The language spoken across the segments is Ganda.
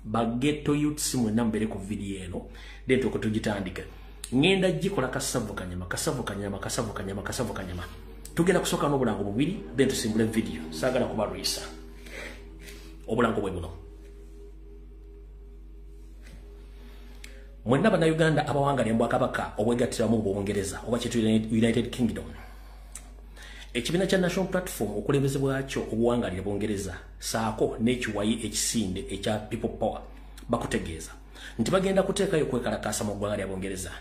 Ba ghetto youths mwenna mubeere ku vidiyo eno, then tuko tugitandike. Ngenda gikola kasavu kanyama, kasavu kanyama, kasavu kanyama, kasavu kanyama. Tugenda kusooka n'obulango bubiri, then tusimbule vidiyo. Saagala kubalwisa. Obulango bwe buno. Mwenna Bannayuganda abawangalira mu Bwakabaka obwegattiramu mu Bungereza oba kye United Kingdom, ekibiina kya National Platform obukulembeze bwakyo obuwangalira Bungereza saako n'ekiwayi ekisinde ekya People Power bakutegeeza nti bagenda kuteekayo okwekalakaasa mu ggwanga lya Bungereza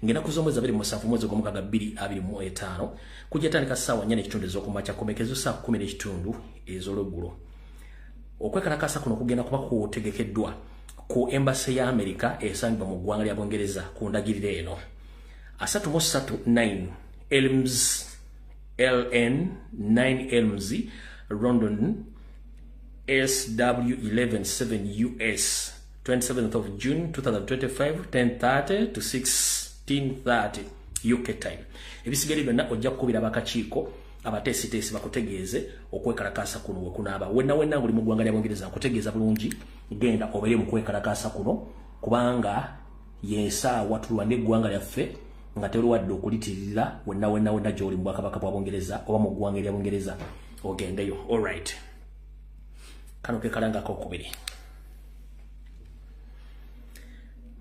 ng'ennaku z'omwezi 27 mwezi gw'omukaaga 2025, kujja tandika ssaawa 4:15 ez'okumakya, komekezo saa 10:15 ez'olweggulo. Okwekalakaasa kuno kugenda kuba kutegekeddwa ku embassy ya Amerika esangibwa mu ggwanga lya Bungereza ku ndagiriro eno: 339 Elms, LN 9 Elms, London, SW11 7US, 27th of June 2025, 10:30 to 16:30 UK time. Ebisigadde byonna ojja kukubira abakakiiko abateesiteesi bakutegeeze okwekalakaasa kuno we kunaaba. Wenna wenna nguli mu ggwanga lya Bungereza, nkutegeeza bulungi, genda obeere mu kwekalakaasa kuno, kubanga yensaawa tulwane eggwanga lyaffe nga teruwadde okulitirira. Wenna wenna wenna gy'oli mu Bwakabaka bwa Bungereza oba mu ggwanga erya Bungereza, ogendeyo. Alright, kano ke kalangako okubiri.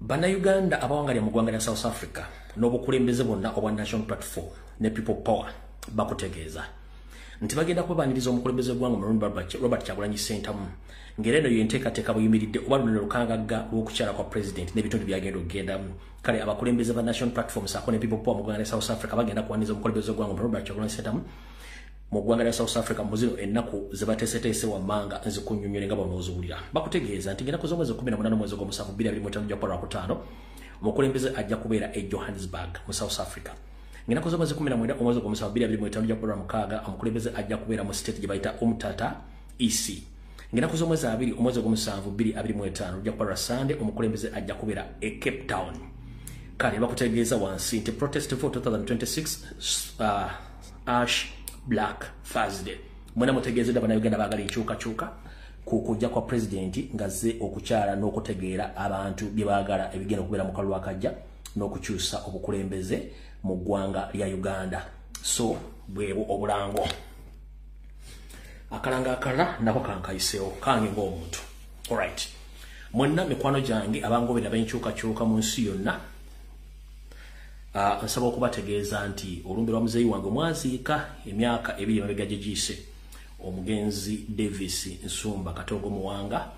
Bannayuganda abawangalira mu ggwanga lya South Africa n'obukulembeze bwonna obwa National Platform ne People Power bakutegeeza nti bagenda kubabaniriza omukulembeze w'eggwanga omulungi Robert Kyagulanyi Ssentamu, ng'era eno yenteekateeka buyimiridde oba luno lukangagga lw'okukyala kwa president n'ebitundu byagenda okugendamu. Kale abakulembeze ba National Platform saako ne People Power mu ggwanga lya South Africa bagenda kuwaniriza omukulembeze w'eggwanga Robert Kyagulanyi Ssentamu mu ggwanga lya South Africa mu zino ennaku ze bateeseteese wammanga nzikunnyonnyole nga bw'onooziwulira. Bakutegeeza nti ng'ennaku z'omwezi 18 mwezi gw'omusanvu 2025 ojja kukola Lwakutaano, omukulembeze ajja kubeera e Johannesburg mu South Africa. Ng'ennaku z'omwezi 19 omwezi gw'omusanvu 2025 ojja kukola Lwamukaaga, omukulembeze ajja kubeera mu state gye bayita Umtata EC. Ng'ennaku z'omwezi 20 omwezi gw'omusanvu 2025 ojja kukola Sunday, omukulembeze ajja kubeera e Cape Town. Kale bakutegeeza wansi nti protest for 2026 ash Black Thursday. Mwena mutegeezedde Bannayuganda baagala enkyukakyuka ku kujja kwa pulezidenti ng'azze okukyala n'okutegeera abantu bye baagala ebigenda okubeera mu kalulu akajja n'okukyusa obukulembeze mu ggwanga lya Uganda. So bwebwo obulango. Akalanga akalala nako kankayiseewo kange ng'omuntu. Alright, mwenna mikwano gyange abangobera b'enkyukakyuka mu nsi yonna, nsaba okubategeeza nti olumbe lwa muzeeyi wange omwaziika emyaka 2 emabega gye giyise, omugenzi Davis Nsumba Katogo Muwanga,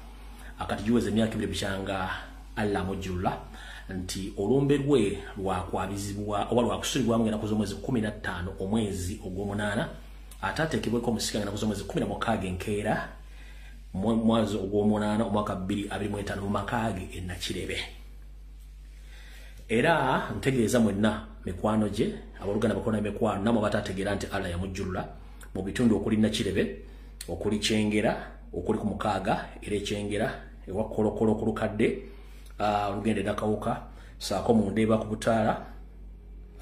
akati giweza emyaka 2 bukyanga Allah amujjulula, nti olumbe lwe lwakwabizibwa oba lwakusulibwamu ng'ennaku z'omwezi 15 omwezi ogw'omunaana, ate ateekebweko omusika ng'ennaku z'omwezi 16 enkeera mwezi ogw'omunaana omwaka 2025 mu maka ge e Nakirebe. Era ntegeeza mwenna mikwano gye, abooluganda, bakona emikwano, namwe bataategeera nti Allah yamujjulula mu bitundu okuli Nakirebe, okuli Kyengera, okuli ku mukaaga era ekyengera ewa Kolokolo ku lukadde olugenda Nakawuka, saako mu Ndeeba ku Butaala,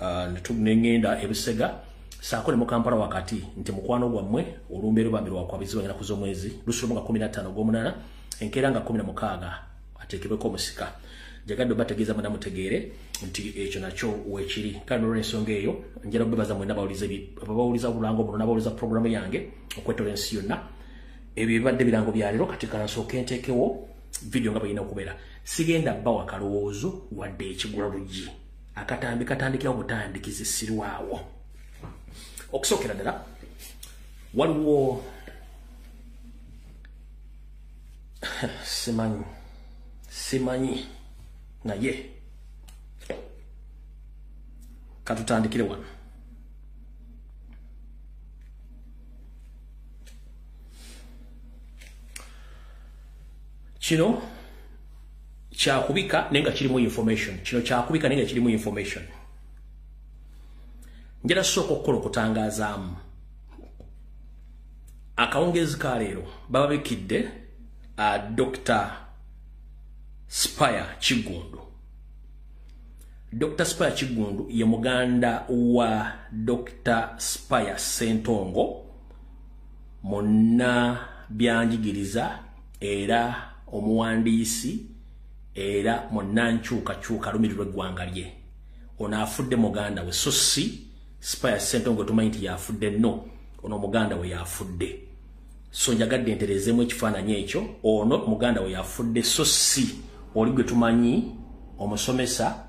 neŋŋenda Ebusega, saako ne mu Kampala wakati, nti mukwano gwammwe olumbe lubambi lwakwabizibwa ennaku z'omwezi lusulumu nga 15 ogw'omunaana, enkeera nga 16 ateekebweko omusika. Njagadde obategeeza mwena mutegeere nti ekyo nakyo weekiri. Kale n'olwensonga eyo njala okubebaza mwenna abawuliza obulango buno n'abawuliza puroguramu yange okwetola ensi yonna. Ebyo bibadde birango bya leero. Kati kansooke nteekewo vidiyo nga bweyina okubeera. Sigenda bbawa kalowoozo wadde ekigula luggi. Akatambi katandikirawo butandikizi, sirwawo. Okusookera ddala waliwo simanyi naye katutandikire wano. Kino kyakubika naye nga kirimu information. Kino kyakubika naye nga kirimu information. Njala sooka okukola okutangazaamu. Akawungeezi ka leero bababikidde Dr Spire Kigundu. Dr Spire Kigundu ye muganda wa Dr Spire Sentongo, munna byanjigiriza era omuwandiisi era munnankyukakyuka alumirirwa eggwanga lye. Ono afudde muganda we, so si Spire Ssentongo tumanyi nti yafudde, no, ono muganda we yafudde. So njagadde nterezeemu ekifaananyi ekyo, ono muganda we yafudde, so si oli gwe tumanyi omusomesa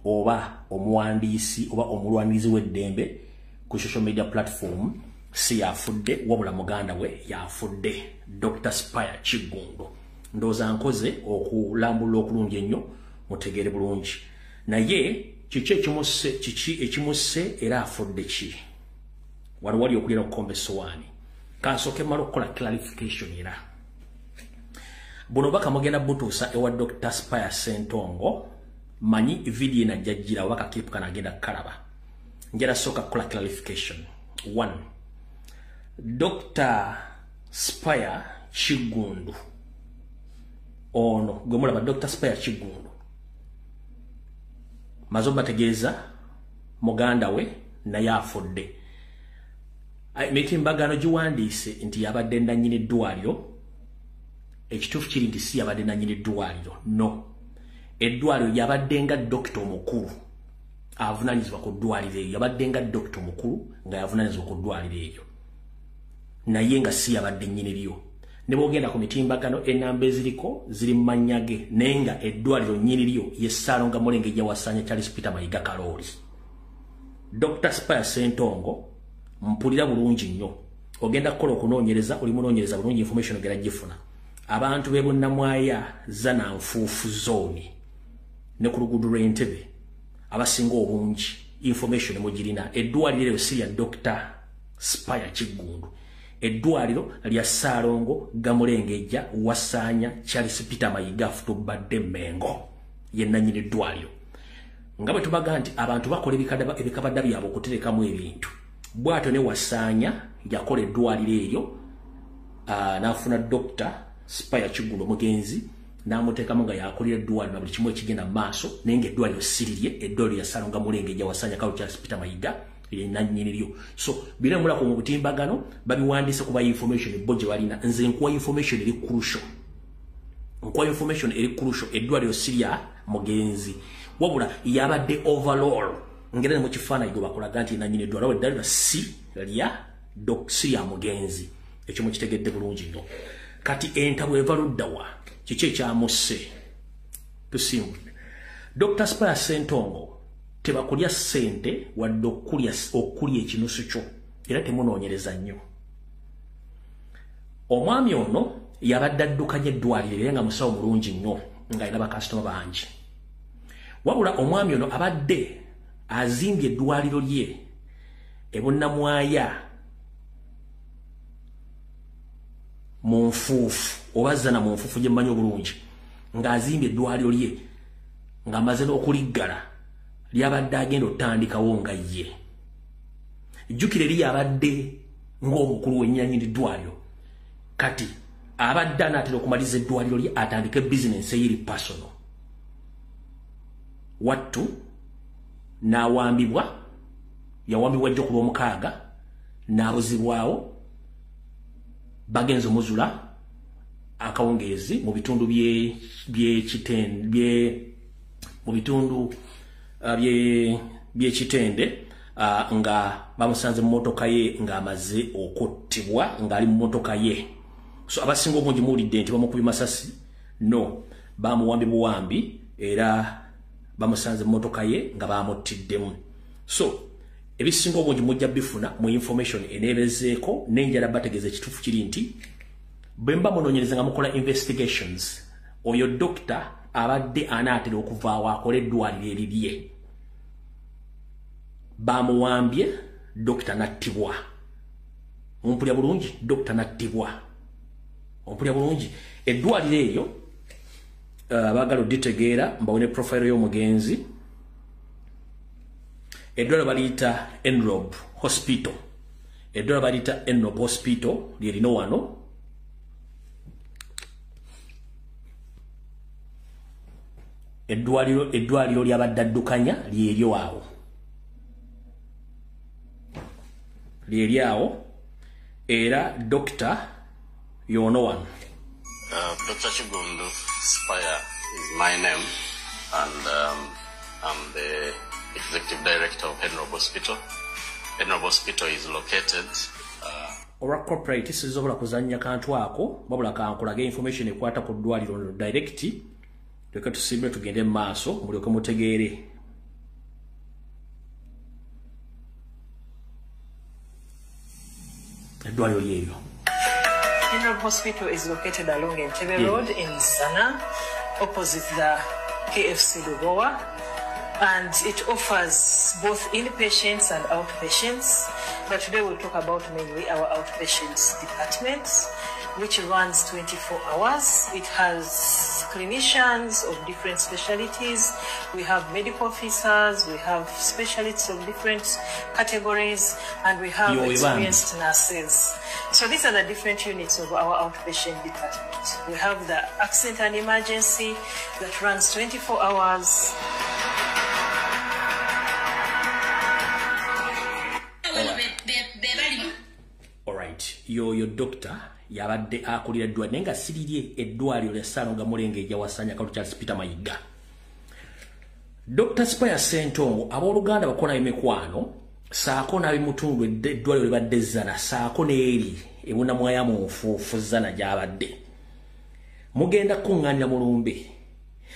oba omuwandiisi oba omulwanirizi w'eddembe ku social media platform, si yafudde, wabula muganda we yafudde, Dr. Spire Kiggundu. Ndowooza nkoze okulambulula okulungi ennyo mutegeere bulungi. Naye kiki ekimusse, kiki ekimusse era afudde ki? Wano wali okulira okukomba essowaani. Kansooke mmala okukola clarification era. Buno obubaka mugenda butuusa ewa Dr. Spire Ssentongo, manyi vidiyo eno ajja jjira oba kakiipu kano agenda kukalaba. Njala sooka kukola clarification. 1. Dr. Spire Kiggundu. Ono gwe mulaba Dr. Spire Kiggundu. Maze obategeeza muganda we naye afudde. Emitimbagano giwandiise nti yabadde nannyini ddwaliro. Ekituufu kiri nti si yabadde nannyini ddwaliro, no. Eddwaliro yabadde nga dokita omukulu avunaanyizibwa ku ddwaliro eryo, yabadde nga dokita omukulu nga yavunaanyizibwa ku ddwaliro eryo, naye nga si yabadde nnyini lyo. Ne bw'ogenda ku mitimbagano ennamba eziriko ziri mu mannya ge, naye nga eddwaliro nnyini lyo ye Ssaalongo Mulengejja Wasanya Charles Peter Mayiga Kalooli. Dr. Spire Ssentongo mpulira bulungi nnyo, ogenda kukola okunoonyereza, oli munoonyereza bulungi, information ogenda gifuna. Abantu b'e Bunnamwaya Zana Nfuufu Zone ne ku luguudo lw'Entebe abasinga obungi information mugirina. Eddwaliro eryo si lya Dr. Spire Kiggundu, eddwaliro lya Ssaalongo Gamulengejja Wasanya Charles Peter Mayiga Futubadde Mmengo, ye nannyini ddwaliro. Nga bwe tubaga nti abantu bakola ebikabadda byabwe okuterekamu ebintu, bw'atyo ne Wasanya yakola eddwaliro eryo, n'afuna Dr. Spire Kiggundu omugenzi n'amuteekamu nga yakolera eddwaliro na buli kimu ekigenda mu maaso, naye ng'eddwaliro si lirye, eddwaliro lya Ssaalongo Mulengejja Wasanya Charles Peter Mayiga nannyini lyo. So bino mulako mu butimbagano babiwandiise kuba information bo gye balina. Nze nkuwa information eri crucial, nkuwa information eri crucial. Eddwaliro si lya mugenzi, wabula yabadde overall ngera ne mu kifaananyi gwe bakulaga nti nannyini eddwaliro, eddwaliro si lya mugenzi. Ekyo mukitegedde bulungi nnyo. Kati entabwe eva ludda wa? Kiki ekyamusse? Tusimbudde. Dr. Spire Ssentongo tebakulya ssente wadde okulya ekinusu kyo, era temunoonyereza nnyo. Omwami ono yabadde addukanya eddwaliro era nga musawo mulungi nnyo, ng'alina bakasitoma bangi. Wabula omwami ono abadde azimbye eddwaliro lye e Bunnamwaya mu nfuufu, oba Zana mu nfuufu gye mmanyi obulungi, ng'azimbye eddwaliro lye ng'amaze n'okuliggala, lyabadde agenda otandikawo nga ye. Jjukira eri yabadde ng'omukulu w'ennyannyini ddwaliro, kati abadde anaatera okumaliza eddwaliro lye atandike bizinensi eyiri personal. Wattu n'awambibwa, yawambibwa jjo ku Lwomukaaga n'abuzibwawo, bagenze omuzula akawungeezi mu bitundu by'Ekitende, nga bamusanze mu mmotoka ye ng'amaze okuttibwa, ng'ali mu mmotoka ye. So abasinga obungi muwulidde nti bamukubye masasi, no, bamuwambye buwambi era bamusanze mu mmotoka ye nga bamuttiddemu. So ebisinga obungi mujja bifuna mu information eneebezeeko, n'enjala bategeeza ekituufu kiri nti bwe mba munoonyereza nga mukola investigations, oyo dokita abadde anaatera okuvaawo akole eddwaliro erirye, bamuwambye, dokita n'attibwa. Ompulira bulungi? Dokita n'attibwa. Ompulira bulungi? Eddwaliro eryo abaagala oditegeera mbawone profile y'omugenzi. Eddwaliro baliyita Enrob Hospital, eddwaliro baliyita Enrob Hospital lyerino wano. Eddwaliro lyabadde addukanya lyeryo awo, lyeri awo, era dokita y'ono wano. Dr. Kiggundu Spire is my name, and I'm the Executive Director of Henrob Hospital. Henrob Hospital is located... Olwa corporate sizobola kuzannya kantu ako, wabula kankulaga information ekwata ku ddwaliro direct, tuleke tusimbe tugende mu maaso mulyoke mutegeere. Eddwaliro lyeryo. Henrob Hospital is located along Entebbe Road in Zana, opposite the KFC Lubowa, and it offers both inpatients and outpatients. But today we'll talk about mainly our outpatients department, which runs 24 hours. It has clinicians of different specialties. We have medical officers, we have specialists of different categories, and we have experienced nurses. So these are the different units of our outpatient department. We have the accident and emergency that runs 24 hours. Alright, yoyo doctor yabadde akulira eddwaliro naye nga sirirye eddwaliro lya Ssaalongo Mulengejja Wasanya Kalu Charles Peter Mayiga. Dr. Spire Ssentongo abooluganda bakona emikwano saako n'abimutundu eddwaliro libadde Zana saako n'eri ebunamwaya mu nfuufu Zana gy'abadde. Mugenda kuŋŋaanira mulumbe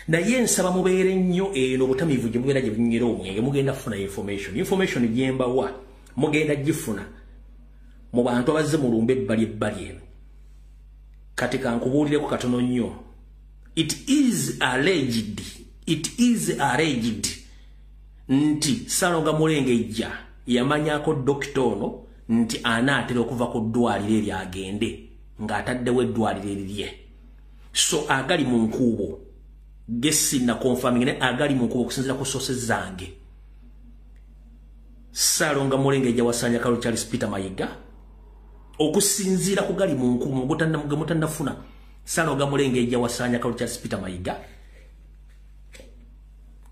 naye nsaba mubeere nnyo eno obutamiivu gye bubeera gye bunywera omwenge. Mugenda kufuna information gye mbawa mugenda gifuna mu bantu abazze mulumbe ebbali ebbali eno. Kati kankubuulireko katono nnyo. It is alleged nti Ssaalongo Mulengejja yamanyako dokita ono nti anaatera okuva ku ddwaliro eryo agende ng'ataddewo eddwaliro erirye. So agali mu nkuubo gesinna confirming naye agali mu nkuubo okusinziira ku sources zange. Ssaalongo Mulengejja Wasanya Kalu Charles Peter Mayiga okusinziira ku gali mu nkuubo mutannafuna Ssaalongo Mulengejja Wasanya Kalu Charles Peter Mayiga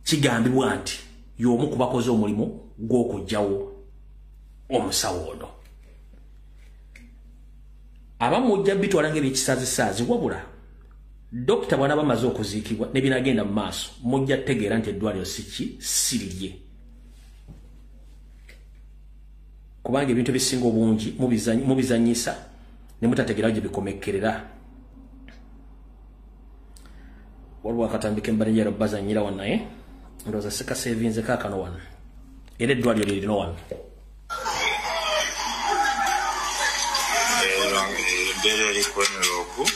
kigambibwa nti y'omu ku bakoze omulimu gw'okuggyawo omusawo ono. Abamu ojja bitwala ng'ebyekisazisaazi, wabula dokita bw'anaaba amaze okuziikibwa ne binagenda mu maaso mujja kutegeera nti eddwaliro si ki sirirye, kubanga ebintu ebisinga obungi mubizannyisa ne mutategeerawo gye bikomekkerera. Waliwo akatambi k'embalirira bazannyira wano naye ndowooza sikaseevinze kaakano wano, era eddwaliro lye lirino wano. Embeera eri ku Henrob,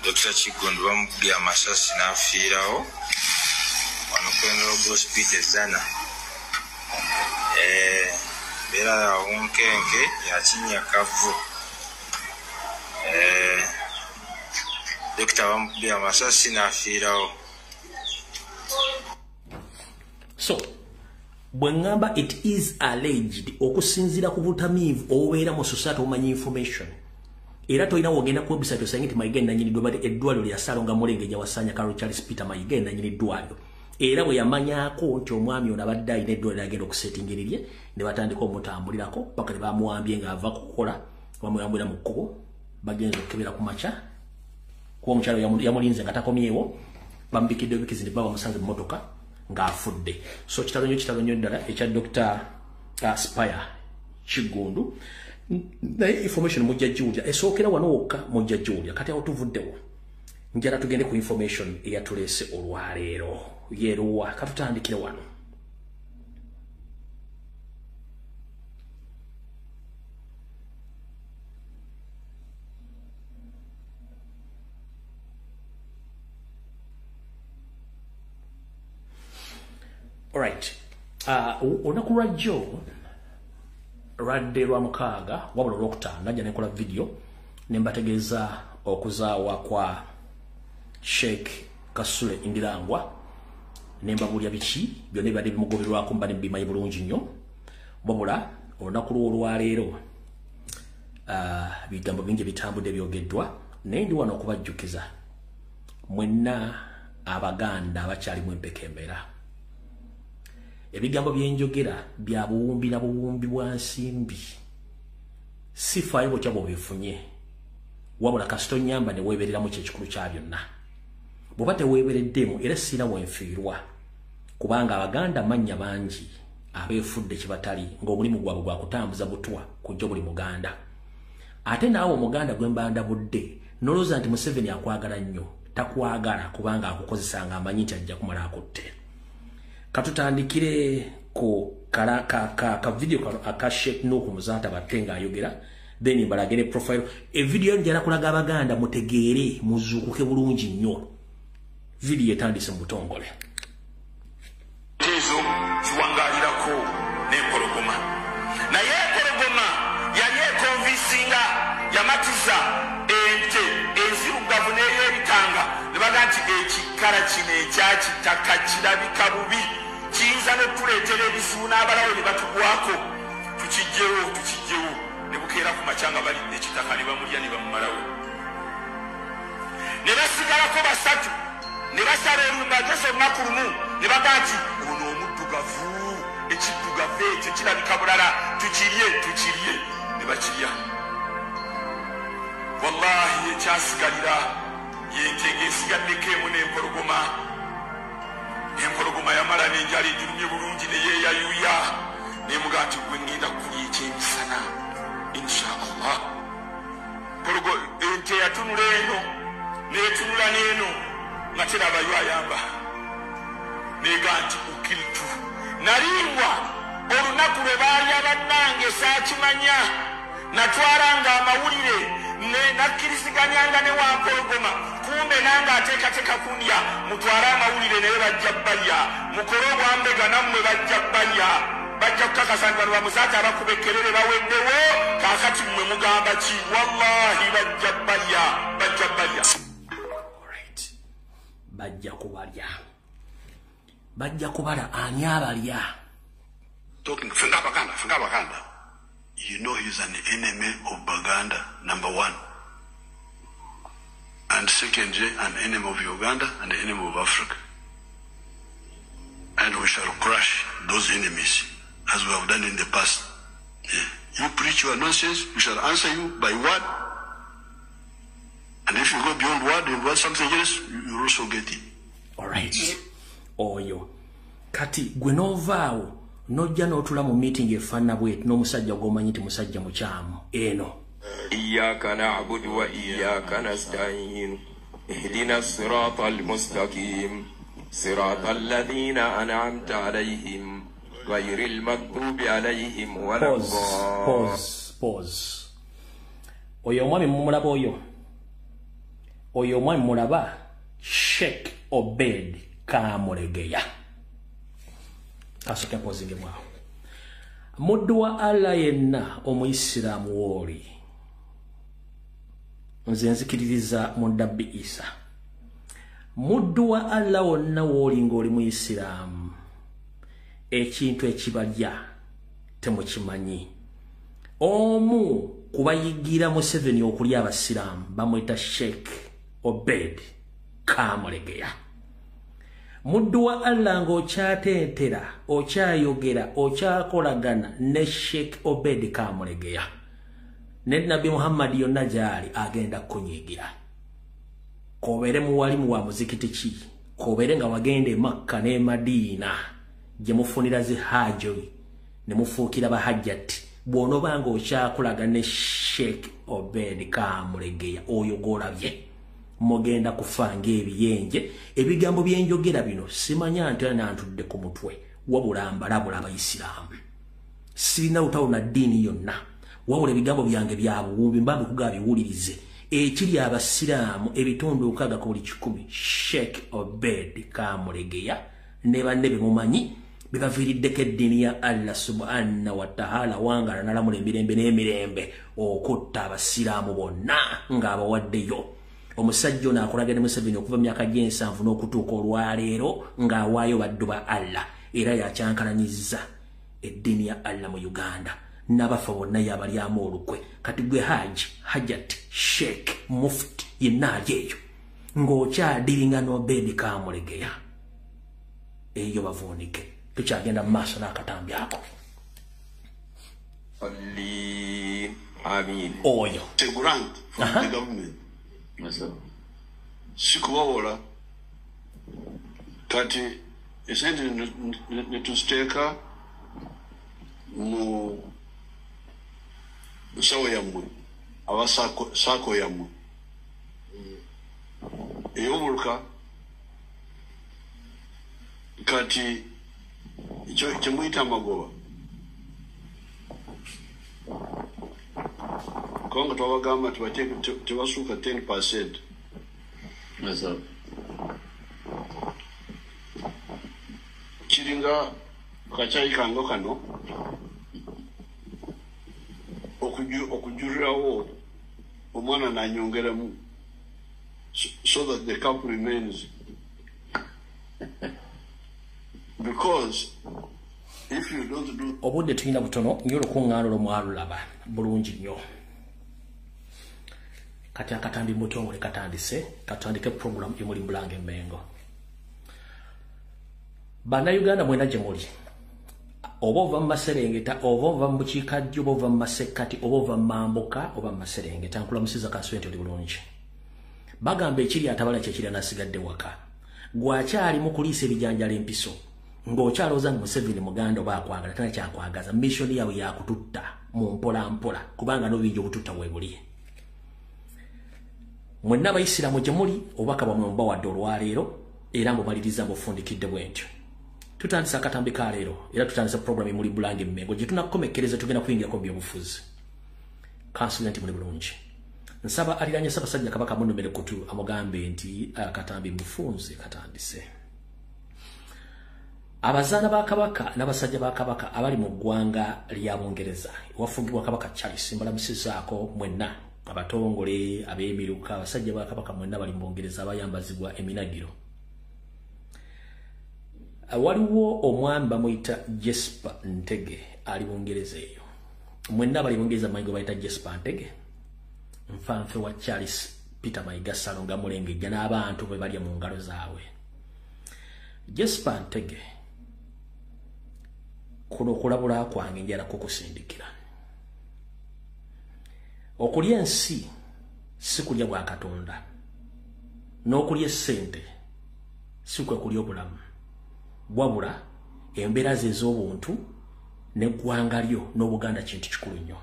Dr. Kiggundu bamukubye amasasi n'afiirawo wano ku Henrob Hospital Zana. Embeera ya bunkenke ya kinnyakavu. Dokita bamukubye amasasi n'afiirawo. So bwe ŋŋamba it is alleged okusinziira ku butamiivu obubeera mu society obumanyi information, era tolina wogenda ku website osange nti Mayiga ennannyini ddwaliro, eddwaliro lya Ssaalongo Mulengejja Wasanya Kalu Charles Peter Mayiga ennannyini ddwaliro. Era bwe yamanyaako nti omwami ono abadde alina eddwaliro agenda okusetinga erirye ne batandika omutambulirako paka ne bamuwambye ng'ava kukola, bamuyambulira mu kkubo, bagenza okukebera ku makya kuba omukyalo yamulinze nga takomyewo, bamubikidde obubikizi ne baba bamusanze mu mmotoka ng'afudde. So kitalo nnyo ddala ekya Dr. Spire Kiggundu. Naye information mujja giwulira, esookera wano wokka mujja giwulira. Kati awo tuvuddewo, njala tugende ku information eyatuleese olwaleero yeeruwa. Katutandikire wano. Alright, olunaku lwajjo lwadde lwa mukaaga wabula olwokutaano najja nekola video ne mbategeeza okuzaawa kwa Sheikh Kasule Ndirangwa ne mbabuulira biki byonna ebibadde bimugoberwako mba ne mbimanyi bulungi nnyo. Wabula olunaku lw'olwaleero bigambo bingi bitambudde byogeddwa, naye ndi wano okubajjukiza mwenna Abaganda abakyalimu empeke embeera. Ebigambo byenjogera bya buwumbi na buwumbi bwa nsimbi, sifaayo butya bw'obifunye. Wabula kasito nyamba ne weebereramu kyekikulu kya byonna. Bw'oba teweebereddemu era sirina wenfiirwa, kubanga Abaganda mannya bangi abeefudde kibatali ng'omulimu gwabwe gwa kutambuza butwa kujja buli Muganda. Ate naawe Omuganda gwe mbanda budde nolowooza nti Museveni akwagala nnyo, takwagala kubanga akukozesa ng'amanyi nti ajja kumala akutte. Katutandikire ku ka video kano aka Sheikh Nuhu Muzaata Batte ng'ayogera, then mbalagire profile. Evidiyo njala kulaga Abaganda mutegeere muzuukuke bulungi nnyo. Video etandise mu butongole. Ezo ziwangalirako n'empologoma, naye empologoma yali ekonvisinga, yamatiza ente enzirugavu n'ey'ebitanga ne baga nti ekikala kino ekyakitaka kirabika bubi, kiyinza n'okutuleetera ebizibu n'abalawo ne batugwako, tukijjewo tukijjewo. Ne bukeera ku makya nga balidde ekitaka ne bamulya ne bamumalawo. Ne basigalako basatu, ne basala olumagezi olunaku lumu ne baga nti ono omuddugavu, ekiddugavu ekyo kirabika bulala, tukirye tukirye. Ne bakirya. Wallahi ekyasigalira yente ng'esigaddeko emu n'empologoma. Empologoma yamala n'enjala egirumye bulungi ne yeeyayuya nemuga nti gwe ŋŋenda kulya ekyemisana insha Allah. Ente yatunula eno n'etunula n'eno nga terabayo ayamba, nega nti ukiltu naliibwa olunaku lwe baalya bannange saakimanya, natwalanga amawulire nakkiriziganyanga ne wampologoma, kumbe nange ateekateeka kundya. Mutwale amawulire naye bajja balya, mukole obwambega nammwe bajja balya, bajja kukakasa nti bano bamuzaata abakuba ekkerere baweddewo. Kaakati mmwe mugamba ki? Wallahi bajja balya, bajja balya. Bajja kubalya, bajja kubala. Ani abalya? Talking Fenga Baganda, Fenga Baganda. You know he's an enemy of Baganda, number one. And secondly, an enemy of Uganda and an enemy of Africa. And we shall crush those enemies as we have done in the past. Yeah. You preach your nonsense, we shall answer you by word. And if you go beyond word and want something else, you also get it. All right. Oyo. Kati gwe n'ovaawo n'ojja n'otula mu meeting efaanana bweti n'omusajja gw'omanyi nti musajja mukyamu eno. Iyyaka na'budu wa iyyaka nasta'in ihdina siratal mustaqim siratal ladhina an'amta alayhim ghayril maghdubi alayhim waladdallin. Pause, pause. Oyo omwami mumulaba oyo. Oyo omwami mulaba Sheikh Obed Kamulegeya. Kasooke mpozinge mwawo. Muddu wa Allah yenna Omuyisiraamu wooli, nze nzikiririza mu Nabbi Isa. Muddu wa Allah wonna wooli ng'oli Muyisiraamu, ekintu ekibalya temukimanyi. Omu kubayigira Museveni okulya Abasiraamu bamwita Sheikh Obed Kamulegeya. Muddu wa Allah ng'okyateetera, okyayogera, okyakolagana ne Sheikh Obed Kamulegeya, ne Nabbi Muhammad yonna gy'ali agenda kukunyiigira. K'obeere muwalimu wa muzikiti ki, k'obeere nga wagenda e Makka n'e Madiina gye mufunira zi haaji ne mufuukira bahajjati, bw'onoba ng'okyakolagana ne Sheikh Obed Kamulegeya oyo gw'olabye, mugenda kufa ng'ebiyenje. Ebigambo byenjogera bino simanya nti nantudde ku mutwe, wabula mbalabula Abayisiraamu. Sirina lutalo na ddiini yonna, wabula ebigambo byange bya buwumbi mba mbikuga biwulirize. Ekiri Abasiraamu ebitundu 6 ku buli 100, Sheikh Obed Kamulegeya ne banne be mumanyi bebaviiriddeko eddiini ya Allah subhanahu wa ta'ala wangala n'alamula emirembe n'emirembe okutta Abasiraamu bonna ng'abawaddeyo. Omusajja ono akolagana ne Museveni okuva mu myaka gy'ensanvu n'okutuuka olwaleero ng'awaayo baddu ba Allah, era yakyankalanyizza eddiini ya Allah mu Uganda. N'abafa bonna yabalyamu olukwe. Kati gwe Haji, Hajat, Sheikh, Mufti yenna ali eyo ng'okyadiringa n'Obed Kamulegeya, eyo bavuunike. Tukyagenda mu maaso n'akatambi ako. آمين. Oyo a grant from the government. Sikubawola kati esente netuziteeka mu nsawo yammwe aba SACCO yammwe ey'obuluka. Kati ekyo kyemuyita amagoba, kubanga twabagamba tebasuuka 10%. Kiringa kacyayi kango kano okujulirawo omwana nanyongeremu so that the cup remains, because if you don't do. Obudde tulina butono nnyo, olukuŋŋaana olwo mwalulaba bulungi nnyo. Kati akatambi mutongole katandise, katandike program emuli Bulange Emmengo. Bannayuganda mwena gye muli, oba ova mu maserengeta, oba ova mu bukiikaddyo, oba ova mu masekkati, oba ova mu mambuka, oba mu maserengeta, nkulamusiza kansuube nti oli bulungi. Bagamba ekiri atabala kyekiri anasigadde waka. Gwakyali mu kuliisa ebijanjalo empiso ng'okyalowooza nti Museveni muganda oba akwagala, tana kyakwagaza. Mission yaabwe yakututta mu mpola mpola, kubanga n'obuyinja obututta bwe buli. Mwenna abayisiraamu gye muli, obubaka bwammwe mubawadde olwaleero era mbumaliriza mbufundikidde bwe ntyo. Tutandise akatambi ka leero era tutandise program emuli Bulange Emmengo gye tunakukomekkereza, tugenda kuyingirako mu byobufuzi. Kansuubira nti muli bulungi. Nsaba aliranye Ssaabasajja Kabaka munumere kutu amugambe nti akatambi mufunze katandise. Abazaana ba Kabaka n'abasajja ba Kabaka abali mu ggwanga lya Bungereza ewafugibwa Kabaka Charles, mbalamusizaako mwenna abatongole, ab'emiruka, abasajja ba Kabaka mwenna bali mu Bungereza abayambazibwa eminagiro. Waliwo omwami bamuyita Jesper Ntege ali Bungereza eyo. Mwenna bali Bungereza manyi gwe bayita Jesper Ntege, nfanfe wa Charles Peter Mayiga Ssalonga Mulengejja n'abantu bwe balya mu ngalo zaabwe. Jesper Ntege, kuno okulabula kwange njala kukusindikira. Okulya ensi si kulya bwa Katonda, n'okulya essente si kwe kulya obulamu, wabula embeera ze ez'obuntu n'eggwanga lyo n'Obuganda kintu kikulu nnyo.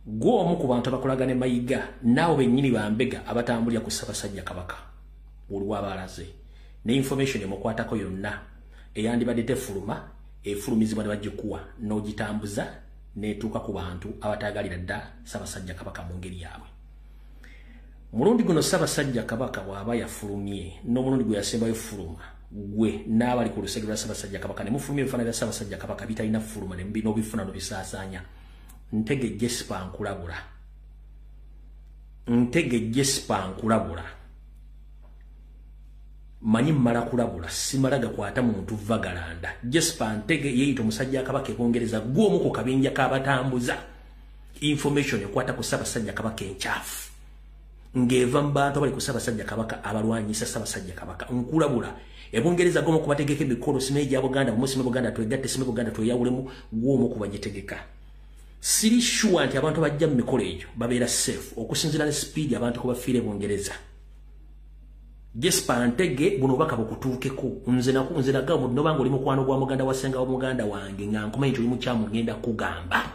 Gwe omu ku bantu abakolagana ne Mayiga n'abo bennyini bambega abatambulira ku Ssaabasajja Kabaka olwo abalaze ne information emukwatako yonna eyandibadde tefuluma efulumizibwa ne bagikuwa n'ogitambuza n'etuuka ku bantu abataagalira dda Ssaabasajja Kabaka mu ngeri yaabwe. Mulundi guno Ssaabasajja Kabaka bw'aba yafulumye n'omulundi gwe yasembayo fuluma, gwe n'abali ku lusegere lwa Ssaabasajja Kabaka ne mufulumya ebifaananyi bya Ssaabasajja Kabaka bitalina fuluma n'obifuna n'obisaasaanya. Ntege Jesper nkulabula, Ntege Jesper nkulabula, manyi mmala kulabula, simala gakwata muntu vagalanda. Jesper Ntege yeeyita omusajja Kabaka e Bungereza, gwe omu ku kabinja k'abatambuza information ekwata ku Ssaabasajja Kabaka enkyafu ng'eva mu bantu abali ku Ssaabasajja Kabaka abalwanyisa Ssaabasajja Kabaka. Nkulabula, e Bungereza gwe omu ku bategeka emikolo, simanyi gya Buganda, musime Buganda twegatte, simanyi Buganda tweyawulemu, gwe omu ku bagitegeka. Siri sure nti abantu bajja mu mikolo egyo babeera safe okusinziira ne speed abantu kwe bafiira e Bungereza. Jesper Ntege, buno obubaka bukutuukeko. Nze nagamba nobanga oli mukwano gwa muganda wa ssenga wa muganda wange nga nkumanyi nti oli mukyamu, ngenda kugamba.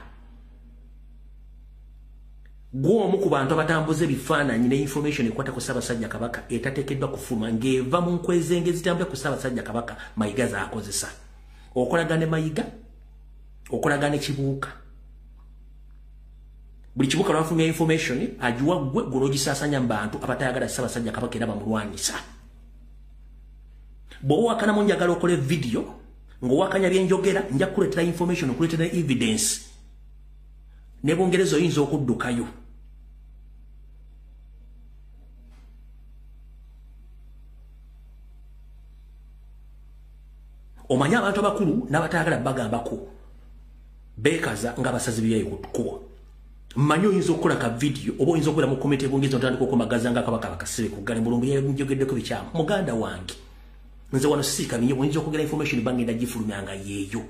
Gwe omu ku bantu abatambuza ebifaananyi ne information ekwata ku Ssaabasajja Kabaka etateekeddwa kufuluma ng'eva mu nkwezenge ezitambula ku Ssaabasajja Kabaka Mayiga z'akozesa. Okolagana ne Mayiga, okolagana ne Kibuuka. Buli Kibuuka lwafulumya information agiwa ggwe, gwe n'ogisaasanya mu bantu abatayagala Ssaabasajja Kabaka era bamulwanyisa. Bw'oba owakanamu njagala okole vidiyo ng'owakanya bye njogera, nja kukuleetera information, okuleetera evidence. Ne Bungereza oyinza okuddukayo. Omanye abantu abakulu n'abatayagala bagambako beekaza ng'abasazi byayi ku kkubo. Mmanyi oyinza okukola ka vidiyo oba oyinza okubeera mu komiti ebungereza otandika okumagaza nga Kabaka bakasibe ku ggale mulungu njogeddeko bikyamu. Muganda wange, nze wano siika binyo, oyinza okwogera information bangenda gifulumya nga yeeyo.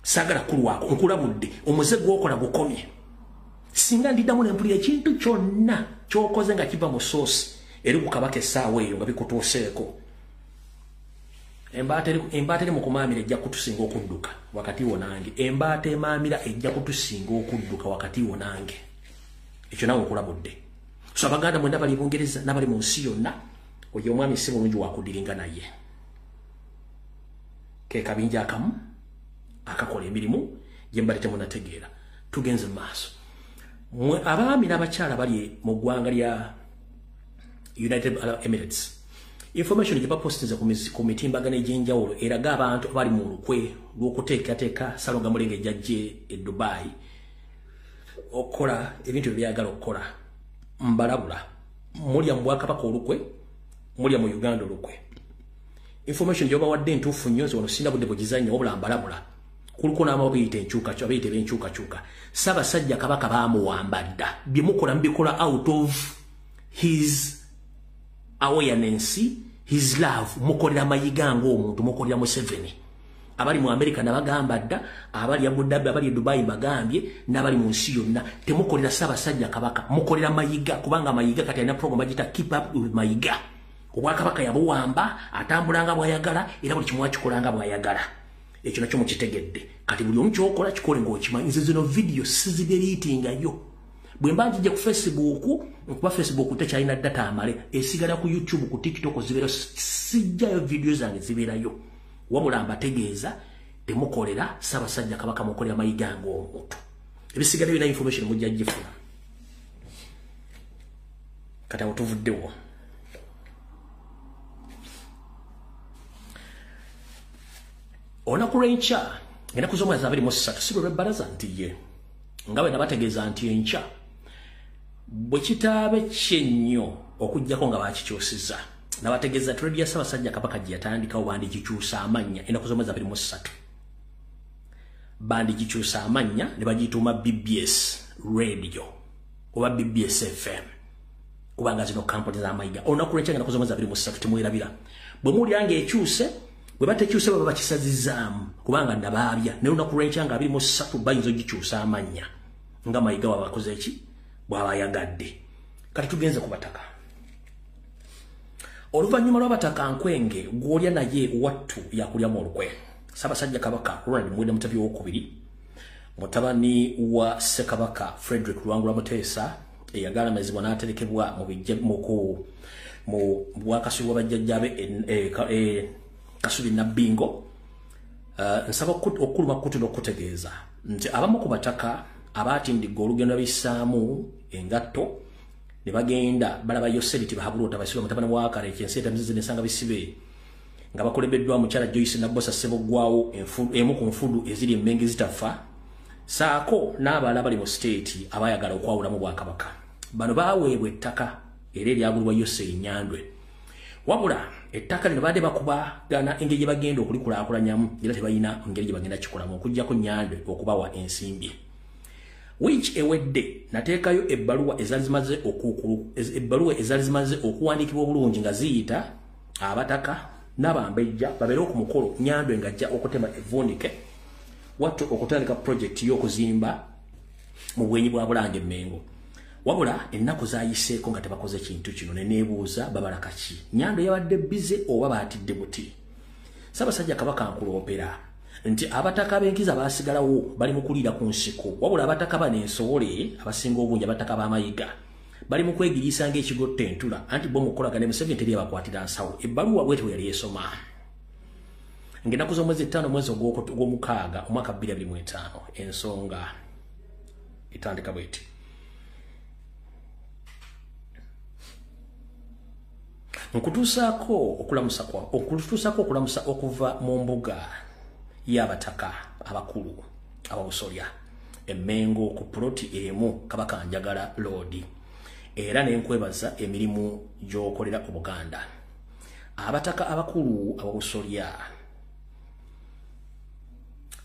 Saagala kulwako, nkulabudde, omuze gw'okola gukomye. Singa ndiddamu ne mpulira ekintu kyonna ky'okoze nga kiva mu soosi eri ku Kabaka essaawa eyo nga bikutuuseeko, embaata eri mu kumaamira ejja kutusinga okudduka wakati wo nange. Embaata emaamira ejja kutusinga okudduka wakati wo nange. Ekyo nawe nkulabudde. So Abaganda mwenna bali Bungereza n'abali mu nsi yonna, oyo omwami si mulungi wakudiringa naye. Ke kabinja akamu akakola emirimu gye mbadde temunategeera. Tugenze mu maaso. Mwe abaami n'abakyala bali mu ggwanga lya United Arab Emirates, information gye bapostinze ku mitimbagano egy'enjawulo eraga abantu abali mu lukwe lw'okuteekateeka Ssalonga Mulenge ejjajje e Dubai okukola ebintu bye byagala okukola. Mbalabula, mulya mu bwakabaka olukwe, mulya mu Uganda olukwe. Information gyobawadde entuufu nnyo, nze wano sirina budde bugizannya, wabula mbalabula. Kuliko n'abamu beyita enkyukakyuka, bayita eb'enkyukakyuka. Ssaabasajja Kabaka baamuwamba dda. Bye mukola mubikola out of his awareness, his love. Mukolera Mayiga ng'omuntu, mukolera Museveni. Abali mu America nabagamba dda, abali Abu Dhabi, abali e Dubai bagambye, n'abali mu nsi yonna, temukolera Ssaabasajja Kabaka, mukolera Mayiga, kubanga Mayiga kati alina program bagiyita Keep Up with Mayiga. Obwakabaka yabuwamba, atambula nga bw'ayagala, era buli kimu akikola nga bw'ayagala. Ekyo nakyo mukitegedde. Kati buli omu ky'okola kikole ng'okimanyi. Nze zino vidiyo sizideletingayo. Bwe mba njijja ku Facebook, nkuba Facebook tekyalina data amale, esigala ku YouTube, ku TikTok zibeera, sijjayo vidiyo zange zibeerayo. Wabula mbategeeza, temukolera Ssaabasajja Kabaka, mukolera Mayiga ng'omuntu. Ebisigala byonna information mujja gifuna. Kati awo tuvuddewo. Olunaku lw'enkya, ennaku z'omwezi 23, si lwe lw'ebbalaza nti ye, nga bwe nabategeeza nti enkya bwe kitaabe kyennyo okuggyako nga bakikyusizza. Nabategeeza trade ya Ssaabasajja Kabaka gye yatandikawo bandigikyusa amannya ennaku z'omwezi 23. Bandigikyusa amannya ne bagiyituuma BBS Radio oba BBS FM, kubanga zino kampuni z'amayiga. Olunaku lw'enkya ennaku z'omwezi 23 temwerabira. Bwe muwulira ng'ekyuse, bwe batekyuse baba bakisazizaamu, kubanga nabaabya. Ne lunaku lw'enkya nga 23 bayinza ogikyusa amannya nga Mayiga bw'abakoze ki bw'abayagadde. Kati tugenze ku bataka. Oluvannyuma lw'abataka nkwenge gw'olya naye wattu yakulyamu olukwe. Ssaabasajja Kabaka Ronald Muwenda Mutebi owokubiri, mutabani wa Ssekabaka Frederick Luwangula Muteesa, eyagalamizibwa n'aterekebwa mu bwakasubi bwa bajjajjaabe Kasubi Nabbingo. Nsaba okuluma kutu n'okutegeeza nti abamu ku bataka abaatindigga olugendo babissaamu engatto ne bagenda balaba Yoseri Tibahabulota Basibe mutabani wa Kale ensi etamizizi n'ensanga bisibe, nga bakulembeddwa mukyala Joyce Nabbosa Sseboggwawo, emu ku nfudu eziri emmenge zitafa, saako n'abalala bali mu siteeti abaayagala okwawulamu bwakabaka. Bano baaweebwa ettaka era eryagulibwa Yoseri Nyandwe. Wabula ettaka lino badde bakubagana engeri gye bagenda okulikulaakulanyamu, era tebalina ngeri gye bagenda kikolamu okuggyako Nyandwe okubawa ensimbi. Wiiki ewedde nateekayo ebbaluwa ezaali zimaze okuwandiikibwa obulungi nga ziyita abataka n'abambejja babeere ku mukolo Nyandwe ng'ajja okutema evvuunike wattu okutandika pulojekiti y'okuzimba mu bwenyi bwa Bulange Mmengo. Wabula ennaku zaayiseeko nga tebakoze kintu kino, ne neebuuza babala kaki. Nyandwe yabadde bize oba baatidde buti? Ssaabasajja Kabaka nkuloopera nti abataka b'enkiza baasigalawo bali mu kuliira ku nsiko, wabula abataka bano ensowole abasinga obungi abataka b'amayiga bali mu kwegiriisa ng'ekigotta entula, anti bo mu kukolagana ne Museveni teri abakwatira nsawo. Ebbaluwa bw'etyo bwe yali esoma ng'ennaku z'omwezi 5 omwezi ogw'omukaaga omwaka 2025. Ensonga etandika bw'eti. Nkutuusaako okulamusa okuva mu mbuga y'abataka abakulu ababusolya Emmengo ku puloti emu Kabaka Njagala Loodi, era ne nkwebaza emirimu gy'okolera Obuganda. Abataka abakulu ababusolya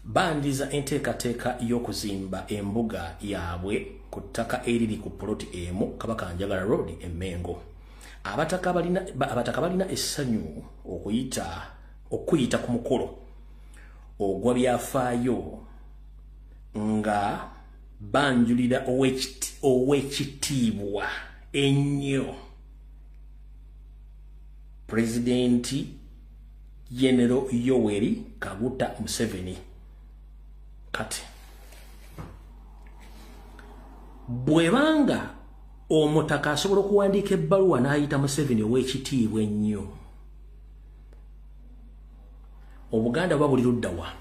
bandiza enteekateeka y'okuzimba embuga yaabwe ku ttaka eriri ku puloti emu Kabaka Njagala Road Emmengo. Abataka balina essanyu okuyita ku mukolo ogwa byafaayo Nga banjulira owekitiibwa ennyo Pulezidenti General Yoweri Kaguta Museveni. Kati bwebanga omutaka asobola okuwandiika ebbaluwa n'ayita Museveni ow'ekitiibwa ennyo, Obuganda buba buli ludda wa?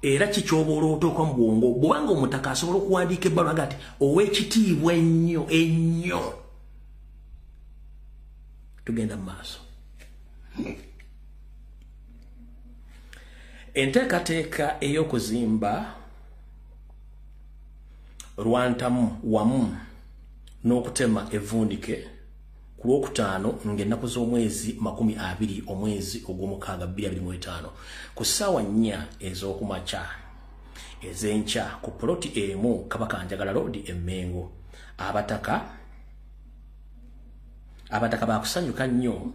Era kikyobola otuuka mu bwongo bw'obanga omutaka asobola okuwandiika ebbaluwa nga ati ow'ekitiibwa ennyo ennyo. Tugenda mu maaso. Enteekateeka ey'okuzimba Lwantamu wamu n'okutema evvundike ku Lwokutaano ng'ennaku z'omwezi 20 omwezi ogw'omukaaga 2025 ku ssaawa 4 ez'okumakya ez'enkya ku poloti emu Kabaka Njagala Road e Mmengo. Abataka baakusanyuka nnyo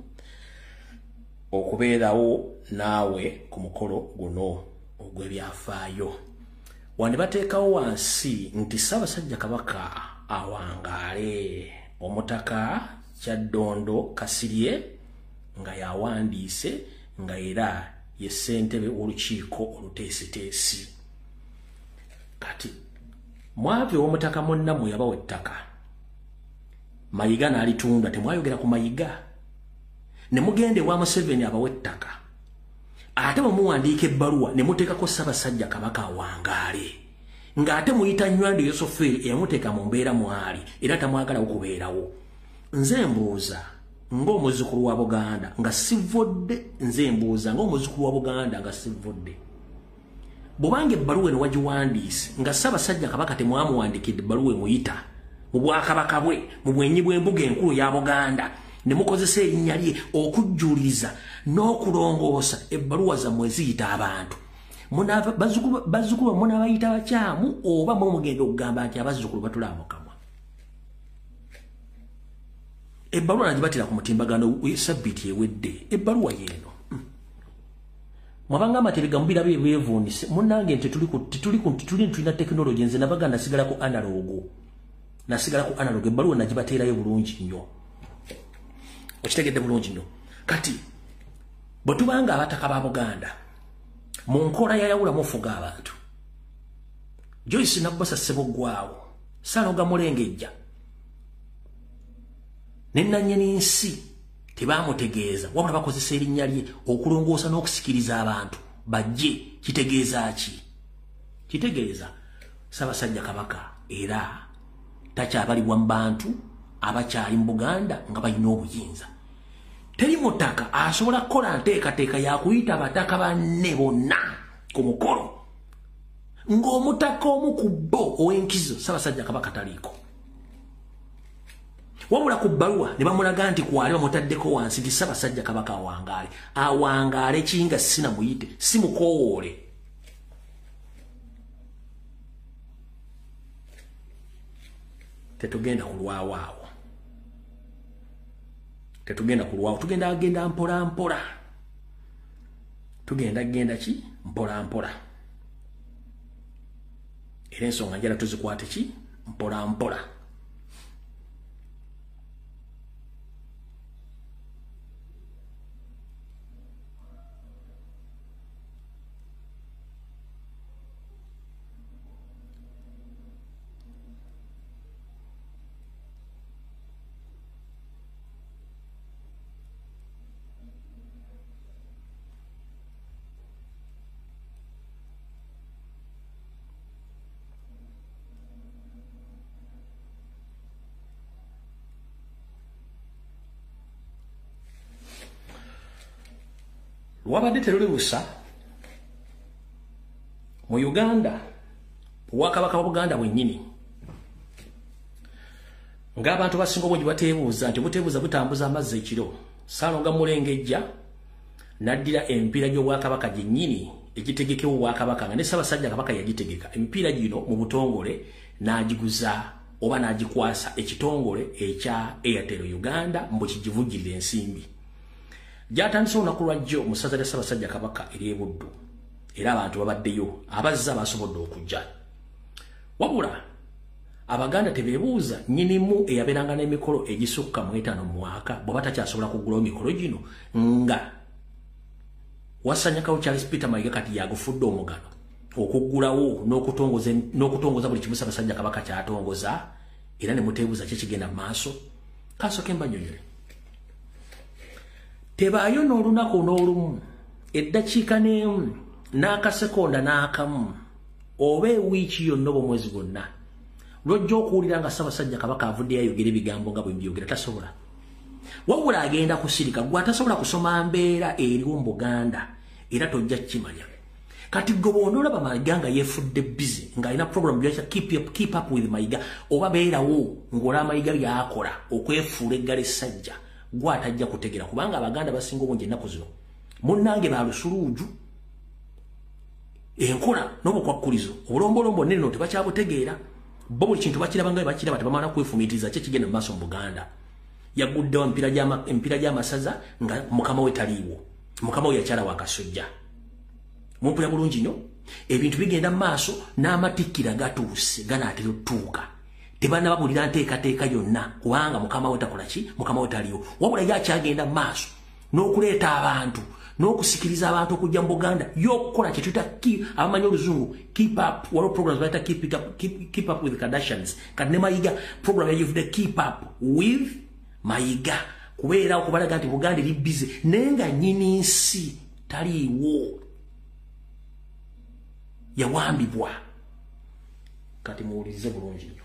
okubeerawo naawe ku mukolo guno ogw'ebyafaayo. Wano bateekawo wansi nti Ssaabasajja Kabaka awangaale. Omutaka Kyaddondo Kasirye nga yawandiise nga era ye ssentebe w'olukiiko oluteesiteesi. Kati mwava ew'omutaka munnammwe yabawa ettaka, Mayiga n'alitunda, temwayogera ku Mayiga. Ne mugenda ewa Museveni abawa ettaka, ate bwe muwandiika ebbaluwa ne muteekako Ssaabasajja Kabaka awangaale, ng'ate muyita Nywando Yosofeeri eyamuteeka mu mbeera mwali era tamwagalawo kubeerawo. Nze mbuuza ng'omuzzukulu wa Buganda nga sivvodde, nze mbuuza ng'omuzzukulu wa Buganda nga sivvodde, bw'obanga ebbaluwa eno wagiwandiise nga Ssaabasajja Kabaka temwamuwandiikidde ebbaluwa emuyita mu bwakabaka bwe mu bwenyi bw'embuga enkulu ya Buganda, ne mukozesa erinnya lye okujjuuliriza n'okulongoosa ebbaluwa zammwe ziyita abantu, bazzukulu bammwe n'abayita bakyamu, oba mwe mugenda okugamba nti abazzukulu batulaamu kamwa? Ebbaluwa nagibatera ku mutimbagano sabbiiti ewedde. Ebbaluwa yeeno. Mwabangamba nti ebigambo birabye byevuunise. Munnange nti tulina tekinologi, nze nabaga nasigala ku analogo. Nasigala ku analogo, ebbaluwa nagibateerayo bulungi nnyo. Okitegedde bulungi nnyo. Kati bwe tubanga abataka ba Buganda mu nkola yayawula mufuga abantu, Joyce Nabbosa Sseboggwawo, Ssaalongo Mulengejja ne nnannyini nsi tebaamutegeeza, wabula bakozesa erinnya lye okulongoosa n'okusikiriza abantu bajje. Kitegeeza ki? Kitegeeza Ssaabasajja Kabaka era takyabalibwa mu bantu abakyali mu Buganda nga balina obuyinza. Teri mutaka asobola kukola nteekateeka yakuyita bataka banne bonna ku mukolo ng'omutaka omu ku bo ow'enkizo Ssaabasajja Kabaka taliiko. Wabula ku bbaluwa ne bamulaga nti kwali bamutaddeko wansi nti Ssaabasajja Kabaka awangaale. Awangaale ki nga sinamuyite, simukoowoole? Tetugenda kulwawo awo, tetugenda kulwawo, tugenda genda mpola mpola, tugenda genda ki mpola mpola. Era ensonga njala tuzikwate ki mpola mpola. Lwabadde teruli busa mu Uganda, obwakabaka bwa Buganda bwennyini, ng'abantu basinga obungi bateebuuza nti buteebuuza butambuza amazzi ekiro. Ssaalongo Mulengejja n'addira emipiira gy'obwakabaka gyennyini egitegekebwa obwakabaka nga ne Ssaabasajja Kabaka yagitegeka emipiira gino mu butongole, n'agiguza oba n'agikwasa ekitongole ekya Airtel Uganda mbu kigivujjirira ensimbi. Gyatandise olunaku lwajjo mu ssaza lya Ssaabasajja Kabaka ery'e Buddu Era abantu babaddeyo abazza basobodde okujja. Wabula Abaganda tebeebuuza nnyinimu eyabeeranga n'emikolo egisukka mu 5 mu mwaka bw'aba takyasobola kugulawo mikolo gino nga Wasanyakawo Charles Peter Mayiga kati yagufudde omugano okuggulawo n'okutongoza buli kimu Ssaabasajja Kabaka ky'atongoza, era ne muteebuuza ki ekigenda mu maaso. Kansooke mbannyonnyole. Tebaayo n'olunaku n'olumu, eddakiika n'emu, n'akasekonda n'akamu, oba ewiiki yonna oba omwezi gwonna lw'ojja okuwulira nga Ssaabasajja Kabaka avuddeyo ayogera ebigambo nga bwe mbyogera. Tasobola. Wabula agenda kusirika. Gwe atasobola kusoma mbeera eriwo mu Buganda era tojja kukimanya. Kati gwe bw'onoolaba Mayiga nga yeefudde busy ng'alina program gy'ayita keep up with Mayiga, oba beerawo ng'olaba Mayiga by'akola okwefuula eggala essajja, gwe atajja kutegeera, kubanga Abaganda basinga obungi ennaku zino munnange ba lusuluuju, enkola n'obukwakkulizo obulombolombo neno tebakyabutegeera. Bo buli kintu bakiraba nga bakiraba, tebamala kwefumiitiriza ki ekigenda mu maaso mu Buganda. Yaguddewo empiira gy'amasaza nga mukama we taliiwo, mukama we yakyala wa Kasujja. Mumpulira bulungi nnyo. Ebintu bigenda mu maaso n'amatikkira gatuuse, ganaatera otutuuka, tebannababulira nteekateeka yonna kubanga mukama we takola ki, mukama we taliiwo. Wabula ye akyagenda mu maaso n'okuleeta abantu n'okusikiriza abantu okujja mu Buganda y'okukola kye tuyita, abamanyi oluzungu, keep up. Waliwo programs bayita keep up with Kardashians. Kati ne Mayiga program yagivudde keep up with Mayiga, kubeera okubalaga nti Buganda eri busy naye nga nnyini nsi taliiwo, yawambibwa. Kati muwulirize bulungi nnyo.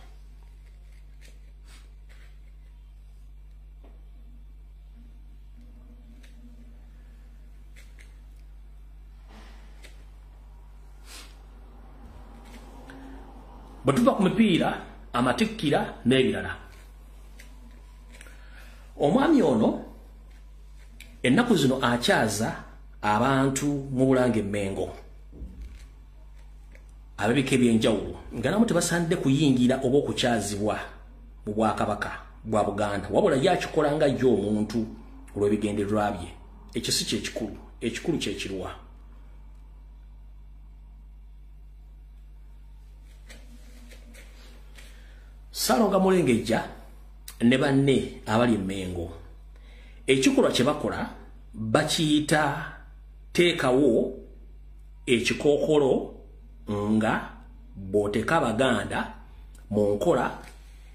Bwe tuva ku mipiira, amatikkira n'ebirala, omwami ono ennaku zino akyaza abantu mu Bulange Mmengo ab'ebika eby'enjawulo nga namu tebasaanidde kuyingira oba okukyazibwa mu bwakabaka bwa Buganda, wabula ye akikola nga ye omuntu olw'ebigendererwa bye. Ekyo si kyekikulu, ekikulu kyekiruwa. Ssalonga Mulengejja ne banne abali Mmengo ekikolwa kye bakola bakiyita teekawo ekikookolo nga bw'oteeka Abaganda mu nkola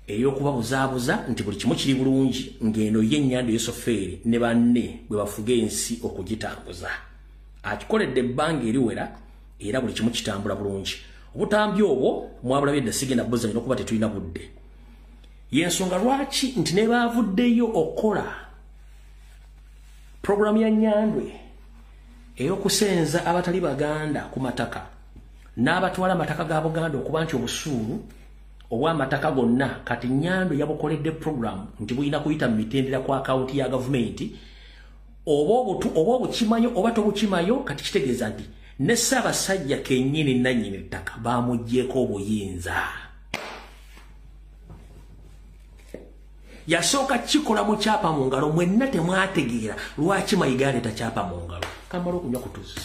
ey'okubabuzaabuza nti buli kimu kiri bulungi, ng'eno ye Nnyando Yosofeeri ne banne bwe bafuga ensi okugitambuza. Akikoledde ebbanga eriwera era buli kimu kitambula bulungi. Obutambi obwo mwabulabye dda, sigenda buzanyo n'okuba tetulina budde. Y'ensonga lwaki nti ne baavuddeyo okukola puroguramu ya Nnyandwe ey'okusenza abatali Baganda ku mataka n'abatwala amataka ga Buganda, okuba nti obusuulu obw'amataka gonna kati Nnyandwe yabukoledde puroguramu nti bulina kuyita mu mitendera ku akawunti ya gavumenti, oba obukimanyo oba tobukimayo. Kati kitegeeza nti ne Ssaabasajja kennyini nannyini ttaka bamuggyeko obuyinza. Yasooka kikola mu kyapa mu ngalo, mwenna temwategeera lwaki Mayiga aleeta kyapa mu ngalo. Kamala okunywa ku tuzzi.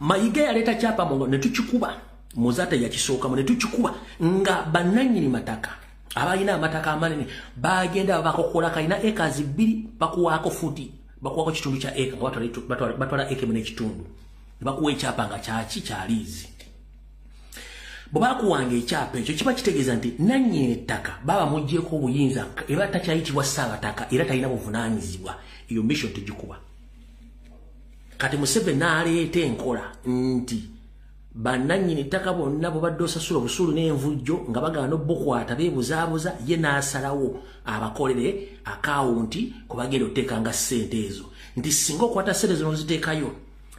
Mayiga yaleeta kyapa mu ngalo ne tukikuba, Muzaata yakisookamu ne tukikuba nga bannannyini mataka abalina amataka amanene bagenda babakokola kalina ekazi 2, bakuwaako futi, bakuwaako kitundu kya eka nga batwala eka emu n'ekitundu, ne bakuwa ekyapa nga kyaki kyaliizi. Bwe bakuwanga ekyapa ekyo kiba kitegeeza nti nannyini ettaka baba muggyeko obuyinza, era takyayitibwa Ssaabataka era talina buvunaanyizibwa. Eyo mission tugikuba. Kati Museveni n'aleeta enkola nti bannannyini ttaka bonna bwebadde osasula obusuulu n'envujjo nga bagaana obukwata beebuzaabuza, ye n'asalawo abakolere akawunti kwe bagenda okuteekanga ssente ezo, nti singa okwata ssente zino oziteekayo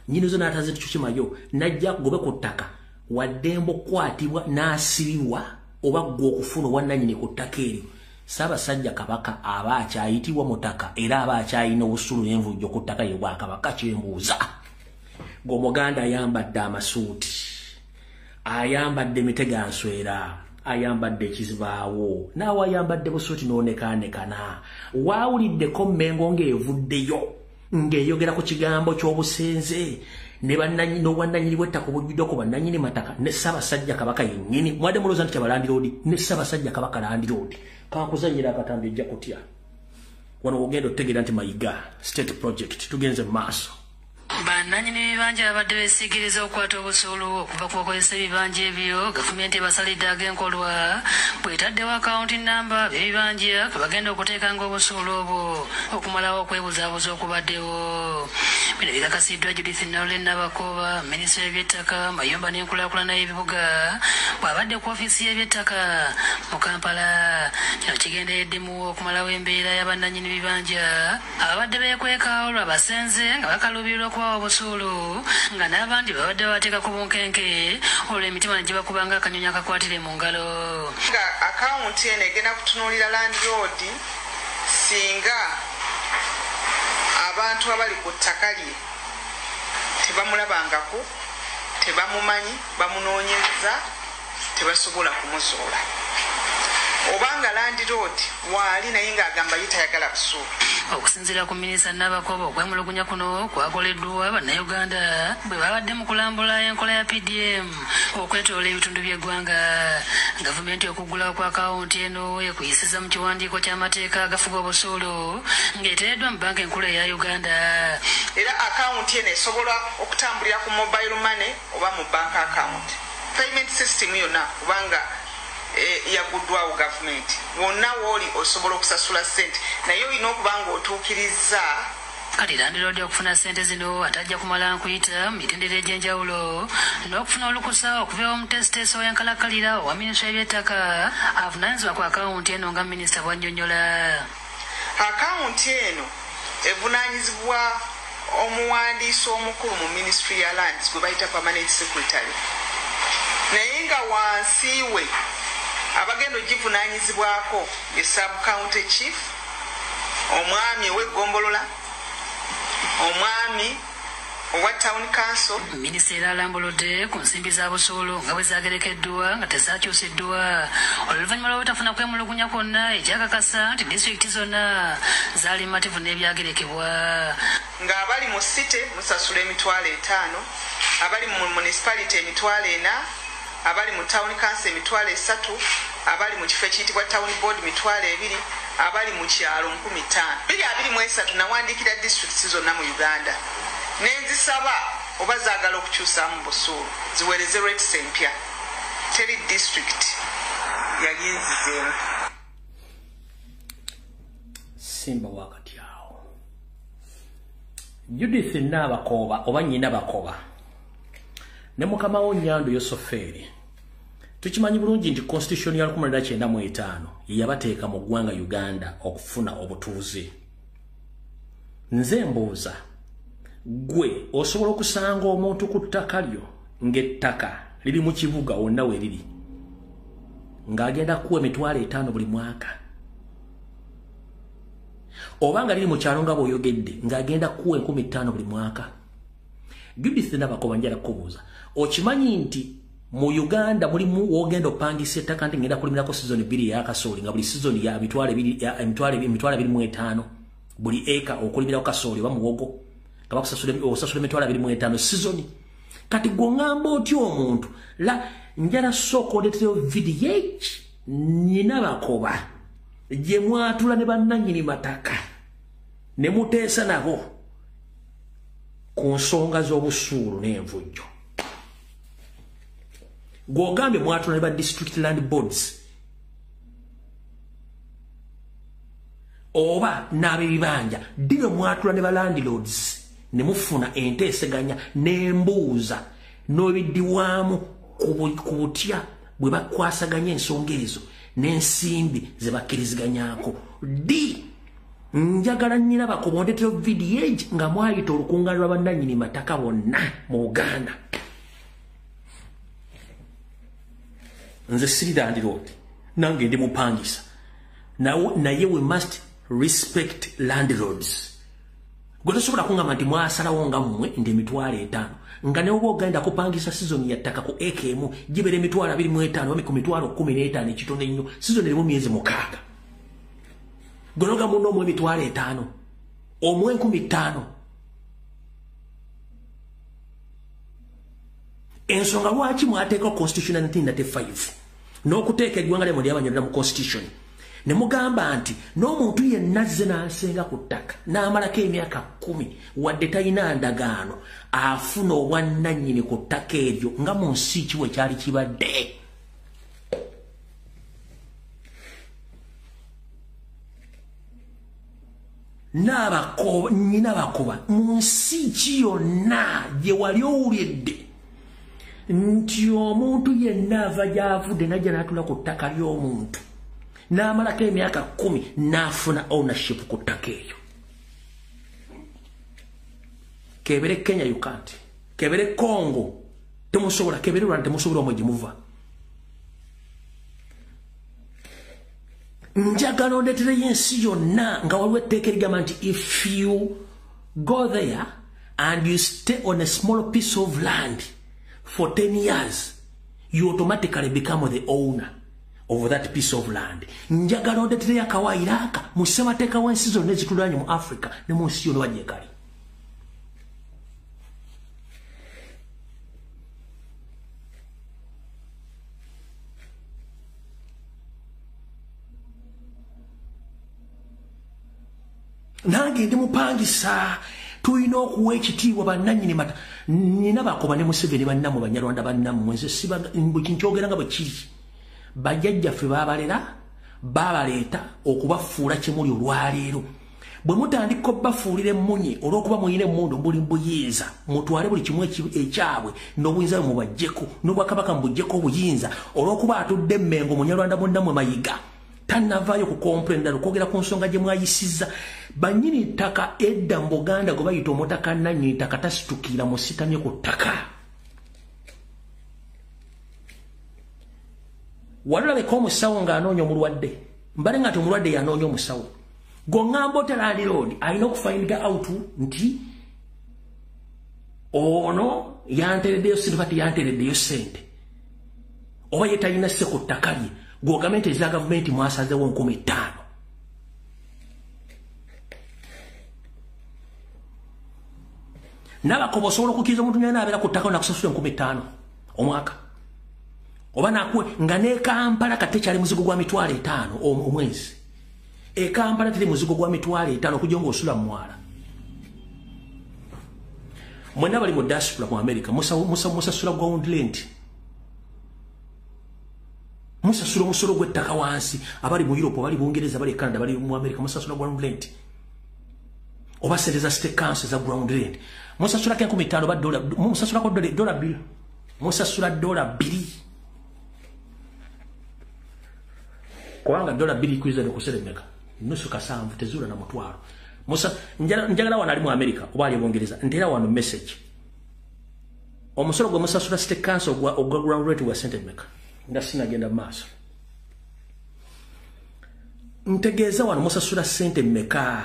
nnyini zo n'atazitukimayo n'ajja kugobe ku ttaka, waddembe okukwatibwa n'asibibwa oba ggwe okufuna obwannannyini ku ttaka eryo. Ssaabasajja Kabaka aba akyayitibwa mutaka era aba akyalina obusuulu n'envujjo ku ttaka ye bwakabaka. Kyembuuza, ng'Omuganda ayambadde amasuuti, ayambadde emiteganswera, Ayambadde ekizibaawo, naawe ayambadde busuuti n'onekaanekana. Waawuliddeko Mmengo ng'evuddeyo ng'eyogera ku kigambo ky'obusenze n'obwannannyini bw'ettaka obujjuddeko ku bannannyini mataka ne Ssaabasajja Kabaka yennyini. Mwadde mulowooza nti kya balandiroodi, ne Ssaabasajja Kabaka landiroodi. Kankuzannyira akatambi, ojja kutya. Wano w'ogenda otegeera nti Mayiga state project tugenze mu maaso. Bannannyini bibanja abadde beesiigiriza okukwata obusuulu okuva ku bakozesa ebibanja ebyo, gavumenti ebasalidde ag'enkolwa bw'etaddewo akawunti namba b'ebibanja kwe bagenda okuteekanga obusuulu obwo okumalawo okwebuzaabuza okubaddewo. Bino bikakasiddwa Judith Nalule Nabakooba, minisita w'ebyettaka, mayumba n'enkulaakulana y'ebibuga, bw'abadde ku ofiisi y'ebyettaka mu Kampala. Kino kigendereddemu okumalawo embeera y'abannannyini bibanja ababadde beekweka olwo abasenze nga bakaluubirirwa okubawa obusuulu, nga n'abandi babadde babateeka ku bunkenke olwo emitima ne gibakubanga akanyonyi akakwatire mu ngalo. Nga akawunti eno egenda kutunuulira landlord singa abantu abali ku ttaka lye tebamulabangako, tebamumanyi, bamunoonyeza, tebasobola kumuzuula, obanga landlord waali naye ng'agamba ye tayagala busuulu. Okusinziira ku minisita Nabakooba, okwemulugunya kuno kwakoleddwa Bannayuganda bwe babadde mu kulambula enkola ya PDM okwetoola ebitundu by'eggwanga. Gavumenti okuggulawo kwa akawunti eno ekuyisiza mu kiwandiiko ky'amateeka agafuga obusuulu ng'eteereddwa mu Banka Enkulu eya Uganda. Era akawunti eno esobola okutambulira ku mobile money oba mu bank account, payment system yonna, kubanga yaguddwawo gavumenti. Wonna wooli osobola okusasula ssente, naye olina okuba nga otuukiriza. Kati landiroodi okufuna ssente zino atajja kumala nkuyita mu mitendera egy'enjawulo n'okufuna olukusa okuva ew'omuteesiteesi ow'enkalakkalira owa minisitule y'ebyettaka avunaanyizibwa ku akawunti eno, nga minisita bw'annyonnyola. Akawunti eno evunaanyizibwa omuwandiisi omukulu mu Ministry ya Lands gwe bayita permanent secretary, naye nga wansi we abagenda ogivunaanyizibwako ye sub county chief, omwami ow'eggombolola, omwami owa town council. Minisita era alambuludde ku nsimbi za busuulu nga bwe zagerekeddwa nga tezakyusiddwa oluvannyuma lw'obutafuna kwemulugunya kwonna, ekyakakasa nti disitulikiti zonna zaali mativu n'ebyagerekebwa. Ng'abali mu city musasula 500,000, abali mu municipality 400,000, abali mu town council 30,000, abali mu kifo ekiyitibwa town board 20,000, abali mu kyalo 5,000. 2023 nawandiikira disitulikiti zonna mu Uganda nenzisaba oba zaagala okukyusaamu busuulu ziweereze rates empya. Teri district yali enzizeemu. Simba wakati awo Judith Nabakooba oba nnyina Bakoba ne mukama wo Nyando Yosoferi, tukimanyi bulungi nti constitution ya 1995 yabateeka mu ggwanga Uganda okufuna obutuuze. Nze mbuuza, gwe osobola okusanga omuntu ku ttaka lyo ng'ettaka liri mu kibuga wonna we riri ng'agenda kuwa 500,000 buli mwaka, oba nga liri mu kyalo nga bw'oyogedde ng'agenda kuwa 5,000 buli mwaka? Judith Nabakooba, njala kubuuza, okimanyi nti mu Uganda mulimu wogenda opangisa ettaka nti ngenda kulimirako season 2 ya kasooli, nga buli season ya 25,000 buli eka okulimirako kasooli oba muwogo, nga bakusasula osasula 25,000 season? Kati gwe ŋŋamba otya omuntu la njala sooka ondeetereyo vidiyo nnyina Bakoba gye mwatula ne bannannyini mataka ne muteesa nabo ku nsonga z'obusuulu n'envujjo. Gw'ogambye mwatula ne ba district land boards oba n'ab'ebibanja, ddi lwe mwatula ne ba landlords ne mufuna enteeseganya n'embuuza n'obiddiwamu ku butya bwe bakwasaganya ensonga ezo n'ensimbi ze bakkiriziganyaako? Ddi? Njagala nnyina Bakoba ondeetero vidiyo egi nga mwayita olukungaana lwa bannannyini mataka bonna mu Buganda. Nze siri landlord, nange ndi mupangisa, naye we must respect landlords. Gwe tosobola kuŋŋamba nti mwasalawo nga mmwe nti 50,000 nga ne oba ogenda kupangisa sizoni ya ttaka ku eka emu gibeera 25,000 oba ku 15,000 ekitono ennyo, sizoni erimu myezi 6. Gwe noga munno omuwa 50,000 omuwa 5,000. Ensonga lwaki mwateeka constitution 1995 n'okuteeka eggwanga lyammwe ly'Abanyarwanda mu constitution ne mugamba nti n'omuntu yenna azze n'asenga ku ttaka n'amalako emyaka 10 wadde talina ndagaano afuna obwannannyini ku ttaka eryo nga mu nsi ki we kyali kibadde. Nnyina bakoba mu nsi ki yonna gye wali owulidde nti omuntu yenna ava gy'avudde n'ajja n'atula ku ttaka ly'omuntu n'amalako emyaka 10 n'afuna ownership ku ttaka eryo. Kebere Kenya you can't. Kebere Congo temusobola, kebere Rwanda temusobola omwe gye muva. Njagala ondeetereyo ensi yonna nga waliwo etteeka erigamba nti if you go there and you stay on a small piece of land for 10 years, you automatically become the owner of that piece of land. Njagala ondeetereyo akawaayiro aka mu ssemateeka w'ensi zonna ezituliraanye mu Africa ne mu nsi yonna wagyekali. Nange ndi mupangisa, tulina okuwa ekitiibwa bannannyini mata. Nina bakoba ne Museveni bannammwe Banyarwanda bannammwe, nze siba nkyogera nga bwe kiri. Bajjajjaffe baabalera, baabaleeta okubafuula kye muli olwaleero. Bwe mutandika obbafuulira emmunye olw'okuba mulina emmundu muli buyinza, mutwale buli kimu ekyabwe n'obuyinza bwe mubaggyeko, n'obwakabaka mubuggyeko obuyinza olw'okuba atudde Mmengo Munyarwanda munnammwe Mayiga tannavaayo kukomplenda okwogera ku nsonga gye mwayisizza. Bannyini ttaka edda mu Buganda gwe bayita omutaka nnannyini ttaka tasitukira musitamye ku ttaka. Walolabeka omusawo ng'anoonya omulwadde, mbale nga nti omulwadde yanoonya omusawo. Gw'oŋŋamba otya landlord alina okufindinga out nti ono yantereddeyo ssente oba teyantereddeyo ssente, oba ye talina sse ku ttaka lye, gw'ogambe nti eza gavumenti mwasazeewo 5,000. Nabakoba osobola okukkiriza omuntu yenna abeera ku ttaka nakusasula 5,000 omwaka, oba nakuwe nga ne Kampala kati tekyali muzigo gwa 50,000 omwezi. E Kampala teri muzigo gwa 50,000 okujja ng'osula mu mwala. Mwenna bali mu diaspora mu America musasula ground rent, musasula omusolo gw'ettaka wansi. Abali mu Europe, abali Bungereza, abali Canada, abali mu America musasula ground rent oba sente za state council za ground rent. Musasulako 5,000 oba dola, musasulako dola bbiri, musasula $2 kubanga $2 kuyinza n'okuseremeka nusu kasanvu tezuula na mutwalo. Njagala wano ali mu America oba ali Bungereza, nteera wano message. Omusolo gwe musasula state council ogwa ground rent gwa sente mmeka? Nga sinagenda mu maaso. Ntegeeza wano musasula sente mmeka?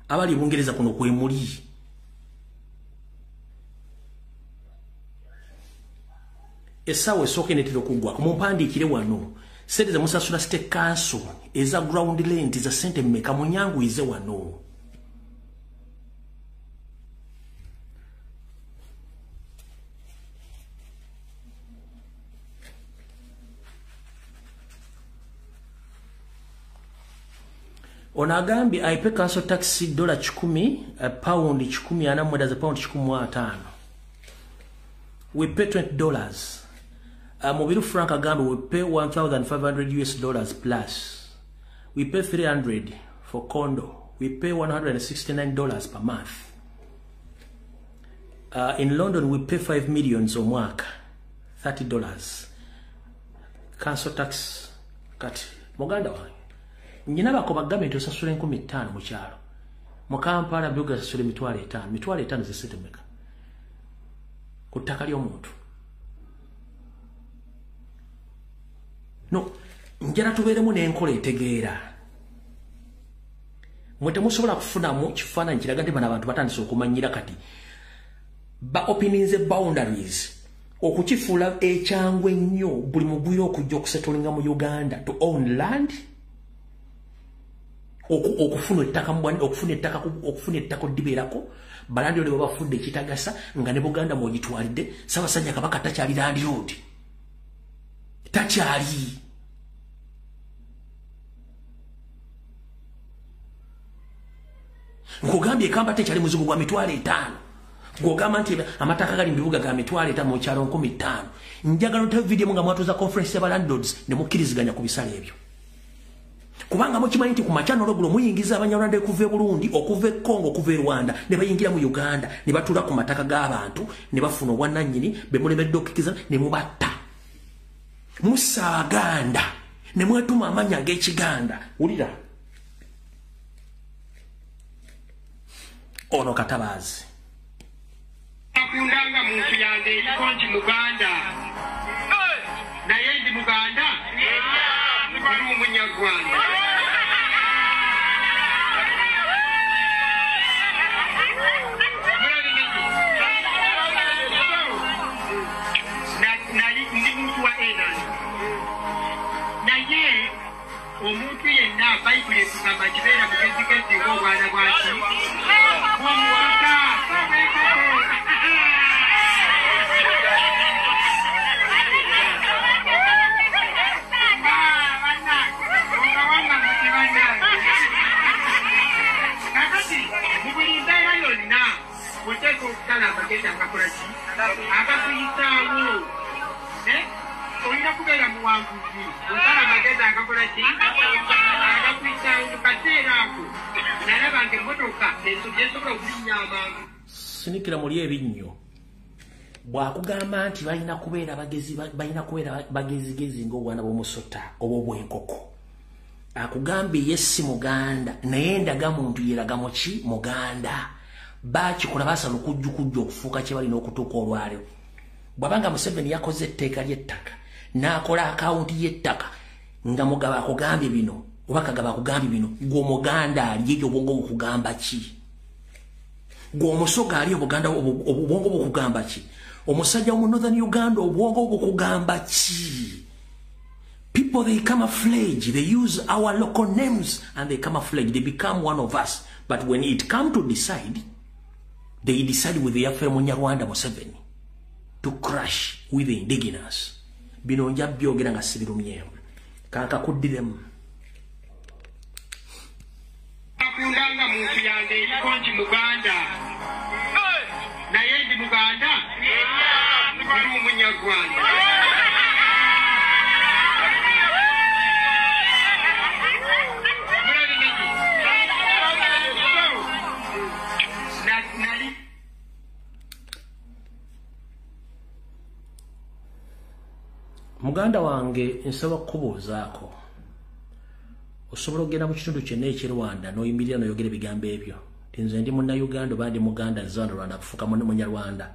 Abali Bungereza kuno kwe muli. Essaawa esooka eneetera okuggwako, mumpandiikire wano sente ze musasula state council eza ground rent za sente mmeka, munyanguyize wano. Ono agambye I pay council tax $100, pound 149 za pound 150. We pay $20. Mubiru Frank agambye we pay $1,500 plus. We pay $300 for condo. We pay $169 per month. In London we pay 5 million omwaka, $30. Council tax kati muganda wange nyina bakoba gavumenti osasula 5,000 mu kyalo. Mu Kampala byoga osasula 50,000. 50,000 ze sente mmeka ku ttaka ly'omuntu? No, njala tubeeremu n'enkola etegeera. Mwe temusobola kufunamu kifaananyi kiraga nti bano abantu batandise okumanyira kati ba openinze boundaries okukifuula ekyangu ennyo buli mugwira okujja okusettlinga mu Uganda to own land, okufuna ettaka oddibeerako. Balandlord babafudde ekitagasa nga ne Buganda mwogitwalidde. Ssaabasajja Kabaka takyali landlord, takyali. Nkugambye Kampala tekyali muzigo gwa 50,000. Gwogamba nti amataka gali mu bibuga ga 50,000 mu kyalo 5,000. Njagala nte video nga mwatuuza conference ya landlords ne mukkiriziganya ku bisale ebyo. Kubanga mukimanyi nti ku makya n'olweggulo muyingiza Abanyarwanda okuva e Burundi, okuva e Congo, okuva e Rwanda, ne bayingira mu Uganda, ne batuula ku mataka g'abantu, ne bafuna obwannannyini, be mulemedde okukkiriza ne mubatta. Mussa Abaganda ne mwetuma amannya ag'Ekiganda. Wulira ono Katabaazi. Akundanga muntu yange eriko nti Muganda, naye ndi Muganda, ndi Omunyarwanda. Nali ndi muntu wa NRM, naye omuntu yenna Bayibuli etugamba kibeera mugezigezi ng'obwana bwaki bw'omusota. Kakati mu buli mbeera yonna oteeka okusala amagezi agakola ki agakuyisaawo. Olina kubeera muwanguzi, osala amagezi agakola ki agakuyisaawo. Mu kaseera ako nalaba nga emmotoka ensobi esobola okulinnya amangu. Sinikira muli ebinnyo bw'akugamba nti balina kubeera bagezi, balina kubeera bagezigezi ng'obwana bw'omusota oba obw'enkoko. Akugambye ye si Muganda, naye endaga muntu yeraga muki Muganda. Bakikola basala okujjukujja okufuuka kye balina okutuuka olwaleero. Bw'abanga Museveni yakoze etteeka ly'ettaka n'akola akawunti y'ettaka nga Mugabo akugambye bino oba Kagabo akugambye bino, gwe Omuganda ali eyo obwongo bukugamba ki? Gwe Omusoga ali Obuganda obwongo bukugamba ki? Omusajja mu Northern Uganda obwongo bukugamba ki? People, they camouflage, they use our local names and they camouflage, they become one of us. But when it comes to decide, they decide with the Afro Munyarwanda Museveni to crash with the indigenous. Bino nja byogera nga sibirumyeemu. Kankakuddiremu. Akundanga muntu yange eriko nti Muganda, naye ndi Muganda, ndi Omunyarwanda. Muganda wange nsaba kukubuuzaako, osobola okugenda mu kitundu kyonna eky'e Rwanda n'oyimirira n'oyogera ebigambo ebyo nti nze ndi Munnayuganda oba ndi Muganda nze wano Rwanda kufuuka Munyarwanda,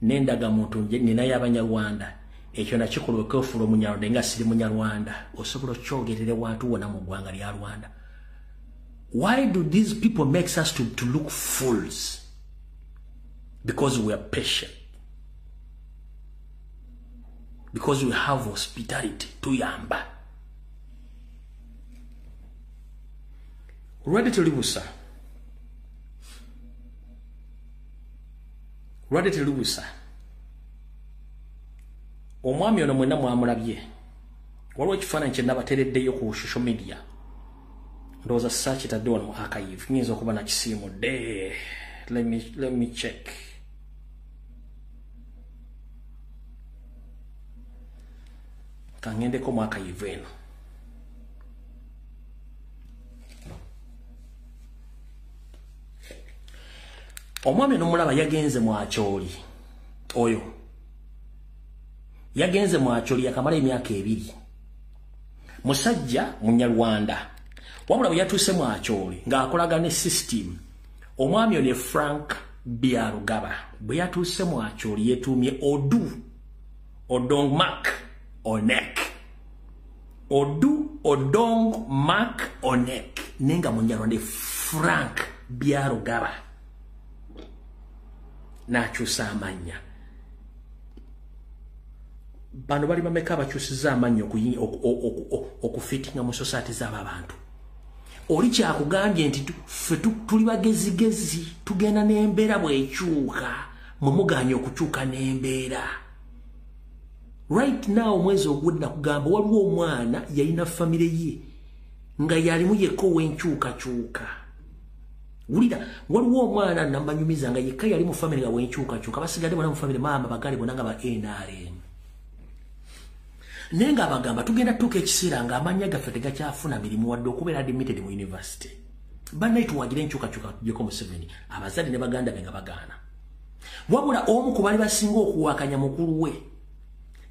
n'endaga muntu ninayo Abanyarwanda, ekyo nakikola okwefuula Omunyarwanda nga siri Munyarwanda. Osobola okyogerera ewantu wonna mu ggwanga lya Rwanda. Why do these people make us to look fools? Because we are patient. Because we have hospitality, tuyamba. Olwadde terubusa. Olwadde terubusa. Omwami ono mwenna mwamulabye. Waliwo ekifaananyi kye nabateereddeyo ku social media. Ndowooza saakitadde wano mu archive. Nnyinza okuba nakisiimudde. Let me check. Kangendeko mu archive eno. Omwami n'omulaba yagenze mu Acholi. Oyo yagenze mu Acholi yakamala emyaka 2. Musajja Munyarwanda. Wabula bwe yatuuse mu Acholi ng'akolagana ne system. Omwami ono Frank Byarugaba bwe yatuuse mu Acholi yetuumye Odu Odong Mark Onek. Odu Odong Mark Onek. Nenga Munyarwanda Frank Byarugaba n'akyusa amannya. Bano bali bameka abakyusiza amannya okufitinga mu society z'abantu? Oli kyakugambye nti ffe tuli bagezigezi, tugenda n'embeera bw'ekyuka, mwe muganye okukyuka n'embeera. Right now omwezi ogwedde nakugamba waliwo omwana yalina famire ye nga yalimu yekka ow'enkyukakyuka. Wulira, waliwo omwana nambanyumiza nga yekka yali mu famire nga w'enkyukakyuka, basigadde bonna mu famire maama bagale bonna nga ba NRM. Naye ng'abagamba tugenda tutuuka ekiseera ng'amannya gaffe tegakyafuna mirimu wadde okubeera admitted mu university. Bannaye tuwagire enkyukakyuka tuggyeko Museveni, abazadde ne baganda be nga bagaana. Wabula omu ku baali basinga okuwakanya mukulu we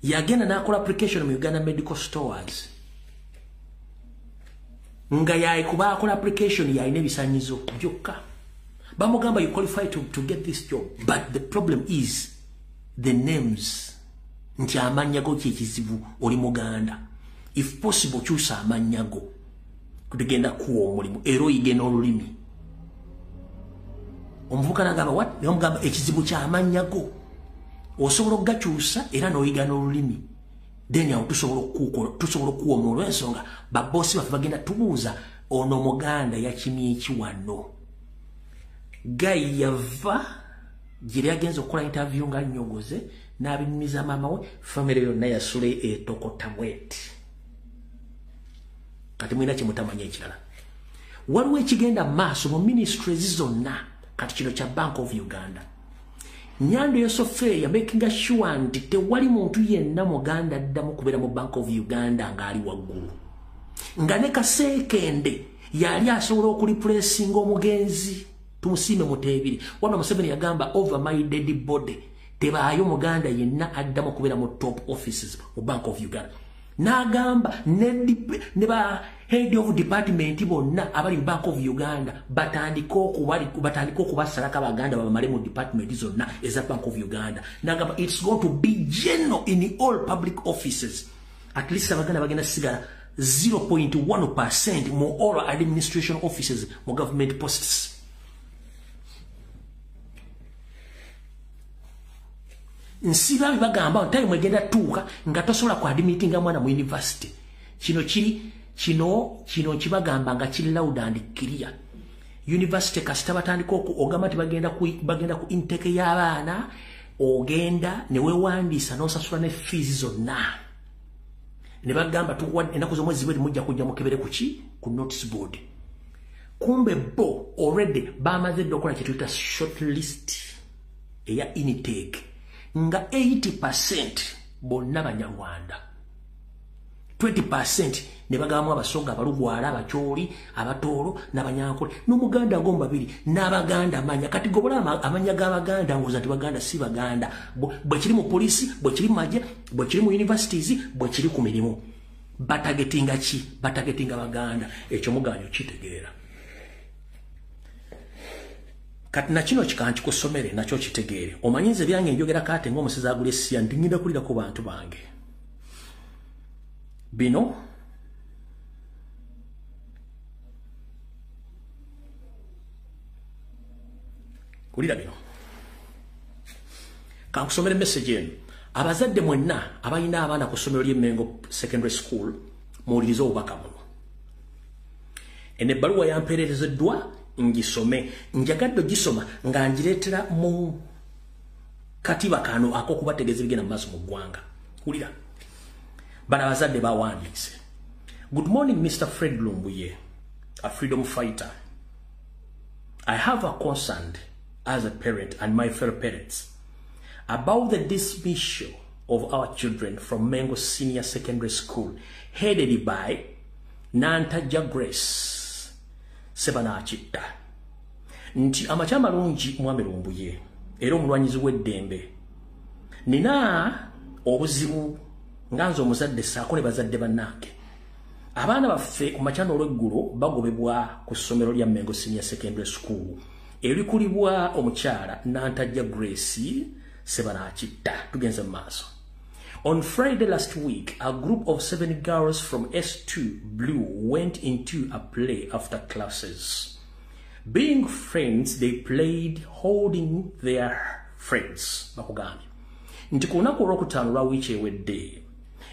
yagenda n'akola application mu Uganda Medical Stores, nga yayikuba akola application yalina ebisanyizo byokka. Bamugamba you qualify to get this job, but the problem is the names. Nti amannya go kyekizibu, oli Muganda. If possible kyusa amannya go, tugenda kuwa omulimu era oyige n'olulimi. Omuvubuka n'agamba what? Ne bamugamba ekizibu ky'amannya go osobola okugakyusa era n'oyiga n'olulimi, then awo tusobola okukuwa omulimu. Olw'ensonga baboosi baffe bagenda tubuuza ono Muganda yakimye ki wano. Gayi yava gye yagenza okukola interview nga nnyogoze n'abinyumiza maama we, famire yonna yasula etokota bweti. Kati mulina kye mutamanya ekirala, waliwo ekigenda mu maaso mu ministries zonna. Kati kino kya Bank of Uganda, Nyando Yosofe ya making sure nti tewali muntu yenna Muganda addamu kubeera mu Bank of Uganda ng'ali waggulu, nga ne Kaseekende yali asobola okureplacinga omugenzi Tumusiime Muteebiri. Wabula Museveni yagamba over my dead body, tebaayo Muganda yenna addamu okubeera mu top offices mu Bank of Uganda. N'agamba ne ba head of department bonna abali mu Bank of Uganda batandike okubasalako Abaganda babamale mu department zonna eza Bank of Uganda. N'agamba it's going to be general in all public offices. At least Abaganda bagenda sigala 0.1% mu all administration offices mu government posts. Nsiba bagamba nti mwegenda tuuka nga tosobola ku admittinga mwana mu university. Kino kiri kino kino kibagamba nga kiri loud and clear. University kasita batandika ogamba nti bagenda ku intake y'abaana, ogenda ne weewandiisa n'osasula ne fees zonna. Ne bagamba tukuwa ennaku z'omwezi bweri mujja kujja mukebere ku ki? Ku notice board. Kumbe bo already bamaze dda okukola kye tuyita short list eya intake, nga 80% bonna Banyarwanda, 20% ne bagabamu Abasoga, Abalugwala, Abacholi, Abatooro n'Abanyankole, n'Omuganda ngo babiri n'Abaganda amanya. Kati gobola amanya g'Abaganda ngoza nti Baganda si Baganda. Bwe kiri mu poliisi, bwe kiri mu magye, bwe kiri mu universities, bwe kiri ku mirimu. Batagetinga ki? Batagetinga Baganda. Ekyo muganyo kitegeera. Kati na kino kikankyikusomere nakyo kitegeere. Omanyi nze byange njogera kaate ng'omusezi agula essiya nti ngenda kulira ku bantu bange. Bino kulira bino. Kankusomere message eno. Abazadde mwenna abalina abaana ku ssomero ly'e Mengo Secondary School muwulirize obubaka buno. Eno ebbaluwa yampeerezeddwa ngisome. Njagadde ogisoma nga ngireetera mu katiba kano ak'okubategeeza ebigenda mu maaso mu ggwanga. Wulira. Bano abazadde bawandiise. Good morning, Mr. Fred Lumbuye, a freedom fighter. I have a concern as a parent and my fellow parents about the dismissal of our children from Mengo Senior Secondary School headed by Nantaja Grace Sebanachitta. Nti amakya malungi mwami Lumbuye era omulwanyizi w'eddembe. Nina obuzibu nga nze omuzadde ssaako ne bazadde bannange. Abaana baffe ku makya n'olweggulo bagobebwa ku ssomero lya Mengo Senior Secondary School erikulibwa omukyala Nantajja Grace Sebanakitta. Tugenze mu maaso. On Friday last week, a group of 7 girls from S2 Blue went into a play after classes. Being friends, they played holding their friends. Bakugambye nti ku lunaku olwokutaano lwa wiiki ewedde,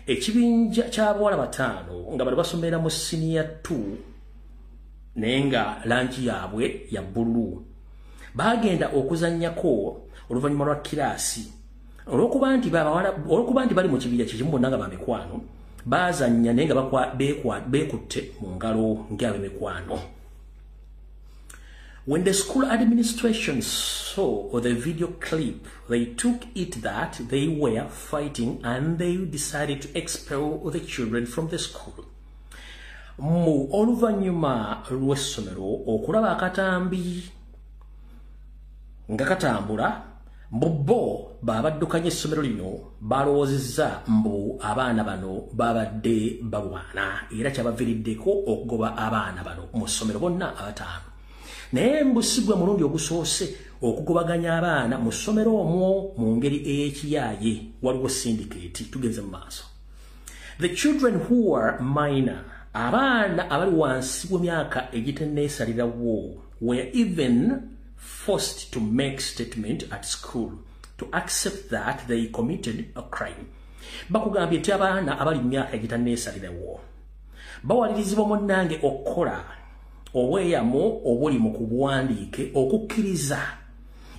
ekibinja ky'abawala 5 nga bali basomera mu senior 2 naye nga langi yaabwe ya bbululu, baagenda okuzannyako oluvannyuma lwa kiraasi. Olw'okuba nti bali mu kibinja kikimu bonna nga bamikwano, baazannya naye nga beekutte mu ngalo ng'ab'emikwano. When the school administration saw the video clip, they took it that they were fighting and they decided to expel the children from the school. Mu oluvannyuma lw'essomero okulaba akatambi nga katambula, mbu bo babaddukanya essomero lino balowoozezza mbu abaana bano babadde balwana, era kyabaviiriddeko okugoba abaana bano mu ssomero bonna 5. Naye mbu si gwe mulundi ogusoose okugobaganya abaana mu ssomero omwo mu ngeri ey'ekiyaaye, waliwo syndicate. Tugenze mu maaso. The children who are minor, abaana abali wansi w'emyaka egitenneesalirawo, were even forced to make statement at school to accept that they committed a crime. Bakugambye nti abaana abali mu myaka egitanneesalirawo bawalirizibwa munnange okukola obweyamo obuli mu kubuwandiike okukkiriza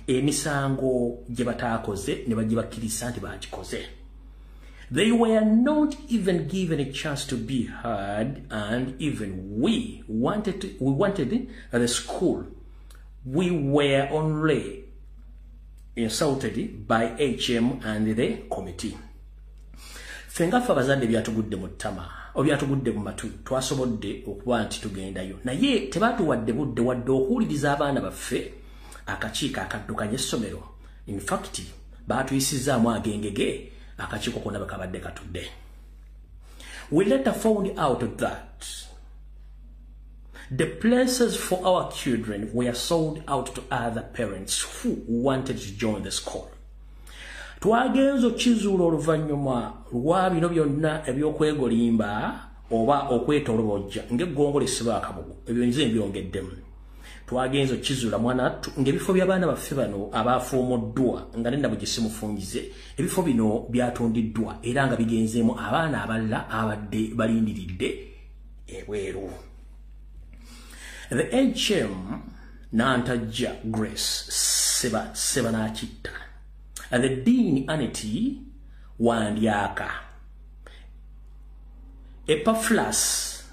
emisango gye bataakoze ne bagibakkiriza nti bagikoze. They were not even given a chance to be heard, and even we wanted the school. We were only insulted by HM and the committee. Ffe nga ffe abazadde byatugudde mu ttama, obyatugudde mu matu, twasobodde okuba nti tugendayo, naye tebatuwadde budde wadde okuwuliriza abaana baffe akakiiko akaddukanya essomero. In fact, baatuyisizaamu agengege akakiiko konna bwe kabadde katudde. We later found out that the places for our children were sold out to other parents who wanted to join the school. Twagenze okukizuula oluvannyuma lwa bino byonna ebyokwegolimba oba okwetolobojja ng'eggongolo esiba akabugu, ebyo nze mbyongeddemu. Twagenze okukizuula mwana ng'ebifo by'abaana baffe bano abafuumuddwa nga nenna bwe gisimufungize, ebifo bino byatundiddwa era nga bigenzeemu abaana abalala abadde balindiridde ebweru. The HM Nantajja Grace Sebanakitta, and the Dean Aneti Wandyaka, Epaphras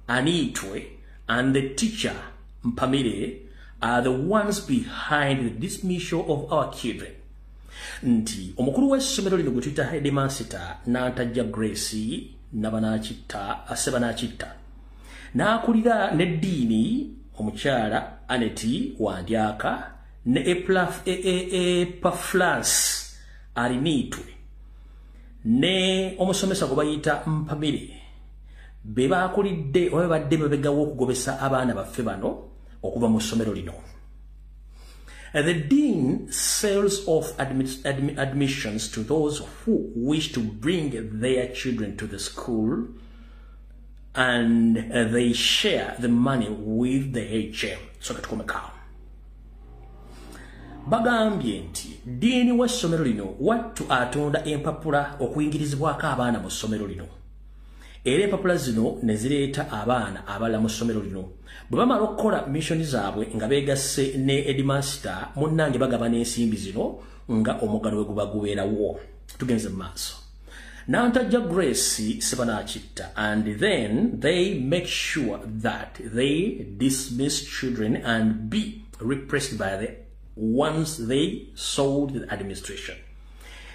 Anitwe, and the teacher Mpamire are the ones behind the dismissal of our children. Nti omukulu w'essomero lino gwe tuyita headmaster Nantajja Grace Sebanakitta, n'akulira ne ddiini omukyala Aneti Wandyaka ne Epaphras Arinitwe ne omusomesa gwe bayita Mpamire be bakulidde oba badde mabegawo okugobesa abaana baffe bano okuva mu ssomero lino. The dean sells off admissions to those who wish to bring their children to the school, and they share the money with the HM. So katukomekaawo. Bagambye nti diini w'essomero lino wattu atunda empapula okuyingirizibwako abaana mu ssomero lino, era empapula zino ne zireeta abaana abalala mu ssomero lino. Bwe bamala okukola missioni zaabwe nga beegasse ne headmaster, munnange bagabana ensimbi zino nga omugano we guba gubeerawo. Tugenze mu maaso. Nantajja Grace Sebanakitta, and then they make sure that they dismiss children and be repressed by the ones they sold the administration.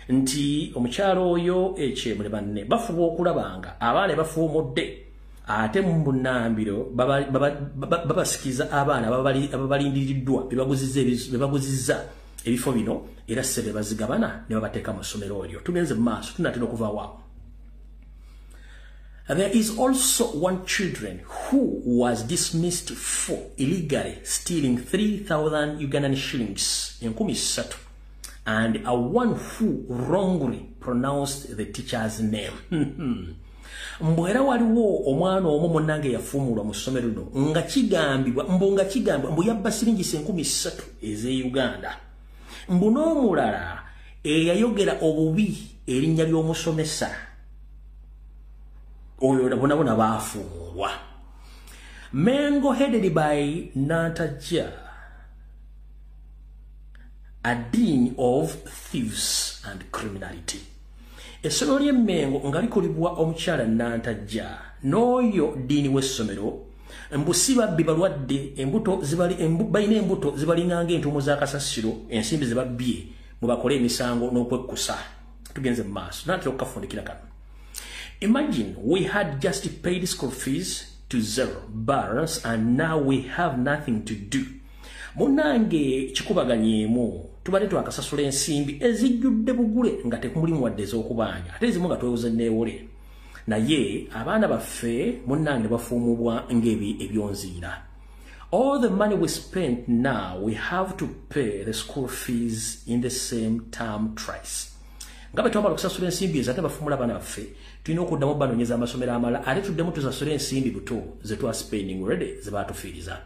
Nti omukyalo oyo ekyemule banne bafuba okulabanga abaana bafuumudde, ate mu bunnambiro babasikiza abaana ababalindiriddwa bebaguzizza ebifo bino, era ssebe bazigabana ne babateeka mu ssomero eryo. Tugenze mu maaso, tunaatera okuvaawo. There is also one children who was dismissed for illegally stealing 3,000 Ugandan shillings, 3,000 and a one who wrongly pronounced the teacher's name. Mbu era waliwo omwana omu munnange yafuumulwa mu ssomero lino nga kigambibwa mbu yabba siringi 3,000 ez'e Uganda. Mbu n'omulala eyayogera obubi erinnya ly'omusomesa oyo bonna bonna baafuumulwa. Mengo headed by Nantaja, a dean of thieves and criminality. Essomero ly'Emmengo nga likolebwa omukyala Nantajja n'oyo ddiini w'essomero mbu si babbi balwadde embuto zibali balina embuto zibalinganga entuumo za kasasiro ensimbi ze babbye mwe bakole emisango n'okwekkusa. Tugenze mu maaso natera okukafundikira kano. Imagine we had just paid school fees to zero balance and now we have nothing to do. Munnange kikubaganyeemu tubadde twakasasula ensimbi ezijjudde bugule nga tekumulimu wadde ez'okubanja ate ezimu nga twewoze neewole, naye abaana baffe munnange bafuumubwa ng'ebi ebyonziira. All the money we spent now we have to pay the school fees in the same term twice. Nga bwe twamala okusasula ensimbi ezo ate bafuumula abaana baffe tulina okuddamu banoonyeza amasomero amalala ate tuddemu tusasule ensimbi buto ze twa spending already ze baatufiiriza.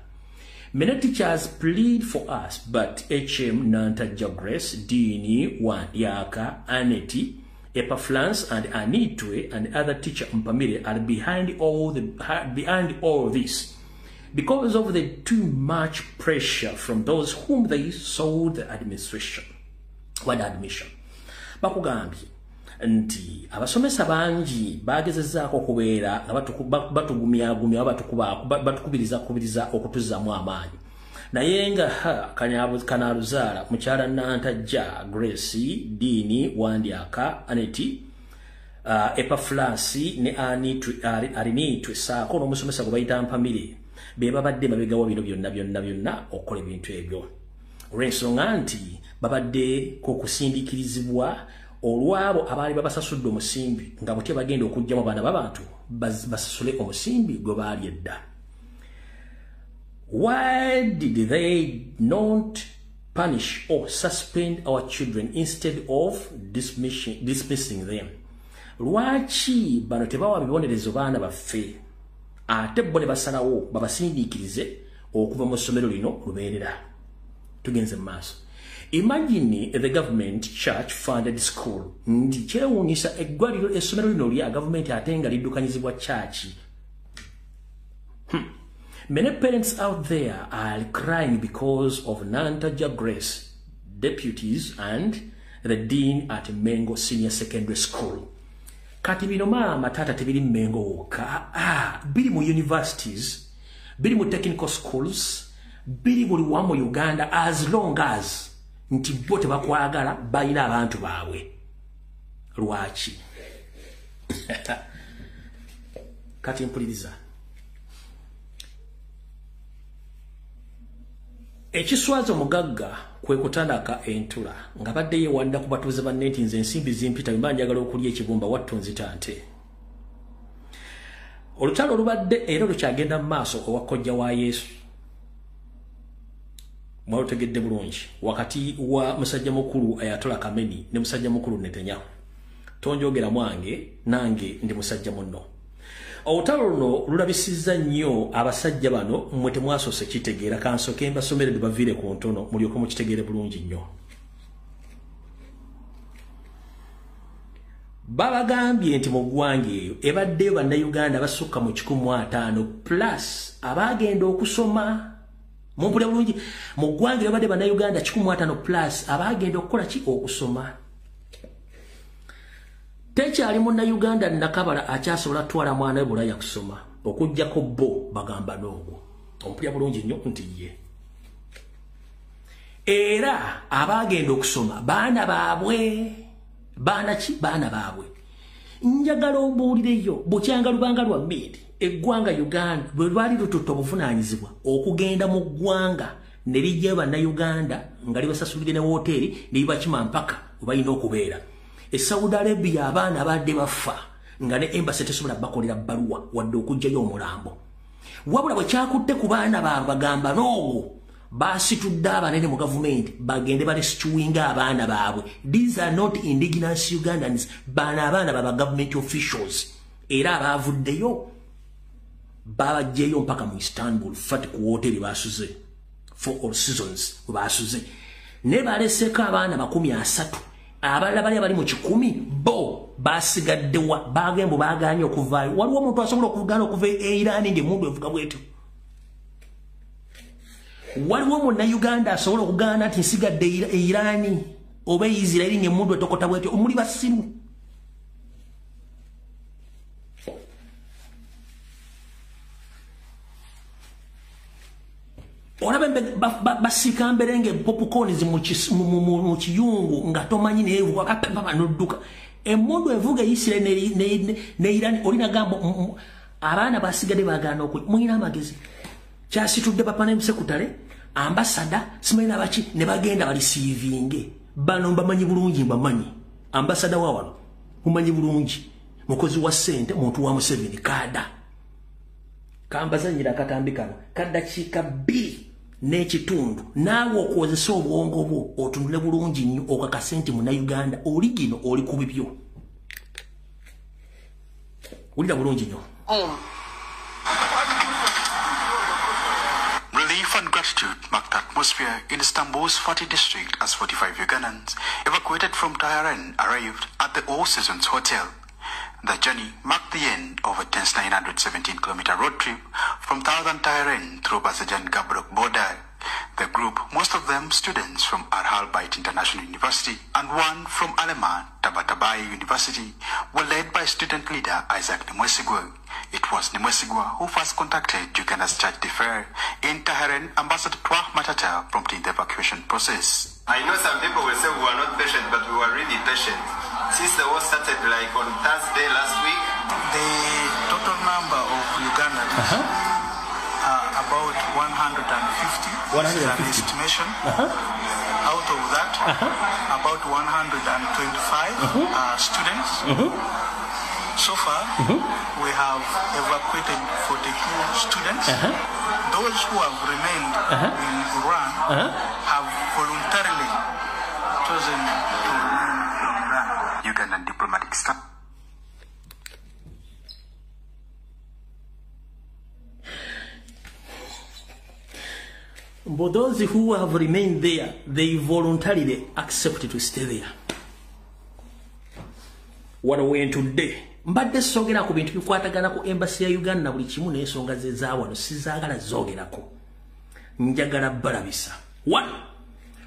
Many teachers plead for us, but HM Nantaja Grace, Dini Wandiaka, Aneti, Epaflans, and Anitwe, and other teacher Mpamire are behind all this because of the too much pressure from those whom they sold the administration. What admission? Bakugambye nti abasomesa bangi bagezezzaako okubeera nga batugumyagumya batukubiriza kubiriza okutuzaamu amaanyi, naye nga kanaaluzaala mukyala Nantajja Grace, Dini Wandiaka, Aneti, Epaflasi ne Arinitwe saako n'omusomesa gwe bayita Mpamire be babadde mabegawo bino byonna byonna byonna okukola ebintu ebyo olw'ensonga nti babadde kukusindiikirizibwa olwabo abaali babasasudde omusimbi nga butya bagenda okuggyamu abaana b'abantu basasule omusimbi gwe baali edda. Why did they not punish or suspend our children instead of dismissing them? Lwaki bano tebawa bibonerezo baana baffe ate bo ne basalawo babasindiikirize okuva mu ssomero lino lubeerera? Tugenze mu maaso. Imagine the government church funded school. Nti kyewuunyisa eggwaliro essomero lino lya gavumenti ate nga liddukanyizibwa church. Many parents out there are crying because of Nantaja Grace, deputies and the dean at Mengo Senior Secondary School. Kati bino maama taata tebiri Mengo wokka, biri mu universities, biri mu technical schools, biri buli wamu Uganda as long as nti bo tebakwagala balina abantu baabwe. Lwaki? Kati mpuliriza. Ekiswaza omugagga kwe kutandaka entula nga badde yeewanda ku batuuze banne nti nze ensimbi zimpita bwe mba njagala okulya ekibumba wattu nzita nte. Olutalo olubadde era olukyagenda mu maaso owa kojja wa Yesu mwalutegedde bulungi wakati wa musajja mukulu Ayatollah Khamenei ne musajja mukulu Netanyahu. Tonjogera mwange nange ndi musajja munno. Olutalo luno lulabisizza nnyo abasajja bano mmwe temwasoose kitegeera, kansooke mbasomere baviire ku ntono mulyoke mukitegeere bulungi nnyo. Babagambye nti mu ggwanga eyo ebaddeyo bannayuganda basukka mu 150 plus abagenda okusoma. Mumpulira bulungi, mu ggwanga ebadde bannayuganda 150 plus abagenda okukola ki? Okusoma. Tekyali munnayuganda Nakabala akyasobola twala mwana we Bulaya kusoma okuggyako bo bagamba n'ogwo. Ompulira bulungi nnyo nti ye. Era abagenda okusoma baana baabwe, baana ki? Baana baabwe. Njagala ombuulireyo bukyanga lubanga lwa mmindi eggwanga Uganda bwe lwali lututte obuvunaanyizibwa okugenda mu ggwanga ne lijjayo bannayuganda nga libasasulire ne wooteeri ne libakima mpaka we balina okubeera. E Saudi Arabia abaana badde bafa nga ne embassy tesobola bakolera bbaluwa wadde okuggyayo omulambo. Wabula bwe kyakutte ku baana baabwe bagamba n'ogwo Basitudde abanene mu gavumenti bagende barescuinga abaana baabwe. These are not indigenous Ugandans. Bano abaana baba government officials. Era abaavuddeyo babajjeyo mpaka mu Istanbul, Fati ku woteri basuze for all seasons basuze. Ne baleseko abaana 30, abalala bali abali mu 100 bo basigaddewa, bagembo baganye okuvaayo. Waliwo omuntu asobola okugaana okuva e Iran ng'emmundu evuga bwetyo? Waliwo munnayuganda asobola okugaana nti nsigadde e Iran oba e Israeli ng'emmundu etokota bwetyo? Omuli basiru. Olaba basika mberenge popcorns mu kiyungu nga tomanyi neevuga kapapa nodduka. Emmundu evuga Israeli ne Iran olina gambo abaana basigadde bagaana oku mulina amagezi. Kyasitudde papa sekutale ambasada simanyi nabaki ne bagenda baliceivinge. Bano mbamanyi bulungi, mbamanyi ambasada wa wano mumanyi bulungi, mukozi wa ssente, muntu wa Museveni kada kambazanyira akatambi kano kaddakiika 2 n'ekitundu. Naawe okozesa obwongo bwo otunule bulungi nnyo okakase nti munnayuganda oli gino oli ku bibyo. Wulira bulungi nnyo. Relief and gratitude marked the atmosphere in Istanbul's Fatih district as 45 Ugandans evacuated from Tehran arrived at the All Seasons Hotel. The journey marked the end of a tense 917-kilometer road trip from southern Tehran through Bazajan Gabrok border. The group, most of them students from Arhal Bait International University and one from Alema Tabatabai University, were led by student leader Isaac Nimwesigwa. It was Nimwesigwa who first contacted Uganda's charge d'affaires in Tehran, Ambassador Twah Matata, prompting the evacuation process. I know some people will say we were not patient, but we were really patient. Since the war started like on Thursday last week. The total number of Ugandans are about 150. 150. This is an estimation. Out of that, about 125 are students. So far, we have evacuated 42 students. Those who have remained in Iran have voluntarily chosen to remain in Iran. Ugandan diplomatic staff. But those who have remained there, they voluntarily accept to stay there. Wano wentudde mbadde sogera ku bintu bikwatagana ku embassy ya Uganda buli kimu n'ensonga ze za wano sizaagala zoogerako, njagala balabisa.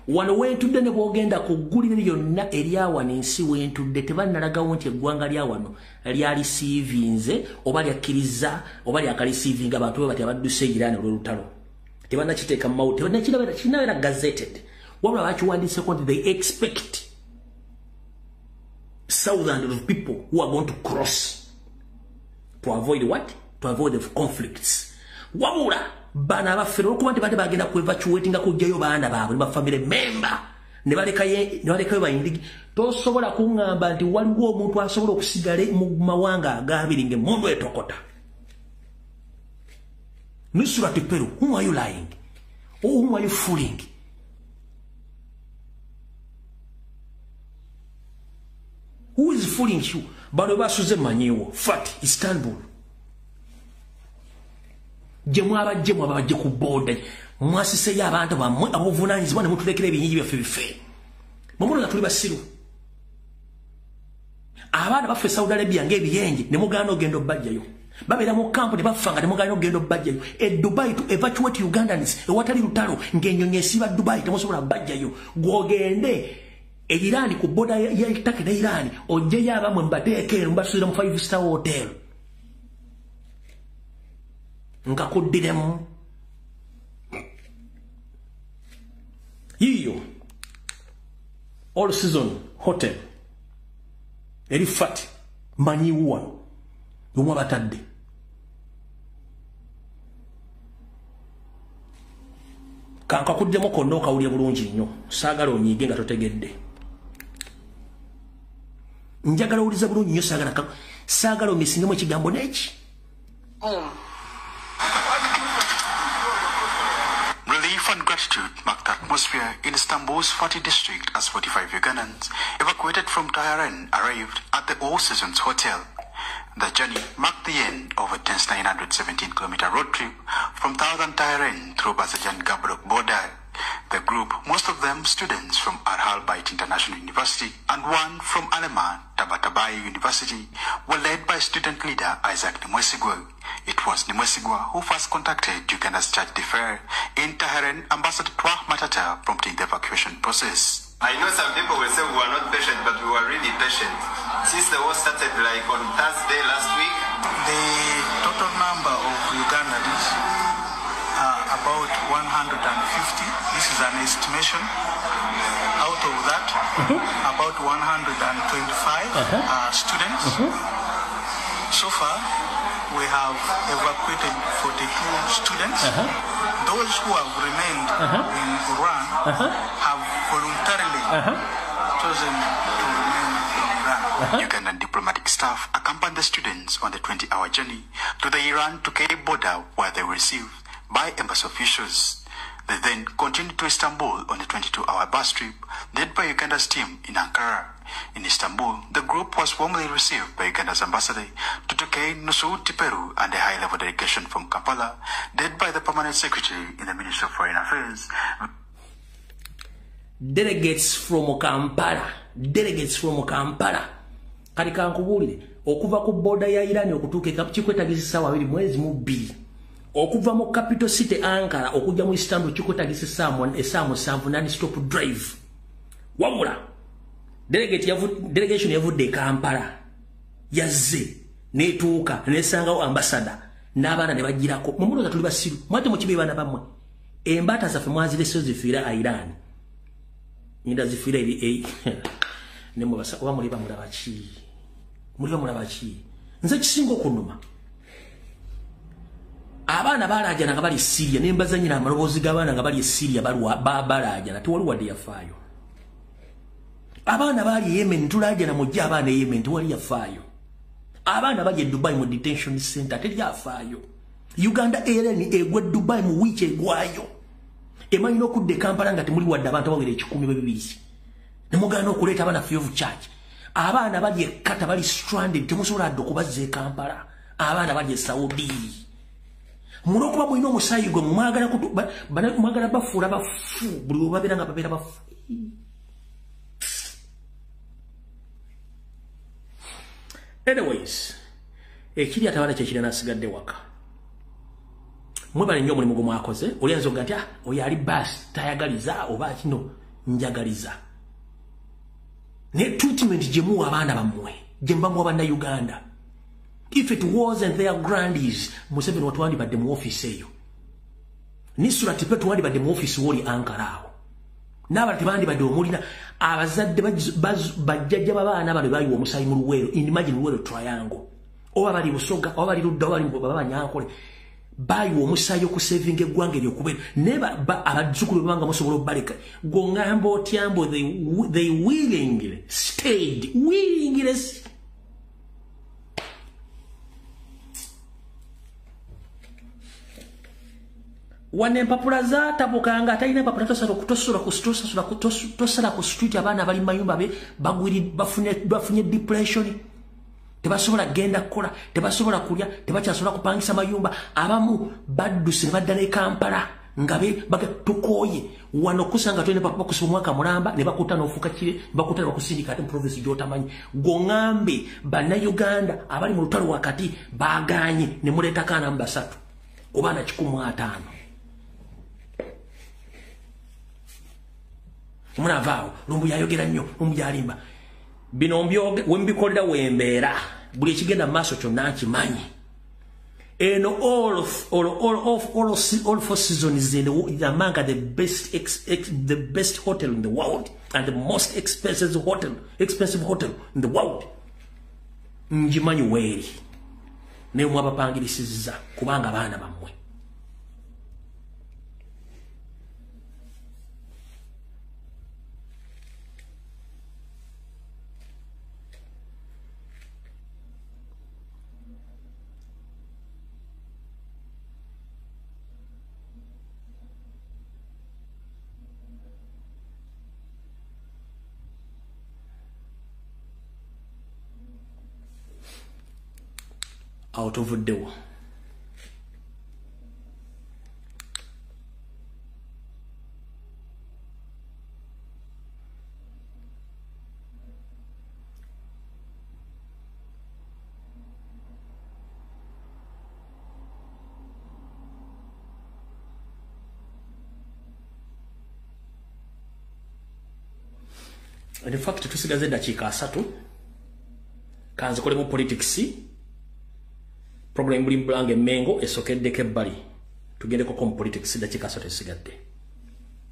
Wano wentudde ne bwogenda ku ggulire lyonna erya wano ensi wentudde tebannalagawo nti eggwanga lya wano lyalisiivinze oba lyakkiriza oba lyakalisiivinga abantu be bati abadduse Iran olw'olutalo. Tebannakiteeka mu mawulire, tebannakinabeera gazetted, wabula bakiwandiiseko nti they expect thousands of people who are going to cross to avoid what? To avoid the conflicts. Wabula bana abafere olwokuba nti badde bagenda ku evacuatinga kuggyayo baana baabwe ne bafamily member ne balekayo bayindigi. Tosobola kuŋŋamba nti waliwo omuntu asobola okusigala mu mawanga agabiri ng'emmundu etokota. Nusrat Peru, whom are you lying? Or whom are you fooling? Who is fooling you? Bano basuze manyiwo Fat Istanbul. Gye mwabajje mwabajje ku border, mwasiseyo abantu bammwe abobuvunaanyizibwa ne mutulekera ebinyingi byaffe bife. Mwe tuli basiru. Abaana baffe Saudi Arabia ng'ebiyenje ne mugaana ogenda obbajjayo. Babeera mu kampu ne bafa nga ne mugaana ogenda obbajjayo. E Dubai to evacuate Ugandans ewatali lutalo ng'ennyonyi esiba Dubai temusobola bbajjayo. Gw'ogende e Iran ku border ya Turkey ne Iran ojjeyo abamwe mbateeke eno mbasuulira mu 5-star hotel. Nkakuddiremu. Yiyo All Season Hotel eri Fat manyiwo wano omwe batadde. Kankakuddemu konna okawulira bulungi nnyo, saagala onyiige nga totegedde. Njagala owulize bulungi nnyo, saagala omisingemu ekigambo n'eki. Relief and gratitude gratitude marked the atmosphere in Istanbul's Fatih district as 45 Ugandans evacuated from Tehran arrived at the All Seasons Hotel. The journey marked the end of a tense 917-kilometer road trip from southern Tehran through Bazajan Gabrok border. The group, most of them students from Arhal Bait International University and one from Alema Tabatabai University, were led by student leader Isaac Nimwesigwa. It was Nimwesigwa who first contacted Uganda's charge d'affaires in Tehran, Ambassador Twah Matata, prompting the evacuation process. I know some people will say we were not patient, but we were really patient. Since the war started like on Thursday last week, the total number of Ugandans are about 150. This is an estimation. Out of that, about 125 are students. So far, we have evacuated 42 students. Those who have remained in Iran have voluntarily chosen to remain in Iran. Ugandan diplomatic staff accompanied the students on the 20-hour journey to the Iran-Turkey border, where they were received by embassy officials. They then continued to Istanbul on a 22-hour bus trip led by Uganda's team in Ankara. In Istanbul, the group was warmly received by Uganda's ambassador to Turkey, Nusu Tiperu, and a high-level delegation from Kampala, led by the permanent secretary in the Ministry of Foreign Affairs. Delegates from Kampala. Delegates from Kampala. Kati kankubuulire, okuva ku border ya Iran okutuuka kikwetagisa essaawa 22. Okuva mu capital city Ankara okujja mu Istanbul kikwetagisa essaawa 7 non-stop drive. Wabula delegation yavudde e Kampala yazze netuuka nesangawo ambassador n'abaana ne bagirako. Mumulooza tuli basiru, mwate mukibe baana bammwe. Embaata zaffe mwazirese zifiira Iran, nyinda zifiira eri ne mubasa oba muliba mulaba ki, muliba mulaba ki. Nze kisinga okunuma, abaana balaajana nga bali Syria, ne mbazanyira amaloboozi g'abaana nga bali e Syria balaajana, tewali wadde yafaayo. Abaana bali Yemen, tulaajana mujja abaana e Yemen, tewali yafaayo. Abaana bali e Dubai mu detention center, teri yafaayo. Uganda Airlines egwa Dubai mu wiiki egwayo. Emanyi n'okudda e Kampala nga temuli wadde abantu abawera 1,200. Ne mugaana okuleeta abaana free of charge. Abaana bali e Qatar bali stranded, temusobola dde okubazza e Kampala. Abaana bali e Saudi. Mulwokuba mulina omusaayi gwe mwagala bafuula bafu, buli we babeera nga babeera bafu. Anyways, ekiri atabala kyekira n'asigadde waka. Mwebale nnyo omulimu gwe mwakoze. Oli ayinza okuga nti oyo ali baasi tayagaliza oba kino njagaliza. Ne treatment gye muwa abaana bammwe, gye muba muwa Bannayuganda. If it wasn't their grandies, Museveni watwandibadde mu office eyo. Nisura Tipe twandibadde mu office woli Ankara awo. N'abalala tebandibadde omulina abazadde bajjajja b'abaana bano bayiwa omusaayi mu Luweero, imagine Luweero triangle. Oba bali Busoga, oba bali Ludda, oba bali Banyankole. Bayiwa omusaayi okusevinga eggwanga eryo okubeera. Naye abazzukulu bebanga musobola obbaleka. Gw'ongamba otya mbu they willingly stayed, willingly. Wane empapula zaatabukanga, atalina empapula tosala ku street, abaana bali mayumba be bafunye depression, tebasobola genda kukola, tebasobola kulya, tebakyasobola kupangisa mayumba. Abamu badduse ne badda ne Kampala nga tukooye wano kusanga tulina bakusiba omwaka mulamba ne bakuta n'ofuuka kire, bakuta ne bakusindika ate mu province gy'otamanyi. Gw'oŋŋambe Bannayuganda abali mu lutalo wakati baagaanye ne muleetako ana mu basatu ku baana 150. Munaavaawo lumbu yayogera nnyo, lumbu yalimba. Bino wembikolera wembeera, buli ekigenda mu maaso kyonna nkimanyi. Eno all four seasons in among the best hotel in the world and the most expensive hotel in the world. Ngimanyi weeri naye mwabapangirisizza kubanga abaana bammwe. Awo tuvuddewo. In fact, tusigaze dakiika 3 kanzikolemu politics. Problem buli mblange Mengo esokeddeko ebbali. Tugendeko ku politics dakiika 3 esigadde.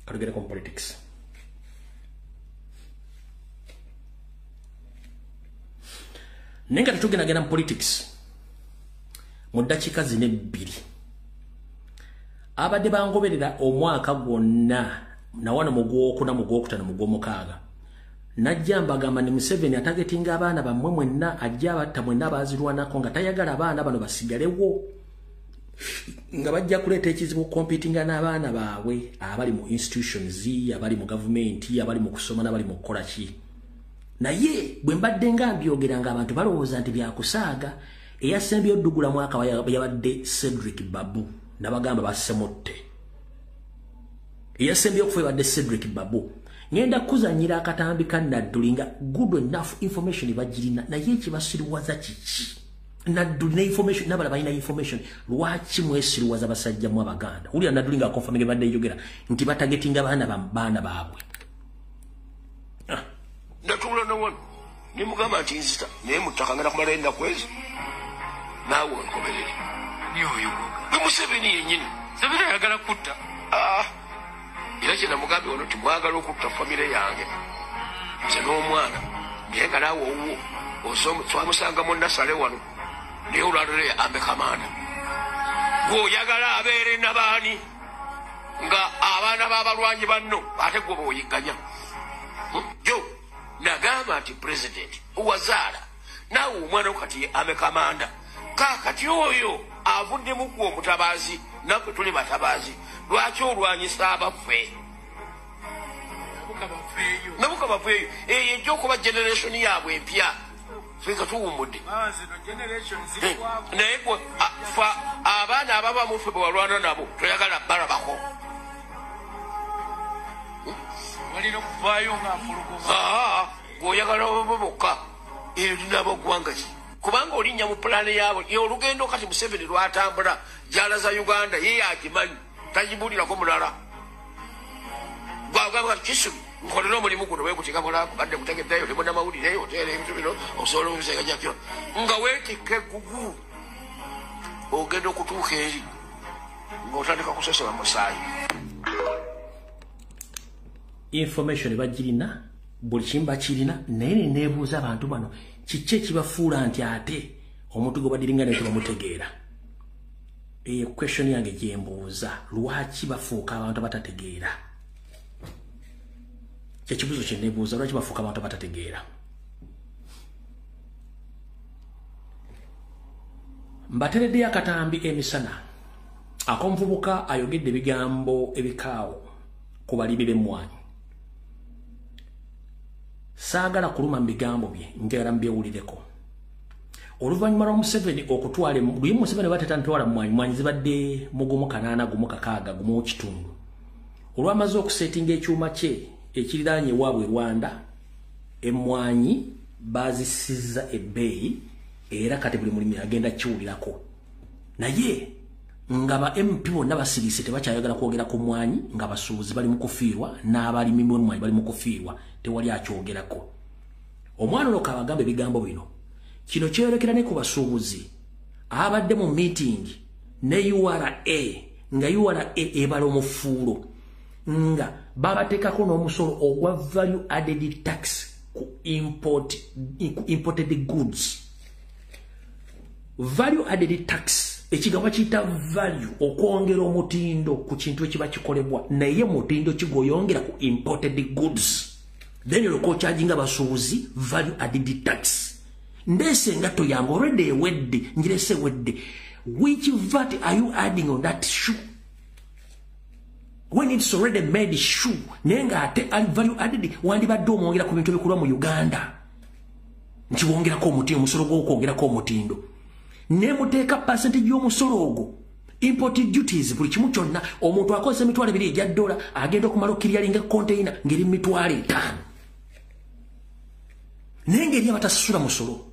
Katugendeko mu politics. Nenga tetugenda mu politics mu dakiika zino 2. Abadde bangoberera omwaka gwonna na wano mu gwokuna, mu gwokutaano, mu gwomukaaga. Najja mbagamba ni Museveni atagetinga abaana bammwe mwenna, ajja abatta mwenna abaazirwanako nga tayagala abaana bano basigalewo, nga bajja kuleeta ekizibu competinga n'abaana baabwe abali mu institutions, abali mu gavumenti, abali mu kusoma n'abali mu kukola ki. Naye bwe mbadde nga mbyogera nga abantu balowooza nti byakusaaga. Eyasembye oddugula mwaka yabadde Cedric Babu, nabagamba bassemutte. Eyasembye okufa yabadde Cedric Babu. Ngenda kuzanyira akatambi ka Nadduli nga good enough information bagirina, naye ekibasiruwaza kiki? Nadduli ne information, n'abalala balina information. Lwaki mwesiruwaza basajja mu Abaganda? Wulira Nadduli nga akonfaminga badde njogera nti batagetinga baana baabwe. Natuula ne wano ne mugamba nti nzita naye mu ttaka ngenda kumala ennaku ezo naawe onkomerere. Gwe Museveni yennyini. Museveni ayagala kutta. Era kye namugambye wano nti mwagala okutta famire yange nze n'omwana, naye nga naawe owuwo twamusanga mu nasale wano, naye olwaleero ambe kamanda. Gw'oyagala abeere nabaani nga abaana b'abalwanyi banno ate gwe bw'oyigganya. Jo nagamba nti pulezidenti owazaala naawe omwana kati ambe kamanda, kaakati oyo avuddemu gwe omutabaazi naffe tuli batabaazi, lwaki olwanyisa abaffe? Nabuka bafeeyo. Eyo ejja okuba generation yaabwe empya, ffe nga tuwummudde. Naye gwe abaana ababa mu ffe bwe walwana nabo toyagala balabako. Gweoyagala bo bokka. Eryo linaaba ggwanga ki? Kubanga olinnya mu pulaani yaabwe. Ye olugendo kati Museveni lwatambula gy'alaza Uganda ye yagimanyi, tagibuulirako mulala. Gwagamba kati Kisubi nkolera omulimu guno weeguteeka badde kutegeddeyo oli munnamawulire oteera ebintu bino osobola okubiseganya nga weetikka eggugu ogenda okutuuka eri ng'otandika kusesema musaayi. Information bagirina, buli kimu bakirina, naye ne neebuuza abantu bano kiki ekibafuula nti ate omuntu gwe badiringa naye tebamutegeera. Eyo question yange gye mbuuza, lwaki bafuuka abantu abatategeera? Kyekibuuzo kye neebuuza, lwaki bafuuka abantu abatategeera? Mbatereddeyo akatambi emisana ak'omuvubuka ayogedde ebigambo ebikaawo ku balimi b'emmwanyi. Saagala kuluma mu bigambo bye, njagala mbyewulireko. Oluvannyuma lwa Museveni okutwala luyi Museveni batetantwala mmwanyi, mmwanyi zibadde mu 1.8, 1.6, 1.5. Olwamaze okusetinga ekyuma kye ekiriraanye ewaabwe Rwanda, emmwanyi baazisizza ebbeeyi era kati buli mulimi agenda kiwulirako. Naye nga ba MP bonna basirise tebakyayagala kwogera ku mmwanyi, nga basuubuzi bali mu kufiirwa n'abalimi b'emmwanyi bali mu kufiirwa, tewali akyogerako. Omwana ono kabagamba ebigambo bino. Kino kyeyolekera ne ku basuubuzi abadde mu meeting ne URA, nga URA ebala omufuulo nga babateekako n'omusolo ogwa value added tax ku imported goods. Value added tax ekigambo kiyita value, okwongera omutindo ku kintu ekiba kikolebwa, naye mutindo kigoyongera ku imported goods. Then olwo charging abasuubuzi value added tax. Ndeese engatto yange already ewedde, ngirese ewedde. Which VAT are you adding on that shoe? When it's already made shoe, naye ng'ate value added wandibadde omwongera ku bintu ebikolwa mu Uganda. Nti wongerako omutindo, omusolo gw'okwongerako omutindo. Nemuteeka percentage y'omusolo ogwo, import duties, buli kimu kyonna. Omuntu akozesa 20,000 egya dola agenda okumala okukiryalinga container ng'eri 50,000. Naye ng'eri abatasasula musolo,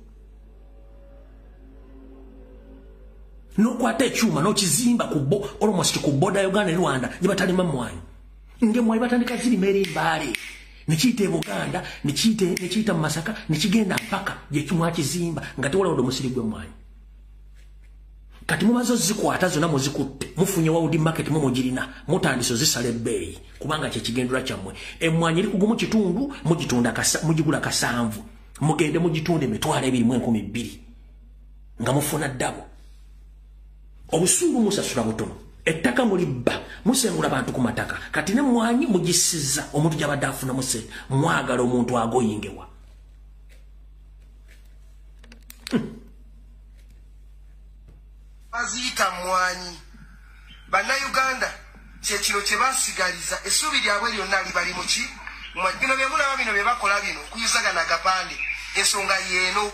n'okwata ekyuma n'okizimba ku bo almost ku border Uganda ne Rwanda gye batalima mmwanyi, ng'emmwanyi batandika zirima eri Mbale, nekiyita e Buganda, nekiyita mu Masaka, nekigenda mpaka gye mwakizimba nga tewalawodde omusiri gw'emmwanyi. Kati mumaze ozikwata zonna muzikutte, mufunye world market, mumugirina, mutandise ozisala ebbeeyi kubanga kyekigendera kyammwe. Emmwanyi eri kugumu kitundu, mugitunda mugigula 7, mugende mugitunde 22,200 nga mufuna ddabo. Obusuulu musasula butono, ettaka mulibba, musengula bantu ku mataka. Kati n'emmwanyi mugisiza omuntu gy'abadde afunamu ssente, mwagala omuntu agoyingewa. Baziyita mmwanyi. Bannayuganda kyekino kye basigaliza, essuubi lyabwe lyonna libali muki? Bino bye mulaba, bino bye bakola, bino okuyuzagana agapande, ensonga yeeno.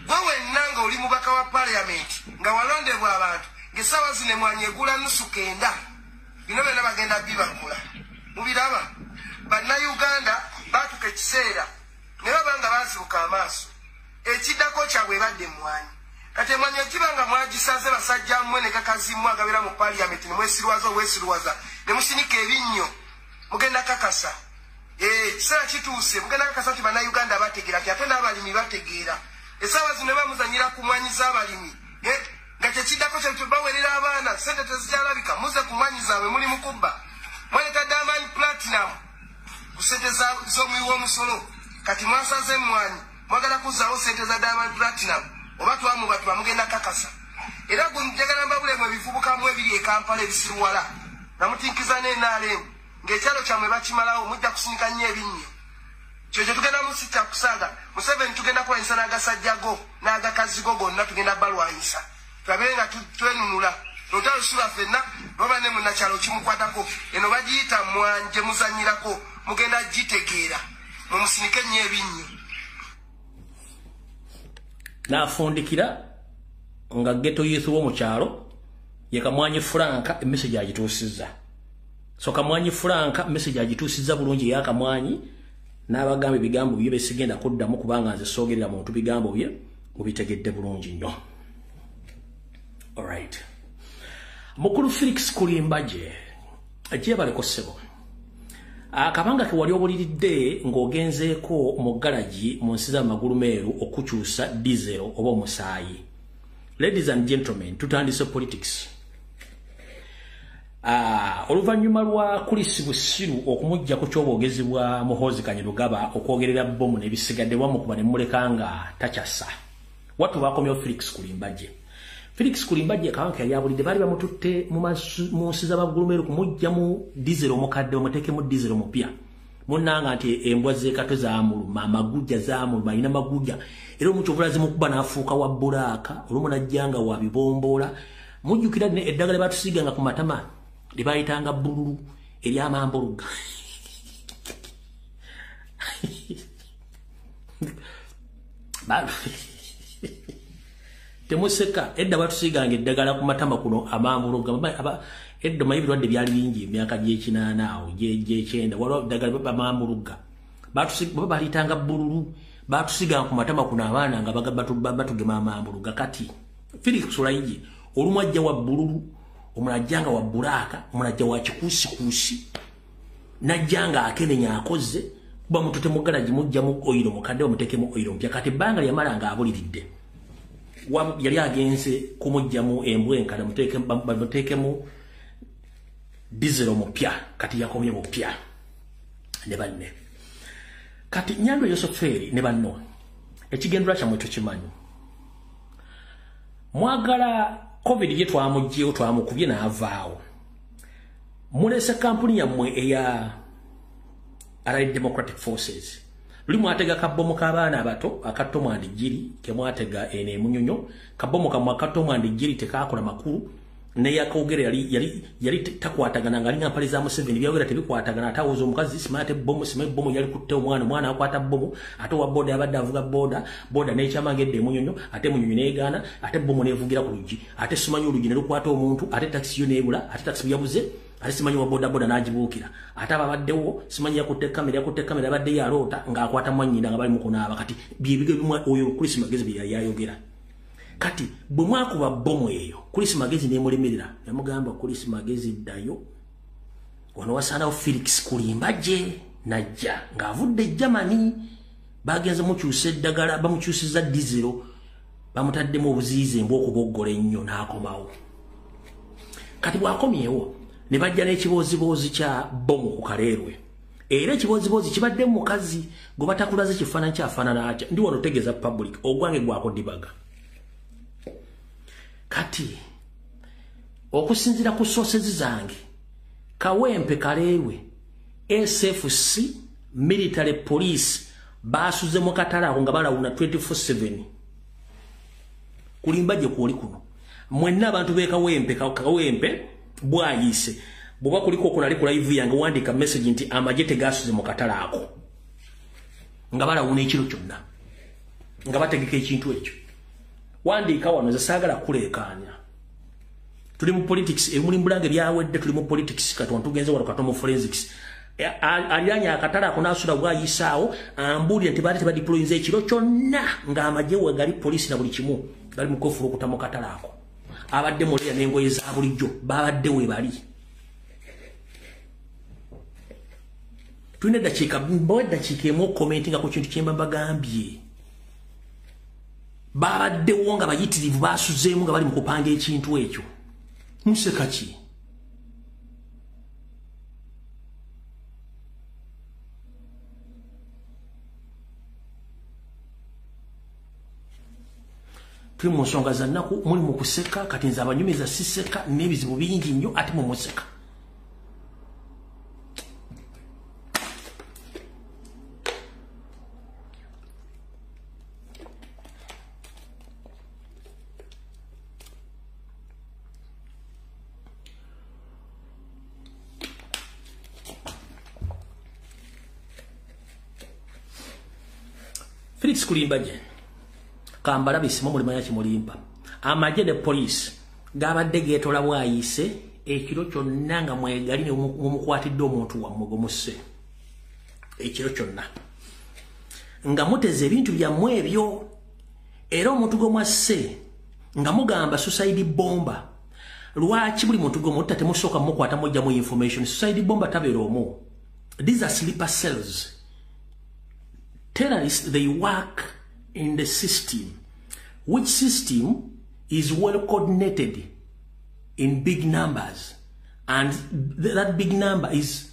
Gwe wenna nga oli mubaka wa paaliyamenti nga walondebwa abantu, ng'essaawa zino emmwanyi egula 9.5, bino byonna bagenda bibakola. Mubiraba, Bannayuganda baatuka ekiseera ne baba nga bazibuka amaaso, ekiddako kyabwe ebadde emmwanyi. Kati emmwanyi ekiba nga mwagisaze basajja mmwe ne gakazi mmwe agabeera mu paaliyamenti, ne mwesiruwaza obwesiruwaza ne musinika ebinnyo, mugenda kakasa. Ekiseera kituuse, mugenda kakasa nti Bannayuganda bategeera, nti ate n'abalimi bategeera. Essaawa zino bamuzanyira ku mwanyi z'abalimi nga kyekiddako kyekyo bawerera abaana, ssente tezikyalabika, muze ku mwanyi zaabwe muli mukubba. Mwaleta Diamond Platinum ku ssente z'omuwi w'omusolo, kati mwasaze emmwanyi, mwagala kuzzaawo ssente za Diamond Platinum, oba twamubatuba mugenda kakasa. Era njagala mbabulemu ebivubukamu ebiri e Kampala ebisiruwala namutinkiza n'NRM ng'ekyalo kyammwe bakimalawo, mujja kusinika nnyo ebinnyo. Kyekyo tugenda musita kusaaga Museveni, tugenda kulwanyisa n'agasajja go n'agakazi go gonna, tugenda balwanyisa tulabe nga twenunula. Olutalo si lwa ffenna, baba ne munnakyalo kimukwatako. Eno bagiyita mmwanyi gye muzannyirako, mugenda gitegeera, mumusinike nnyo ebinnyo. N'afundikira nga ghetto youth w'omukyalo ye Kamwanyi Franka, emessage agituusizza. So Kamwanyi Franka message agituusizza bulungi eya Kamwanyi, n'abagamba ebigambo bye besigenda kuddamu kubanga nze soogerera muntu bigambo bye mubitegedde bulungi nnyo. Alright. Mukulu Felix Kulimbaje, gyebaleko ssebo. Akabanga ke wali obuliridde ng'ogenzeeko mu garagi mu nsi z'amagulu meeru okukyusa diesel oba omusaayi. Ladies and gentlemen, tutandise politics. Oluvannyuma lwa Chris Busiru okumujja ku ky'obwogezi bwa Muhoozi Kainerugaba okwogerera bbomu n'ebisigadde bamukuba ne muleka nga takyassa. Watu bakomyewo Felix Kulimbaje. Felix Kulimbaje akabanga yali abulidde, baali bamututte mu nsi z'amagulu meeru kumugyamu diesel omukadde bamuteekemu diesel omupya. Munnanga nti embwa z'ekato zaamuluma, amagujja zaamuluma, alina magujja. Era omuntu obulazi mukuba n'afuuka wa bbulaaka, olumu n'ajja nga wa bibomboola. Mujjukira eddagala lye baatusiiganga ku matama lye baayitanga bbululu ery'amambuluga. Temuseka, edda batusiiganga eddagala ku matama kuno amambuluga. Edda omanyi ebirwadde byali bingi emyaka gy'ekinaana awo gy'ekyenda, waliwo eddagala bamambuluga baba baliyitanga bbululu, batusiiganga ku matama kuno abaana nga batugema amambuluga. Kati Felix Kulayigye olumu ajja wa bbululu, omulala ajja nga wa bbulaaka, omulala ajja wa kikuusikuusi, n'ajja nga akenenya akoze kuba mutute mu garagi mugyamu oyiro mukadde bamuteekemu oyiro mupya. Kati ebbanga lyamala nga abuliridde, yali agenze kumugyamu embwa enkadde bamuteekemu diesel omupya, kati yakomye mupya ne banne. Kati Nyandwa Yoseferi ne banno, ekigendera kyammwe tukimanyi. Mwagala COVID ye twamuggyewo, twamukubye n'avaawo. Mulese kampuni yammwe eya Allied Democratic Forces. Luli mwatega kabbomu k'abaana abato aka Tom and Jerry ke mwatega eno emunyonyo, kabbomu kammwe aka Tom and Jerry tekaakola makulu, Neyakogere yali takwatagana ngalinga mpale za Museveni byogera tebikwatagana atawoza omukazi simate bomu sime bomu yali kutte omwana mwana akwata bomu ate wa boda abadde avuga boda boda n'ekyamangedde emunyonyo ate munyonyo n'egaana ate bomu n'evugira ku luggi ate simanyi oluggi ne lukwata omuntu ate taxi yo n'ebula ate taxi yabuze ate simanyi wa boda boda n'agibuukira ate ababaddewo simanyi yakutte kamera abadde yaloota ng'akwata mwannyina nga bali mu kunaaba kati byebigo bimwe oyo Chris Magezi bye yayogera. Kati bwe mwakuba bomu eyo Chris Magezi nemulemerera yamugamba Chris Magezi ddayo wano wasaanawo Felix Kulimbaje najja ng'avudde Germany bagenze mukyusa eddagala bamukyusiza dizero bamutaddemu obuziyize embwa okuboggola ennyo n'akomawo. Kati bw'akomyewo ne bajja n'ekibooziboozi kya bomu ku Kaleerwe era ekibooziboozi kibadde mukazi gwe batakulaze kifaananyi kyafaanana atya ndi wano tegeeza public ogwange gwakodibaga. Kati okusinzira ku sources zange Kawempe Kaleerwe SFC military police basuze mu katale ako nga balawuna 24/7 Kulimbaje kwoli kuno mwenna abantu be Kawempe Kawempe bwayise bwoba kuliko okunali ku live yange wandika message nti amagye tegasuze mu katale ako nga balawuna ekiro kyonna nga bategeka ekintu ekyo. Wandika wano nze saagala kuleekaanya. Tuli mu politics, ebimuli mbulange byawedde tuli mu politics kati tugenze wano kato mu forensics. Aliranya akatale ako n'asula bw'ayisaawo ambuulira nti baali tebadiployinze ekiro kyonna ng'amagye we gali poliisi na buli kimu gali mu kufulukuta mu katale ako. Abadde muleya n'engoye za bulijjo babadde we bali. Tulina eddakiika mbawe eddakiika emu okukomentinga ku kintu kye mba mbagambye. Babaddewo nga bayitirivu basuzeemu nga bali mu kupanga ekintu ekyo. Museka ki? Tuli mu nsonga za nnaku, muli mu kuseka, kati nze abanyumiza siseka n'ebizibu bingi nnyo ate mumuseka. Felix Kulimbaje kambala bisimo mulimanya kimulimba amagye ne police gabadde geetola bwayise ekiro kyonna nga mwegali mumukwatidde omuntu wammwe gwemusse ekiro kyonna nga muteze ebintu byammwe ebyo era omuntu gwe mwasse nga mugamba suicide bomber. Lwaki buli muntu gwe mutta temusooka mukwata mujjamu information? Suicide bomber tabeera omu. These are sleeper cells. Terrorists, they work in the system, which system is well coordinated in big numbers, and that big number is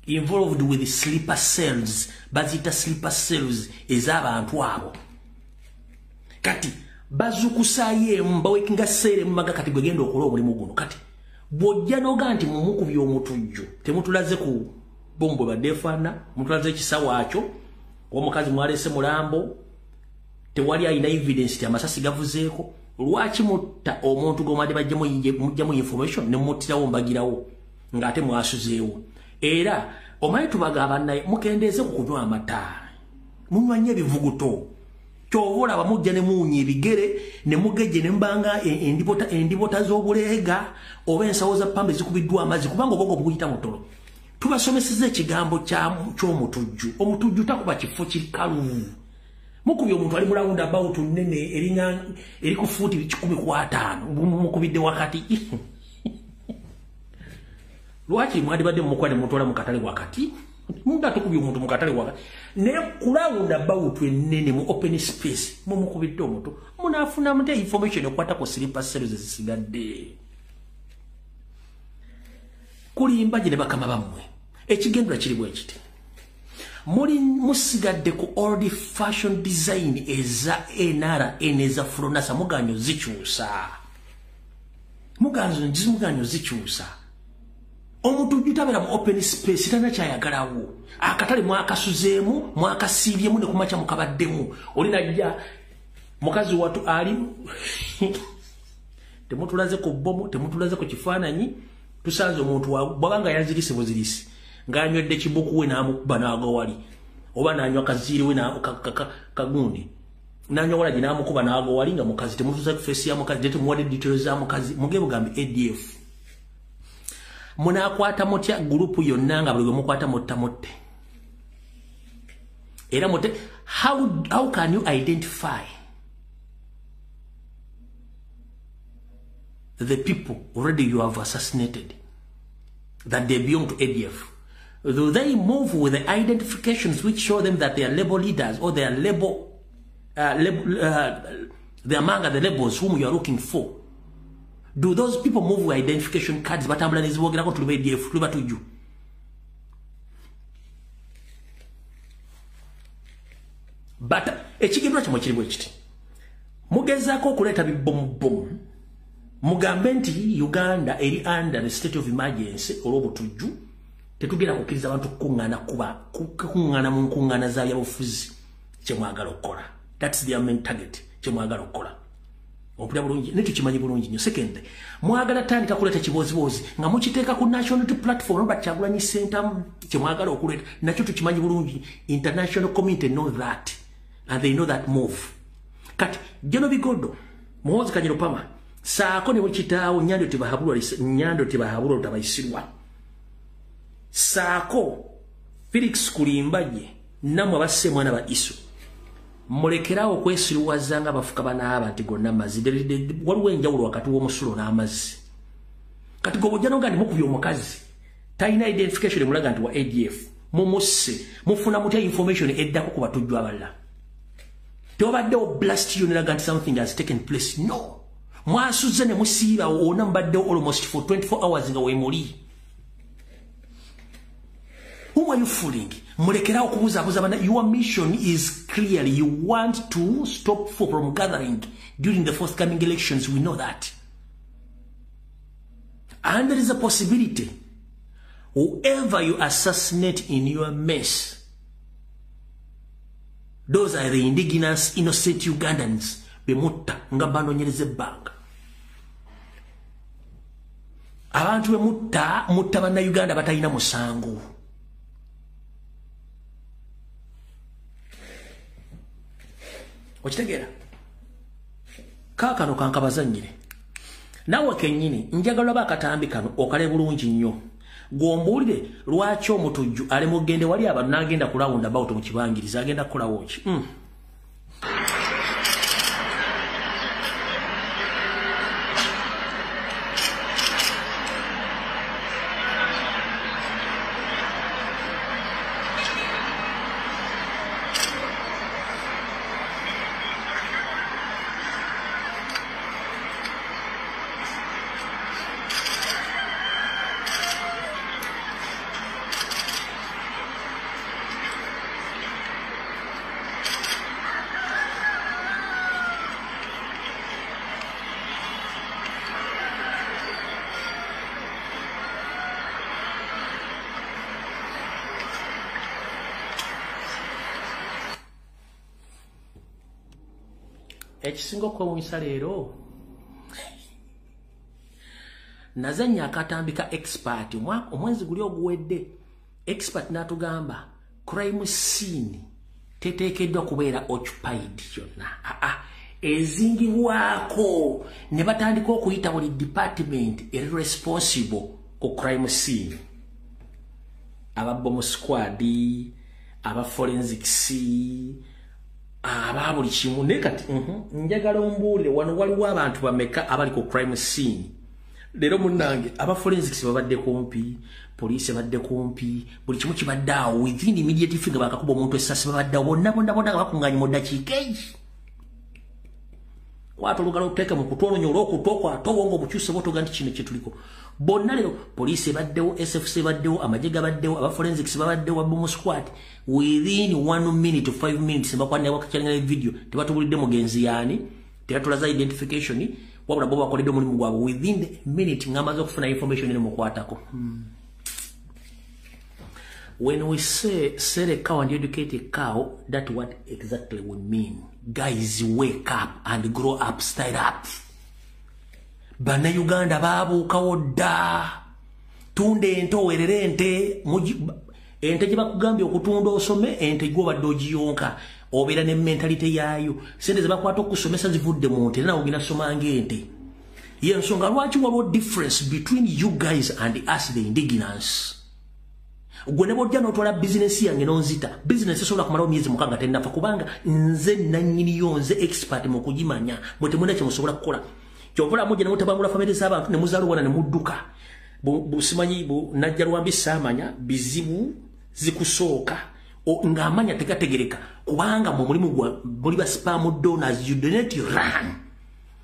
involved with the sleeper cells. Bazita sleeper cells ez'abantu abo. Kati bazukusaayo mbawekinga seere mumaga kati gwegenda okola omulimu guno. Kati bw'ojja n'oga nti mumukubye omutujju temutulaze ku bomu bwe badde efaanana, mutulaze ekisawo akyo omukazi mwalese mulambo, tewali alina evidence ti amasasi gavuzeeko. Lwaki mutta omuntu gw'omwadde bajjemu information ne muttirawo mbagirawo ng'ate mwasuzeewo? Era omanyi tubagamba naye mukendeeze ku kunywa amata, munywa nnyo ebivuguto. Ky'oba olaba mujja ne muwunya ebigere ne mugejje ne mubanga endibota z'obuleega oba ensawo za ppamba ezikubiddwa amazzi, kubanga obwongo buguyita mutolo. Tubasomeseza ekigambo ky'omutujju. Omutujju takuba kifo kikalu. Mukubye omuntu ali mu round about nnene eringa eri ku fuuti 15 mukubidde wakati. Lwaki mwandibadde mumukwane mutwala mu katale wakati? Munda tukubye omuntu mu katale wakati. Naye ku round about ennene mu open space mumukubidde omuntu munaafuna mutya information ekwata ku sleeper cells ezisigadde? Kulimbaje ne bakama bammwe. Ekigendera kiri bwe kiti. Muli musigadde ku old fashion design eza NRA eza Fronasa muganyo zikyusa. Muganyo zikyusa. Omutujju tabeera mu open space tana kyayagalawo. Akatale mwakasuzeemu, mwakasiibyemu ne kumakya mukabaddemu. Oli najja mukazi watu ali Temutulaze ku bbomu, temutulaze ku kifaananyi. Tusanze omuntu bw'abanga yazirise buzirisi ng'anywedde kibuku we n'amukuba n'agwa wali, oba n'anywa kaziiri we kagundi n'anywa walagi n'amukuba n'agwa wali nga mukazi. Temutuze ku face ya mukazi, tetumuwadde details za mukazi. Muge bugambe ADF. Munaakwata mutya gurupu yonna nga buli gwe mukwata mutta mutte? Era mutte, how can you identify the people already you have assassinated, that they belong to ADF? Do they move with the identifications which show them that they are label leaders or they are label, they are among the labels whom you are looking for? Do those people move with identification cards? Batambula nezibogerako tuli ADF, tuli batujju. But ekigendwa kyamwe kiri bwe kiti. Mugezaako okuleeta bibbomu. Mugambe nti Uganda eri under the state of emergency olw'obutujju, tetugenda kukkiriza abantu kukuŋŋaana mu nkuŋŋaana za byabufuzi. Kye mwagala okukola. That's their main target. Kye mwagala okukola. Ompulira bulungi, naye tukimanyi bulungi nnyo. Second, mwagala tandika kuleeta kibooziboozi nga mukiteeka ku national platform Robert Kyagulanyi Ssentamu. Kye mwagala okuleeta nakyo tukimanyi bulungi. International community know that, and they know that move. Kati General Bigodo, Muhoozi Kainerugaba, saako ne bukitaawo Nyando Tibahabulwa Lutabayisirwa, saako Felix Kulimbaje, nammwe abasse mwana ba Isu, mulekerawo okwesiruwaza nga bafuka banaaba nti gonna mazzi. Waliwo enjawulo wakati w'omusulo n'amazzi. Kati gwe bw'ojja n'oga nti mukubye omukazi talina identification emulaga nti wa ADF, mumusse, mufuna mutya information eddako ku batujju abalala? Tewabaddewo blast yo neraga nti something has taken place. No. Mwasuze ne musiiba ona mbaddewo almost for 24 hours nga weemuli. Whom are you fooling? Mulekerawo okubuzaabuza bana. Your mission is clearly you want to stop from gathering during the forthcoming elections. We know that. And there is a possibility whoever you assassinate in your mess, those are the indigenous innocent Ugandans bemutta nga banoonyereza ebbanga. Abantu bemutta mutta bannayuganda batalina musango. Okitegeera? Kaakano kankabazannyire. Naawe kennyini njagala oba akatambi kano okale bulungi nnyo. Gw'ombuulire lwaki omutujju ali mugende wali abantu n'agenda ku roundabout mu kibangirizi, agenda kukolawo ki? Ekisinga okwewuunyisa leero, nazannya akatambi ka expert omwezi guli oguwedde. Expert n'atugamba crime scene teteekeddwa kubeera occupied yonna, ezingibwako ne batandika okuyita buli department eri responsible ku crime scene, aba bomb squad, aba forensics, aba buli kimu. Naye kati njagala ombuulire wano waliwo abantu bameka abali ku crime scene leero? Munnange, aba forensics babadde kumpi, poliisi ebadde kumpi, buli kimu kibadde awo within immediate figure. Bakakuba omuntu essasi, babadde awo bonna bonna bonna nga bakuŋŋaanye mu ddakiika eyi. Kwata olugalo oteeke mu kutu, ononyola okutu okwata obwongo obukyuse bwotoga nti kino kyetuliko. Bonna leero poliisi ebaddewo, SFC ebaddewo, amagye gabaddewo, aba forensics babaddewo, bomb squad. Within 1 minute to 5 minutes bakwanira video. Tebatubulidde mugenzi yaani, tebatulaza identification, wabula bo bakoledde omulimu gwabwe within the minute ng'amaze okufuna information eri mukwatako. When we say sell a cow and educate a cow, that's what exactly we mean. Guys, wake up and grow up, style up. Bannayuganda baabuukawo dda. Tunda ente owerere ente, ente gye bakugambye okutunda osome, ente gw'obadde ogiyonka obeera ne mentality yaayo. Sente ze bakwata okusomesa zivudde mu nte, era nawe ogenda soma ng'ente. Yensonga lwaki waliwo difference between you guys and us the indigenous. Gwe ne bw'ojja n'otwala bizinesi yange n'onzita, bizinesi esobola kumalawo myezi 6 tennafa, kubanga nze nannyiniyo, nze expert mu kugimanya. Mwe temulina kye musobola kukola. Kyova mujja ne mutabangula famire z'abantu ne muzaala obwana ne mudduka. Busimanyi najja lwambi saamanya bizibu zikusooka ng'amanya tegategereka, kubanga mu mulimu gwa muli ba spam donors, you donate, you run.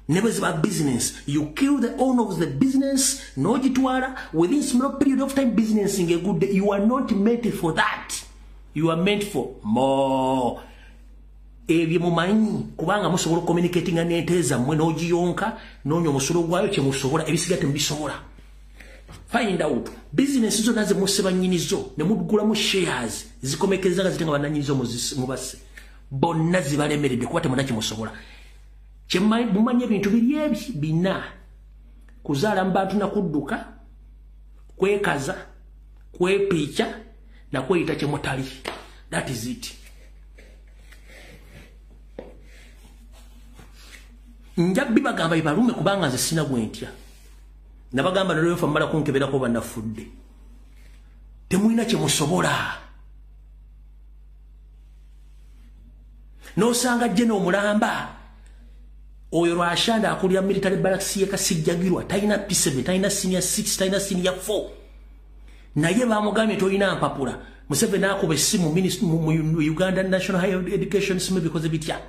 Never is about business. You kill the owner of the business, n'ogitwala within small period of time business in a good day. You are not meant for that. You are meant for more. Ebyo mumanyi kubanga musobola communicating n'ente zammwe n'ogiyonka n'onywa omusulo gwayo kye musobola, ebisigadde temubisobola. Find out business zonna ze musse bannyinizo ne mugulamu shares zikomekereza nga zitenga bannannyinizo mubase bonna zibalemeredde kuba temulina kye musobola. Mumanyi ebintu biri ebi bina: kuzaala mu bantu na kudduka, kwekaza, kwepiica na kweyita kye mutali. That is it. Nja bibagamba bibalume kubanga nze sina gwe ntya. Nabagamba nolwefa mmala kunkeberako bannafudde. Temulina kye musobola. N'osanga jje n'omulamba oyo Rwashanda akulira military barracks ye Kasijjagirwa, talina P7, talina senior 6, talina senior 4. Naye bamugambye tolina mpapula. Museveni akuba essimu mu Uganda National Higher Education System bikoze bitya.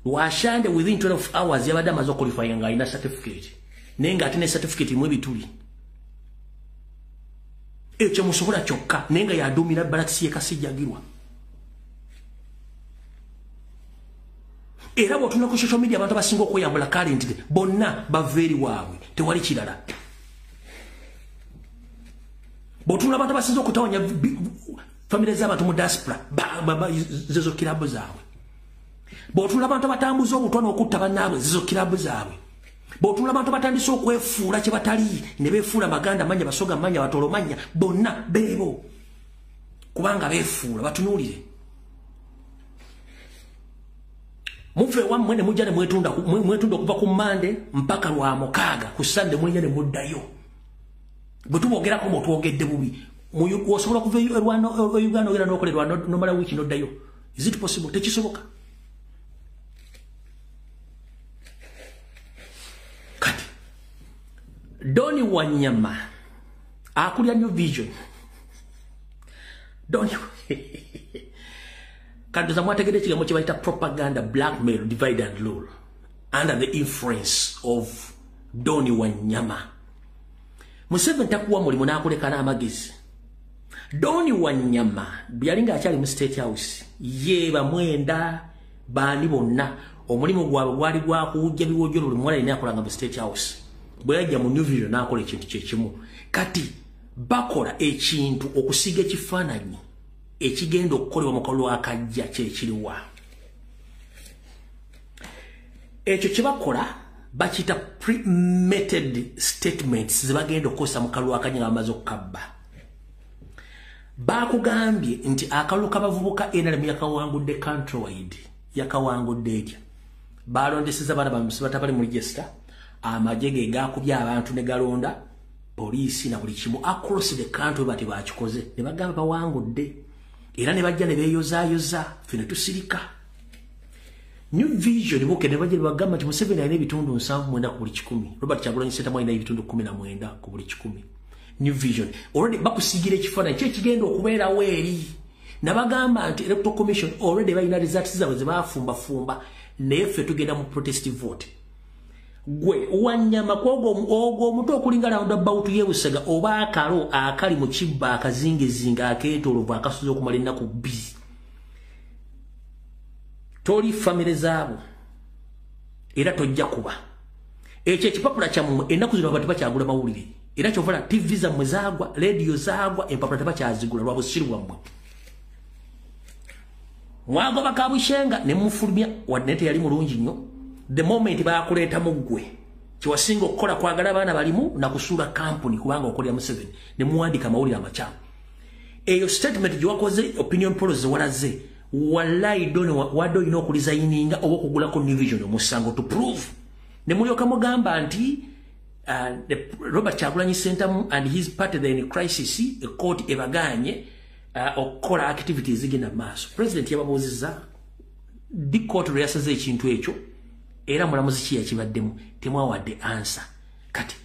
Rwashanda within 12 hours yabadde amaze okuqualify nga alina certificate. Naye ng'ate ne certificate mu ebituli. Ekyo musobola kyokka, naye nga yaduumira barracks ye Kasijjagirwa. Era bw'otunula ku social media abantu abasinga okweyambula currently bonna bava eri waabwe, tewali kirala. Bw'otunula abantu abasinze okutawanya famire z'abantu mu diaspora, zezo kirabu zaabwe. Bw'otunula abantu abatambuza obutwa n'okutta bannaabwe, zezo kirabu zaabwe. Bw'otunula abantu abatandise okwefuula kye batali, ne beefuula Maganda manya, Basoga manya, Batoro manya, bonna beebo. Kubanga beefuula, batunuulire. Muve wammwe ne mujja ne mwetunda okuva ku Mmande mpaka lwa 6, ku Sande mwenya ne muddayo. Bwe tubogerako mutwogedde bubi. Osobola okuva e Rwanda, Uganda ogenda n'okola Rwanda nomala wiiki n'oddayo. Is it possible? Tekisoboka. Kati Doni Wanyama akulira New Vision. Doni Kandoza mwategedde ekigambo kye bayita propaganda, blackmail, divide and rule under the influence of Doni Wanyama. Museveni takuwa mulimu n'akuleka n'amagezi. Doni Wanyama yali ng'akyali mu State House, ye bamwenda baani bonna omulimu gwabwe gwali gwa kuwujja biwojjolo, buli muwala yenna yakolanga mu State House. Bwe yajja mu New Vision n'akola ekintu kye kimu. Kati bakola ekintu okusiiga ekifaananyi ekigenda okukolebwa mu kalulu akajja kyekiriwa. Ekyo kye bakola bakiyita premeditated statements ze bagenda okukozesa mu kalulu akajja nga bamaze okukabba. Bakugambye nti akalulu k'abavubuka NRM yakawangudde countrywide. Yakawangudde etya? Balondeseza abaana batabali mu register, amagye ge gaakubye abantu ne galonda poliisi na buli kimu across the country bati bakikoze ne bagamba bawangudde. Era ne bajja ne beeyozaayoza, ffe ne tusirika. New Vision buke ne bajja ne bagamba nti Museveni alina ebitundu 79 ku buli 100, Robert Kyagulanyi Ssentamu alina ebitundu 19 ku buli 100. New Vision already bakusigira ekifaananyi ki ekigenda okubeerawo eri. Nabagamba nti Electoral Commission already balina results zaabwe ze baafumbafumba, naye ffe tugenda mu protest vote. Gwe Wanyama kwogwo ogwo omuto okulinga roundabout y'e Busega oba akalo akali mu kibba akazingezinga akeetoolovu akasuze okumala ennaku 2. Toli famire zaabo era tojja kuba. Ekyo ekipapula kyammwe ennaku zino abantu bakyagula mawulire. Era kyovala TV zammwe zaagwa, radio zaagwa, empapula tebakyazigula lwa busiru bwammwe. Mwagoba Kabushenga ne mufulumya, wadde teyali mulungi nnyo. The moment bakuleeta mu ggwe Kyewasinga okukola kwagala abaana balimu nakusuula kampuni kubanga okolera Museveni ne muwandika amawulire amakyamu. Eyo statement gye wakoze, opinion polls walaze, wallahi done wadde olina okuresigninga oba okugulako New Vision omusango to prove. Ne mulyoka mugamba nti Robert Kyagulanyi Ssentamu and his party, they in crisis, a court ebaganye okukola activities zigenda maaso. President yababuuzizza di court lwe yasaze ekintu ekyo, era mulamuzi ki yakibaddemu? Temwawadde answer. Kati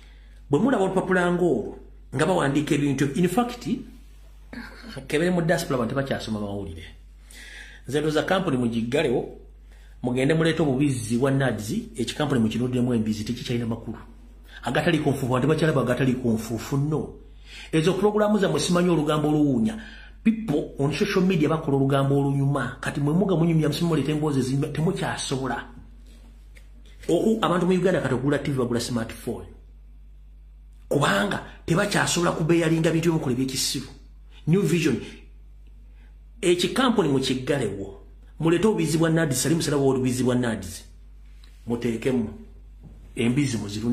bwe mulaba olupapula ng'olwo nga bawandiika ebintu, in fact kebere mu diaspora abantu tebakyasoma mawulire. Nze ndowooza kampuni mugiggalewo, mugende muleete obubizzi bwa NAADS, ekikampuni mukinuddemu embizi, tekikyalina makulu. Agataliiko nfuufu, abantu bakyalaba agataliiko nfuufu. Nno ezo pulogulaamu zammwe simanyi olugambo oluwunya. People on social media bakola olugambo olunyuma. Kati mwe muga munyumya, musimuleeta emboozi ezinyuma, temukyasobola. Abantu mu Uganda kati ogula TV, bagula smartphone, kubanga tebakyasobola kubeyalinga bintu byemukola ebyekisiru. New Vision, ekikampuni mukiggalewo, muleete obubizi bwa NAADS. Ali musalaba obubizi bwa NAADS, muteekemu embizi muziru.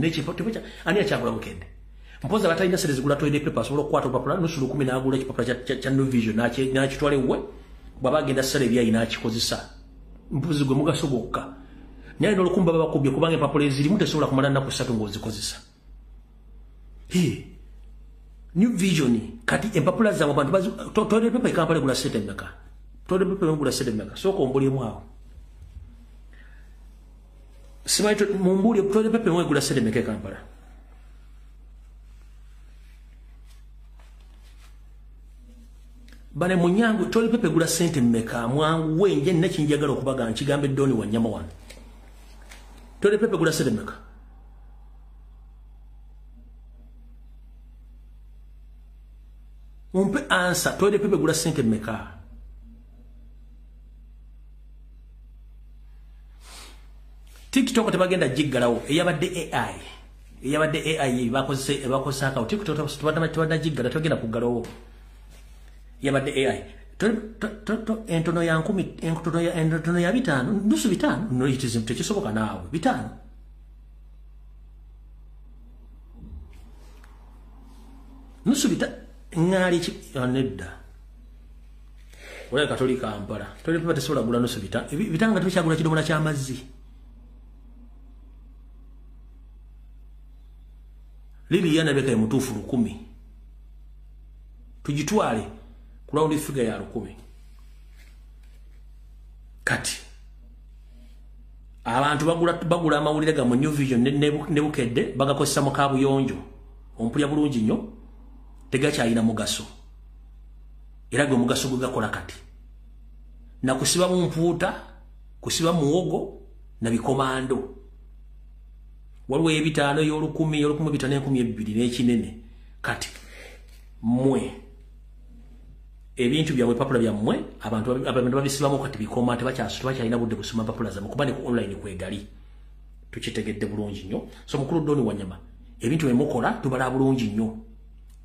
Ani akyagula Bukedde? Mpoza abatalina sente zigula toilet paper asobola okukwata olupapula nusu lukumi n'agula ekipapula kya New Vision n'akitwala ewuwe, bw'aba agenda ssala ebyayi n'akikozesa. Mpuzi gwe mugaso gwokka. Naye n'olukumba babakubye, kubanga empapula ezirimu tesobola kumala nnaku 3 ng'ozikozesa. New Vision kati empapula zammwe abantu, toilet paper e Kampala egula sente mmeka? Toilet paper egula sente mmeka? Sooka ombulyemu awo. Simanyi, mumbulye, toilet paper egula sente mmeka e Kampala? Bane munyangu, toilet paper egula sente mmeka? Mwangu wenje nina kinjagala okubaga, nkigambe Doni Wanyama wano. Toilet paper egula sente mmeka? Mumpe answer, toilet paper egula sente mmeka? TikTok tebagenda giggalawo, eyabadde AI. Eyabadde AI bakozesa akawo. TikTok tebadda giggala, tebagenda kuggalawo. Yabadde AI. Entono ya 1000, entono ya 500, nusu 500, no, it is tekisoboka naawe. 500. Nusu 500 ŋŋaali ki nedda. Olabika toli Kampala. Toilet paper tesobola kugula nusu 500. 500 nga tebikyagula kidomola ky'amazzi. Liliana Beka ye mutuufu, 1000. Tugitwale ku round figure ya 1000. Kati abantu bagula amawulire gammwe New Vision ne Bukedde, bagakozesa mu kaabuyonjo. Ompulya bulungi nnyo, tegakyalina mugaso. Era gwe mugaso gwe gakola kati. Na kusiba mu mpuuta, kusiba muwogo na bikomando. Waliwo 500, y'olukumi, y'olukumi 500, 2000 n'ekinene. Kati mmwe ebintu byammwe, epapula byammwe, abantu babisibamu kati bikoma, tebakyalina budde kusoma mpapula zammwe kuba ne ku online kwegali. Tukitegedde bulungi nnyo. So mukulu Doni Wanyama, ebintu bye mukola tubala bulungi nnyo.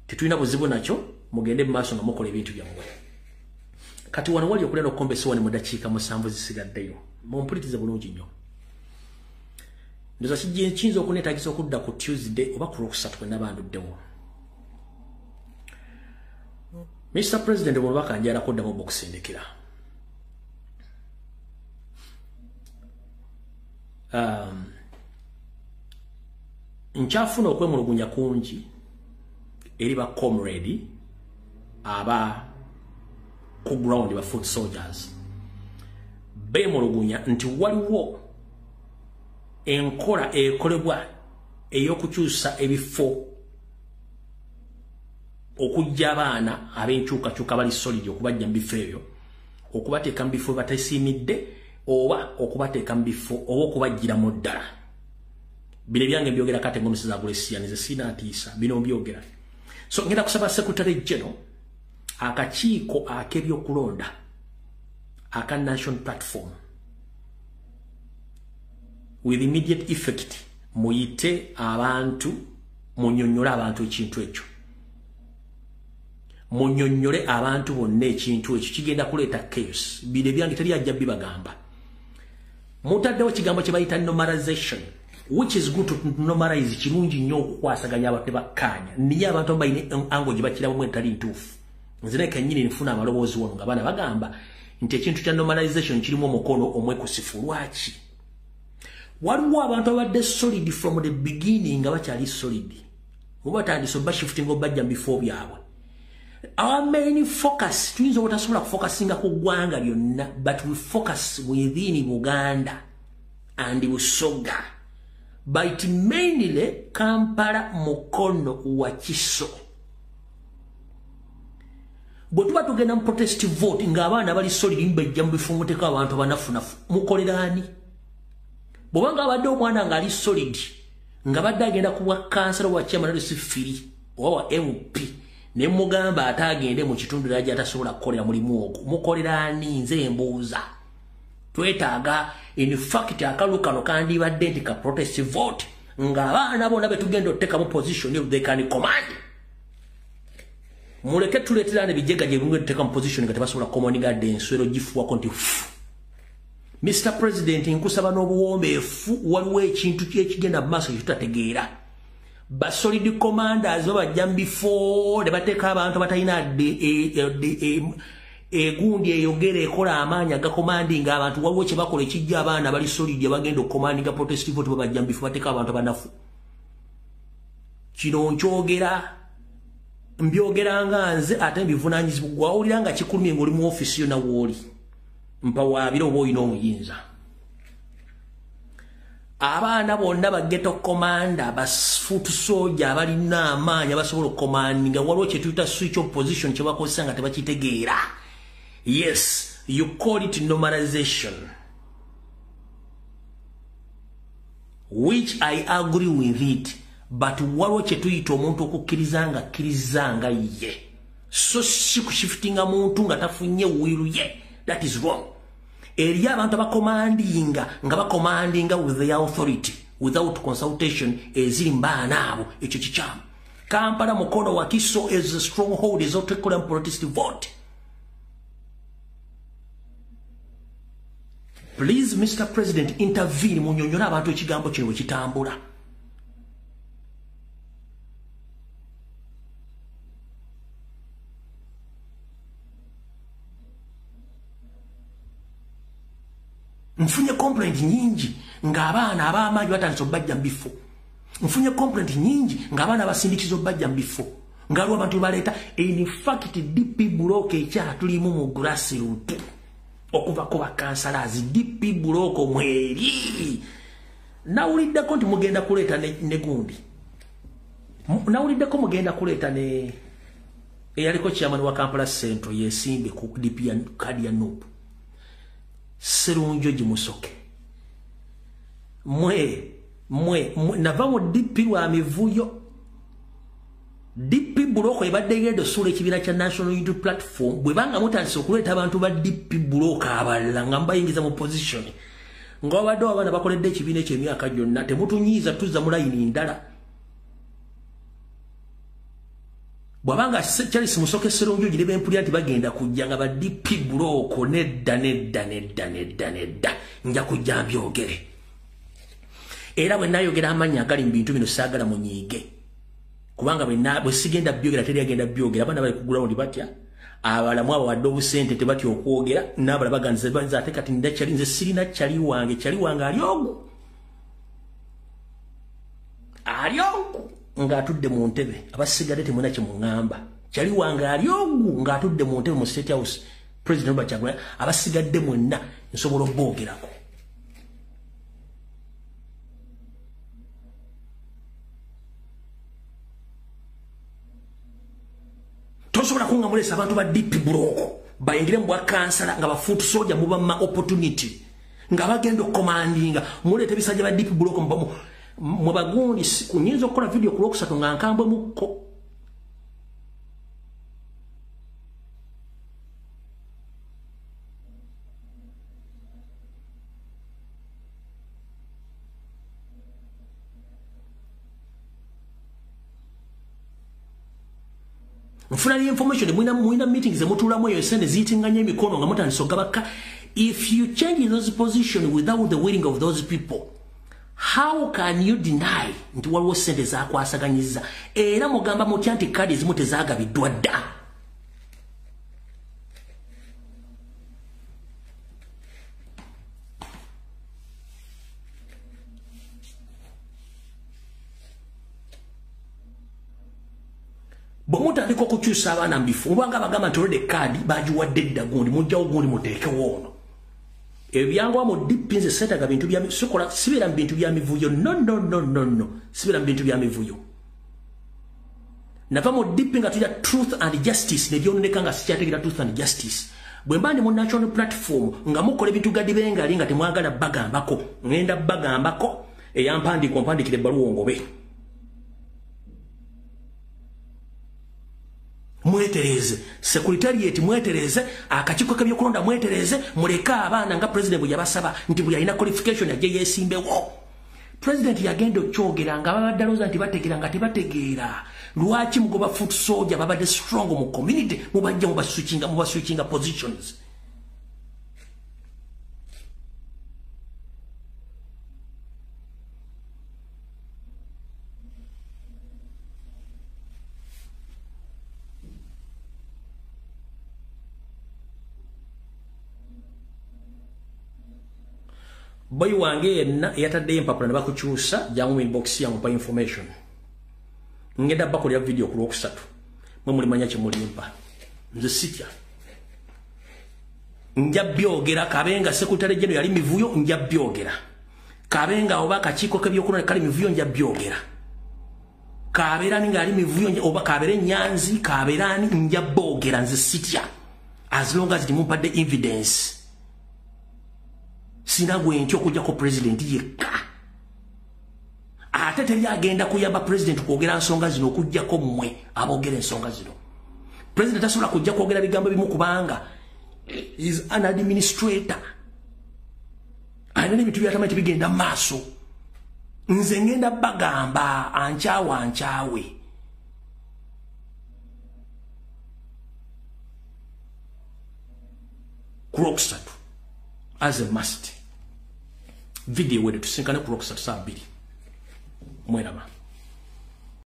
Tetulina buzibu nakyo, mugende mu maaso nga mukola ebintu byammwe. Kati wano wali okulya n'okukomba essowaani mu ddakiika 7 zisigaddeyo. Mumpulirize bulungi nnyo. Ndowooza kiyinza okuneetaagisa okudda ku Tuesday oba ku Lwokusatu bwe nabanduddewo. Mr. President, bw'obubaka njagala kuddamu obukusindikira. Nkyafuna okwemulugunya kungi eri ba comrade aba ku ground, ba foot soldiers. Beemulugunya nti waliwo enkola ekolebwa ey'okukyusa ebifo, okujja abaana ab'enkyukakyuka bali solid, okubajja mu bifo ebyo, okubateeka mu bifo batasiimidde, oba okubateeka mu bifo oba okubaggyiramu ddala. Bino ebyange mbyogera kate ng'omusezi agulesiya, nze siina ntiisa, bino mbyogera. So ngenda kusaba Secretary General akakiiko ak'ebyokulonda aka National Platform, with immediate effect muyite abantu, munyonyole abantu ekintu ekyo. Munyonyole abantu bonna ekintu ekyo, kigenda kuleeta chaos. Bino ebyange teri ajja bibagamba. Mutaddewo ekigambo kye bayita normalization. Which is good to normalize, kirungi nnyo okukwasaganya abantu bakkaanya. Naye abantu balina ango gye bakirabamu etali ntuufu. Nze naye kennyini nfuna amaloboozi wano nga baana bagamba nti ekintu kya normalization kirimu omukono omwekusifu. Lwaki? Waliwo abantu abadde solid from the beginning nga bakyali solid. Muba batandise obashiftinga obajja mu bifo byabwe. Our main focus, tuyinza obutasobola kufokasinga ku ggwanga lyonna, but we focus within Buganda and Busoga. But mainly Kampala, Mukono, Wakiso. Bwe tuba tugenda mu protest vote ng'abaana bali solid mbajja mu bifo muteeka abantu abanafunafu, mukolera ani? Bw'obanga abadde omwana ng'ali solid, nga badde agenda ku bwa kansala wa chairman LC3 oba wa MP, ne mugamba ate agende mu kitundu era gy'atasobola kukolera mulimu ogwo, mukolera ani? Nze mbuuza. Twetaaga in fact akalulu kano kandibadde nti ka protest vote ng'abaana bonna be tugenda oteekamu position they can command. Muleke tuleetera ne bijega gye bimwe tuteeka mu position nga tebasobola commandinga dde enswero gifuwako nti fu. Mr. President, nkusaba n'obuwombeefu, waliwo ekintu ekigenda mu maaso kye tutategeera. Ba solid commanders babajja mu bifo ne bateeka abantu abatalina egundi eyogera ekola amaanyi agakomandinga abantu. Waliwo kye bakola ekijja abaana bali solid abagenda okukomandinga protest vote babajja mu bifo bateeka abantu abanafu. Kino nkyogera, mbyogera nga nze ate mbivunaanyizibwa. Gwawulira nga kikulumye ng'oli mu ofiisi yo nawe oli mpawaabire oba olina omuyinza. Abaana bonna ba ghetto commander, ba foot soldier abalina amaanyi abasobola okukomandinga, waliwo kye tuyita switch of position kye bakozesa nga tebakitegeera. Yes, you call it normalization, which I agree with it, but waliwo kye tuyita omuntu okukkiriza nga akkiriza nga ye. So si kushiftinga muntu nga tafunye will ye. That is wrong. Eri abantu abakomandinga nga bakomandinga with their authority without consultation eziri mbaana abo, ekyo kikyamu. Kampala, Mukono, Wakiso is a stronghold ezotekola mu protest vote. Please, Mr. President, intervene munyonyole abantu ekigambo kino bwe kitambula. Nfunye complaint nyingi ng'abaana ab'amaanyi batandise obajja mu bifo. Nfunye complaint nyingi ng'abaana abasindikiza obajja mu bifo. Nga waliwo abantu baleeta. In fact, DP block ekyatulimu mu grassroots okuva ku bakansalazi, DP block mweri. Nawuliddeko nti mugenda kuleeta ne gundi. Nawuliddeko mugenda kuleeta ne eyaliko chairman wa Kampala Central yesimbe ku DP ya kadi ya NUP. Serunjogi Musoke. Mwe nava mu DP lwa mivuyo. DP block ebadde egenda osuula ekibiina kya National Unity Platform. Bwe banga mutandise okuleeta abantu ba DP block abalala nga mbayingiza mu position, nga babadde abaana bakoledde ekibiina ekyo emyaka gyonna, temutunyiiza tuzza mu layini ndala. Bw'abanga Charles Musoke Serunjogi ne bempulira nti bagenda kujja nga ba DP block, nedda nedda nedda nedda nedda, nja kujja mbyogere. Era bwe nayogera amannya agali mu bintu bino saagala munyiige, kubanga bwe sigenda byogera teri agenda byogera. Abaana bali ku ground batya, abalamu abawadde obusente tebatya okwogera, n'abalala baganza banza ate kati ndakyali nze sirina kyali wange, kyali wange ali ogu ali ogu ng'atudde mu ntebe, abasigadde temulina kye muŋŋamba. Kyali wange ali ogu ng'atudde mu ntebe mu State House, President Robert Kyagulanyi, abasigadde mwenna nsobola obboogerako. Tosobola kungamulesa abantu ba DP block bayingire mu bwakansala nga ba foot soldier mubamma opportunity nga bagenda okukomandinga. Muleete ebisajja ba DP block mwe bagundi. Nyinza okukola video ku Lwokusatu nga nkambwe mukko. Nfuna information mwina meetings zemutuulamu eyo esente ziyitinganya emikono nga mutandise ogabaka. If you change those position without the willing of those people, How can you deny nti waliwo ssente zakwasaganyiza? Era mugamba mutya nti kaadi ezimu tezaagabiddwa dda? Bwe mutandika okukyusa abaana mu bifo, obanga bagamba nti olwedde kaadi bagiwadde dda gundi, mujjawo gundi muteekewo ono. Ebyangwa mu DP nze seetaga bintu bya sikola, sibeera mu bintu bya mivuyo. No, no, no, no, no, sibeera mu bintu bya mivuyo. Nava mu DP nga tulya truth and justice, ne byononeka nga sikyategeera truth and justice. Bwe mba ndi mu national platform nga mukola ebintu gadibengali nga temwagala bagambako, ngenda bagambako, eyampandiika ompandikira ebbaluwa ngobe. Mwetereze secretariat, mwetereze akakiiko k'ebyokulonda, mwetereze, muleke abaana nga president bwe yabasaba nti buli alina qualification ajje yeesimbewo. President yagenda okyogera nga babadde alowooza nti bategeera, nga tebategeera. Lwaki mugoba foot soldier babadde strong mu community, mubajja mubaswitchinga positions? Boy wange yenna eyataddeyo empapula ne bakukyusa, jangu mu inbox yange mpa information. Ngenda bakolera video ku Lwokusatu, mwe mulimanya kye mulimpa. Nze sitya, nja byogera. Kabenga secretary general yali mivuyo, nja byogera. Kabenga oba akakiiko k'ebyokulonda kali mivuyo, nja byogera. Kabeera ni nga ali mivuyo, oba kabeere Nyanzi, kabeera ani, nja boogera. Nze sitya, as long as timumpadde evidence. Sina gwe ntya okuggyako president yekka. Ate teri agenda kuyamba president kwogera nsonga zino okuggyako mmwe aboogera ensonga zino. President tasobola kujja kwogera bigambo bimu kubanga is an administrator. Alina n'ebintu by'atamanyi tebigenda mu maaso. Nze ngenda bagamba ankyawe ankyawe. Ku Lwokusatu as a must. Video wede tusinkane ku Lwokusatu saa 2. Mweraba.